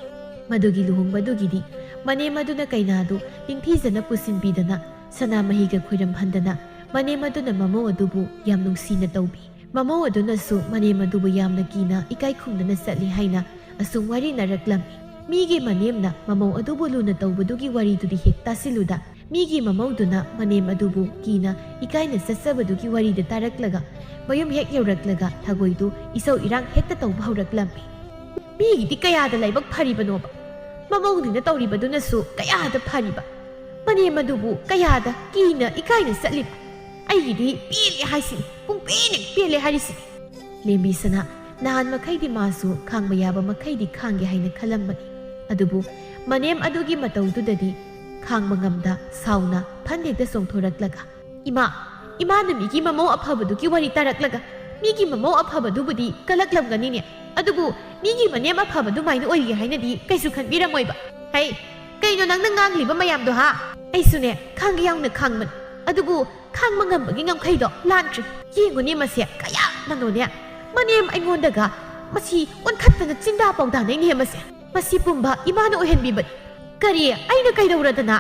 ꯃꯗꯨꯒꯤ ꯂꯨꯍꯣꯡꯕꯗꯨꯒꯤꯗꯤ ꯃꯅꯦꯝ ꯑꯗꯨꯅ ꯀꯩꯅꯥꯗꯨ ꯅꯤꯡꯊꯤꯖꯅ ꯄꯨꯁꯤꯟꯕꯤꯗꯅ ꯁꯅꯥ ꯃꯍꯤꯒ ꯈꯣꯏꯔꯝꯍꯟꯗꯅ ꯃꯅꯦꯝ ꯑꯗꯨꯅ ꯃꯃꯧ ꯑꯗꯨꯕꯨ ꯌꯥꯝ ꯅꯨꯡꯁꯤꯅ ꯇꯧꯕꯤ꯫ ꯃꯃꯧ ꯑꯗꯨꯅꯁꯨ ꯃꯅꯦꯝ ꯑꯗꯨꯕꯨ ꯌꯥꯝꯅ ꯀꯤꯅ ꯏꯀꯥꯏ ꯈꯨꯝꯅꯅ ꯆꯠꯂꯤ ꯍꯥꯏꯅ ꯑꯁꯨꯝ ꯋꯥꯔꯤꯅꯔꯛꯂꯝꯃꯤ꯫ ꯃꯤꯒꯤ ꯃꯅꯦꯝꯅ ꯃꯃꯧ ꯑꯗꯨꯕꯨ ꯂꯨꯅ ꯇꯧꯕꯗꯨꯒꯤ ꯋꯥꯔꯤꯗꯨꯗꯤ ꯍꯦꯛ ꯇꯥꯁꯤꯜꯂꯨꯗ, ꯃꯤꯒꯤ ꯃꯃꯧꯗꯨꯅ ꯃꯅꯦꯝ ꯑꯗꯨꯕꯨ ꯀꯤꯅ ꯏꯀꯥꯏꯅ ꯆꯠꯆꯕꯗꯨꯒꯤ ꯋꯥꯔꯤꯗꯨ ꯇꯥꯔꯛꯂꯒ ꯃꯌꯨꯝ ꯍꯦꯛ ꯌꯧꯔꯛꯂꯒ ꯊꯒꯣꯏꯗꯨ ꯏꯁꯧ ꯏꯔꯥꯡ ꯍꯦꯛꯇ ꯇꯧꯕ ꯍꯧꯔꯛꯂꯝꯃꯤ꯫ "ꯃꯤꯒꯤꯗꯤ ꯀꯌꯥꯗ ꯂꯥꯏꯕꯛ ꯐꯔꯤꯕꯅꯣꯕ? ꯃꯃꯧꯅꯤꯅ ꯇꯧꯔꯤꯕꯗꯨꯅꯁꯨ ꯀꯌꯥꯗ ꯐꯔꯤꯕ? ꯃꯅꯦꯝ ꯑꯗꯨꯕꯨ ꯀꯌꯥꯗ ꯀꯤꯅ ꯏꯀꯥꯏꯅ ꯆꯠꯂꯤꯕ? ꯑꯩꯒꯤꯗꯤ ꯄꯦꯜꯂꯦ ꯍꯥꯏꯁꯤꯅꯤ, ꯄꯨꯡ ꯄꯦꯟꯅ ꯄꯦꯜꯂꯦ ꯍꯥꯏꯔꯤꯁꯤꯅꯤ꯫ ꯂꯦꯝꯕꯤꯁꯅꯥ ꯅꯍꯥꯟ ꯃꯈꯩꯗꯤ ꯃꯥꯁꯨ ꯈꯥꯡꯕ ꯌꯥꯕ ꯃꯈꯩꯗꯤ ꯈꯥꯡꯒꯦ ꯍꯥꯏꯅ ꯈꯜꯂꯝꯕꯅꯤ꯫ ꯑꯗꯨꯕꯨ ꯃꯅꯦꯝ ꯑꯗꯨꯒꯤ ꯃꯇꯧꯗꯨꯗꯗꯤ ꯈꯥꯡꯕ ꯉꯝꯗ ꯁꯥꯎꯅ ꯐꯟ ꯍꯦꯛꯇ ꯆꯣꯡꯊꯣꯔꯛꯂꯒ, "ꯏꯃꯥ, ꯏꯃꯥꯅ ꯃꯤꯒꯤ ꯃꯃꯧ ꯑꯐꯕꯗꯨꯒꯤ ꯋꯥꯔꯤ ꯇꯥꯔꯛꯂꯒ, ꯃꯤꯒꯤ ꯃꯃꯧ ꯑꯐꯕꯗꯨꯕꯨꯗꯤ ꯀꯂꯛꯂꯝꯒꯅꯤꯅꯦ, ꯑꯗꯨꯕꯨ ꯃꯤꯒꯤ ꯃꯅꯦꯝ ꯑꯐꯕꯗꯨꯃꯥꯏꯅ ꯑꯣꯏꯒꯦ ꯍꯥꯏꯅꯗꯤ ꯀꯩꯁꯨ ꯈꯟꯕꯤꯔꯝꯃꯣꯏꯕ꯫ ꯍꯩ, ꯀꯩꯅꯣ ꯅꯪꯅ ꯉꯥꯡꯂꯤꯕ ꯃꯌꯥꯝꯗꯣ, ꯍꯥ?" ꯑꯩꯁꯨꯅꯦ, ꯈꯥꯡꯒꯦ ꯌꯥꯎꯅ ꯈꯥꯡꯕꯅꯤ, ꯑꯗꯨꯕꯨ ꯈꯥꯡꯕ ꯉꯝꯕꯒꯤ ꯉꯝꯈꯩꯗꯣ ꯂꯥꯟꯗ꯭ꯔꯤ꯫ ꯌꯦꯡꯉꯨꯅꯦ ꯃꯁꯦ, ꯀꯌꯥꯝꯅꯅꯣꯅꯦ꯫ ꯃꯅꯦꯝ ꯑꯩꯉꯣꯟꯗꯒ ꯃꯁꯤ ꯑꯣꯟꯈꯠꯇꯅ ꯆꯤꯟꯗꯥ ꯄꯥꯎꯗꯥꯅꯩꯅꯦ ꯃꯁꯦ꯫ ꯃꯁꯤ ꯄꯨꯝꯕ ꯏꯃꯥꯅ ꯑꯣꯏꯍꯟꯕꯤꯕꯅꯤ꯫ ꯀꯔꯤ? ꯑꯩꯅ ꯀꯩꯗꯧꯔꯗꯅ?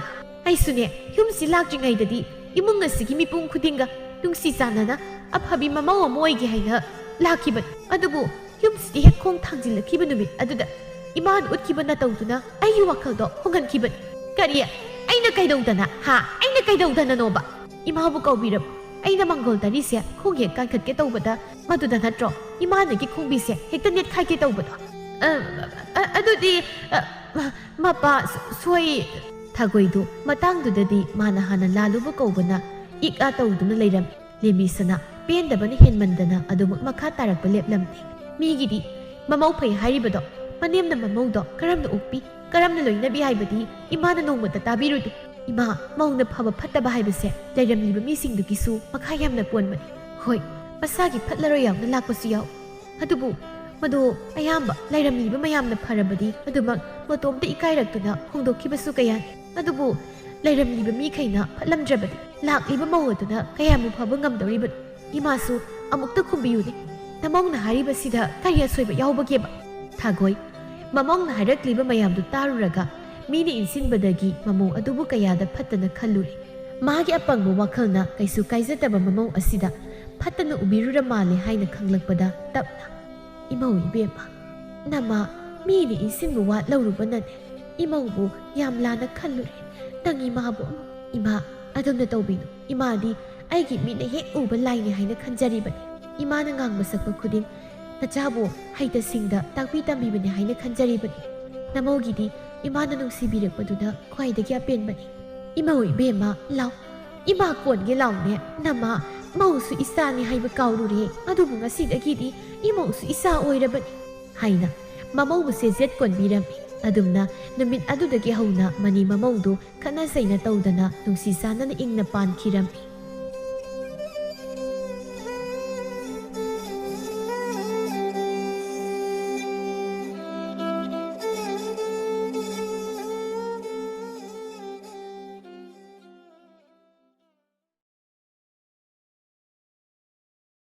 ꯑꯩꯁꯨꯅꯦ, ꯌꯨꯝꯁꯤ ꯂꯥꯛꯇ꯭ꯔꯤꯉꯩꯗꯗꯤ ꯏꯃꯨꯡ ꯑꯁꯤꯒꯤ ꯃꯤꯄꯨꯝ ꯈꯨꯗꯤꯡꯒ ꯅꯨꯡꯁꯤ ꯆꯥꯟꯅꯅ ꯑꯐꯕꯤ ꯃꯃꯧ ꯑꯃ ꯑꯣꯏꯒꯦ ꯍꯥꯏꯅ ꯂꯥꯛꯈꯤꯕꯅꯤ꯫ ꯑꯗꯨꯕꯨ ꯌꯨꯝꯁꯤꯗ ꯍꯦꯛ ꯈꯣꯡ ꯊꯥꯡꯖꯤꯜꯂꯛꯈꯤꯕ ꯅꯨꯃꯤꯠ ꯑꯗꯨꯗ ꯏꯃꯥꯅ ꯎꯠꯈꯤꯕ ꯅꯇꯧꯗꯨꯅ ꯑꯩꯒꯤ ꯋꯥꯈꯜꯗꯣ ꯍꯣꯡꯍꯟꯈꯤꯕꯅꯤ꯫ ꯀꯔꯤ? ꯑꯩꯅ ꯀꯩꯗꯧꯗꯅ? ꯍꯥ? ꯑꯩꯅ ꯀꯩꯗꯧꯗꯅꯅꯣꯕ? ꯏꯃꯥꯕꯨ ꯀꯧꯕꯤꯔꯕ? ꯑꯩꯅ ꯃꯪꯒꯣꯜ ꯇꯥꯔꯤꯁꯦ ꯈꯣꯡ ꯍꯦꯛ ꯀꯥꯏꯈꯠꯀꯦ ꯇꯧꯕꯗ, ꯃꯗꯨꯗ ꯅꯠꯇ꯭ꯔꯣ ꯏꯃꯥꯅꯒꯤ ꯈꯣꯡꯕꯤꯁꯦ ꯍꯦꯛꯇ ꯅꯦꯠꯈꯥꯏꯒꯦ ꯇꯧꯕꯗꯣ? ꯑ, ꯑ, ꯑꯗꯨꯗꯤ, ꯑ, ꯃ-, ꯃꯄꯥ ꯁ-, ꯁꯣꯏ꯫ ꯊꯥꯒꯣꯏꯗꯨ ꯃꯇꯥꯡꯗꯨꯗꯗꯤ ꯃꯥꯅ ꯍꯥꯟꯅ ꯂꯥꯜꯂꯨꯕ ꯀꯧꯕꯅ ꯏꯛ ꯑꯥ ꯇꯧꯗꯨꯅ ꯂꯩꯔꯝꯃꯤ꯫ ꯂꯦꯝꯕꯤꯁꯅꯥ ꯄꯦꯟꯗꯕꯅ ꯍꯦꯟꯃꯟꯗꯅ ꯑꯗꯨꯃꯛ ꯃꯈꯥ ꯇꯥꯔꯛꯄ ꯂꯦꯞꯂꯝꯗꯦ꯫ ꯃꯤꯒꯤꯗꯤ ꯃꯃꯧ ꯐꯩ ꯍꯥꯏꯔꯤꯕꯗꯣ, ꯃꯅꯦꯝꯅ ꯃꯃꯧꯗꯣ ꯀꯔꯝꯅ ꯑꯣꯛꯄꯤ, ꯀꯔꯝꯅ ꯂꯣꯏꯅꯕꯤ ꯍꯥꯏꯕꯗꯤ ꯏꯃꯥꯅ ꯅꯣꯡꯃꯇ ꯇꯥꯕꯤꯔꯨꯗꯦ꯫ ꯏꯃꯥ, ꯃꯧꯅ ꯐꯕ ꯐꯠꯇꯕ ꯍꯥꯏꯕꯁꯦ ꯂꯩꯔꯝꯂꯤꯕ ꯃꯤꯁꯤꯡꯗꯨꯒꯤꯁꯨ ꯃꯈꯥ ꯌꯥꯝꯅ ꯄꯣꯟꯕꯅꯤ꯫ ꯍꯣꯏ, ꯃꯁꯥꯒꯤ ꯐꯠꯂꯔꯣꯏ ꯌꯥꯎꯅ ꯂꯥꯛꯄꯁꯨ ꯌꯥꯎ꯫ ꯑꯗꯨꯕꯨ ꯃꯗꯨ ꯑꯌꯥꯝꯕ ꯂꯩꯔꯝꯂꯤꯕ ꯃꯌꯥꯝꯅ ꯐꯔꯕꯗꯤ ꯑꯗꯨꯃꯛ ꯃꯇꯣꯝꯇ ꯏꯀꯥꯏꯔꯛꯇꯨꯅ ꯍꯣꯡꯗꯣꯛꯈꯤꯕꯁꯨ ꯀꯌꯥꯅꯤ꯫ ꯑꯗꯨꯕꯨ ꯂꯩꯔꯝꯂꯤꯕ ꯃꯤꯈꯩꯅ ꯐꯠꯂꯝꯗ꯭ꯔꯕꯗꯤ ꯂꯥꯛꯂꯤꯕ ꯃꯧ ꯑꯗꯨꯅ ꯀꯌꯥꯃꯨꯛ ꯐꯕ ꯉꯝꯗꯧꯔꯤꯕꯅꯣ? ꯏꯃꯥꯁꯨ ꯑꯃꯨꯛꯇ ꯈꯨꯝꯕꯤꯌꯨꯅꯦ꯫ ꯅꯃꯧꯅ ꯍꯥꯏꯔꯤꯕꯁꯤꯗ ꯀꯔꯤ ꯑꯁꯣꯏꯕ ꯌꯥꯎꯕꯒꯦꯕ? ꯊꯥꯒꯣꯏ, ꯃꯃꯧꯅ ꯍꯥꯏꯔꯛꯂꯤꯕ ꯃꯌꯥꯝꯗꯨ ꯇꯥꯔꯨꯔꯒ ꯃꯤꯅ ꯏꯟꯁꯤꯟꯕꯗꯒꯤ ꯃꯃꯧ ꯑꯗꯨꯕꯨ ꯀꯌꯥꯗ ꯐꯠꯇꯅ ꯈꯜꯂꯨꯔꯦ꯫ ꯃꯥꯒꯤ ꯑꯄꯪꯕ ꯋꯥꯈꯜꯅ ꯀꯩꯁꯨ ꯀꯥꯏꯖꯗꯕ ꯃꯃꯧ ꯑꯁꯤꯗ ꯐꯠꯇꯅ ꯎꯕꯤꯔꯨꯔ ꯃꯥꯜꯂꯦ ꯍꯥꯏꯅ ꯈꯪꯂꯛꯄꯗ ꯇꯞꯅ, "ꯏꯃꯧ ꯏꯕꯦꯝꯃ, ꯅꯃꯥ ꯃꯤꯅ ꯏꯟꯁꯤꯟꯕ ꯋꯥ ꯂꯧꯔꯨꯕꯅꯅꯦ ꯏꯃꯧꯕꯨ ꯌꯥꯝ ꯂꯥꯟꯅ ꯈꯜꯂꯨꯔꯦ꯫ ꯅꯪ ꯏꯃꯥꯕꯨ ꯑꯃꯨꯛ, ꯏꯃꯥ, ꯑꯗꯨꯝꯅ ꯇꯧꯕꯤꯅꯨ꯫ ꯏꯃꯥꯗꯤ ꯑꯩꯒꯤ ꯃꯤꯠꯅ ꯍꯦꯛ ꯎꯕ ꯂꯥꯏꯅꯤ ꯍꯥꯏꯅ ꯈꯟꯖꯔꯤꯕꯅꯤ꯫ ꯏꯃꯥꯅ ꯉꯥꯡꯕ ꯁꯛꯄ ꯈꯨꯗꯤꯡ ꯅꯆꯥꯕꯨ ꯍꯩꯇ ꯁꯤꯡꯗ ꯇꯥꯛꯄꯤ ꯇꯝꯕꯤꯕꯅꯤ ꯍꯥꯏꯅ ꯈꯟꯖꯔꯤꯕꯅꯤ꯫ ꯅꯃꯧꯒꯤꯗꯤ ꯏꯃꯥꯅ ꯅꯨꯡꯁꯤꯕꯤꯔꯛꯄꯗꯨꯅ ꯈ꯭ꯋꯥꯏꯗꯒꯤ ꯑꯄꯦꯟꯕꯅꯤ"꯫ "ꯏꯃꯧ ꯏꯕꯦꯝꯃ, ꯂꯥꯎ, ꯏꯃꯥ ꯀꯣꯟꯒꯦ ꯂꯥꯎꯅꯦ, ꯅꯃꯥ ꯃꯧꯁꯨ ꯏꯆꯥꯅꯤ ꯍꯥꯏꯕ ꯀꯥꯎꯔꯨꯔꯦ, ꯑꯗꯨꯕꯨ ꯉꯁꯤꯗꯒꯤꯗꯤ ꯏꯃꯧꯁꯨ ꯏꯆꯥ ꯑꯣꯏꯔꯕꯅꯤ" ꯍꯥꯏꯅ ꯃꯃꯧꯕꯨꯁꯦ ꯖꯦꯠ ꯀꯣꯟꯕꯤꯔꯝꯃꯤ꯫ ꯑꯗꯨꯝꯅ ꯅꯨꯃꯤꯠ ꯑꯗꯨꯗꯒꯤ ꯍꯧꯅ ꯃꯅꯤ ꯃꯃꯧꯗꯨ ꯈꯠꯅ ꯆꯩꯅ ꯇꯧꯗꯅ ꯅꯨꯡꯁꯤ ꯆꯥꯟꯅꯅ ꯏꯪꯅ ꯄꯥꯟꯈꯤꯔꯝꯃꯤ꯫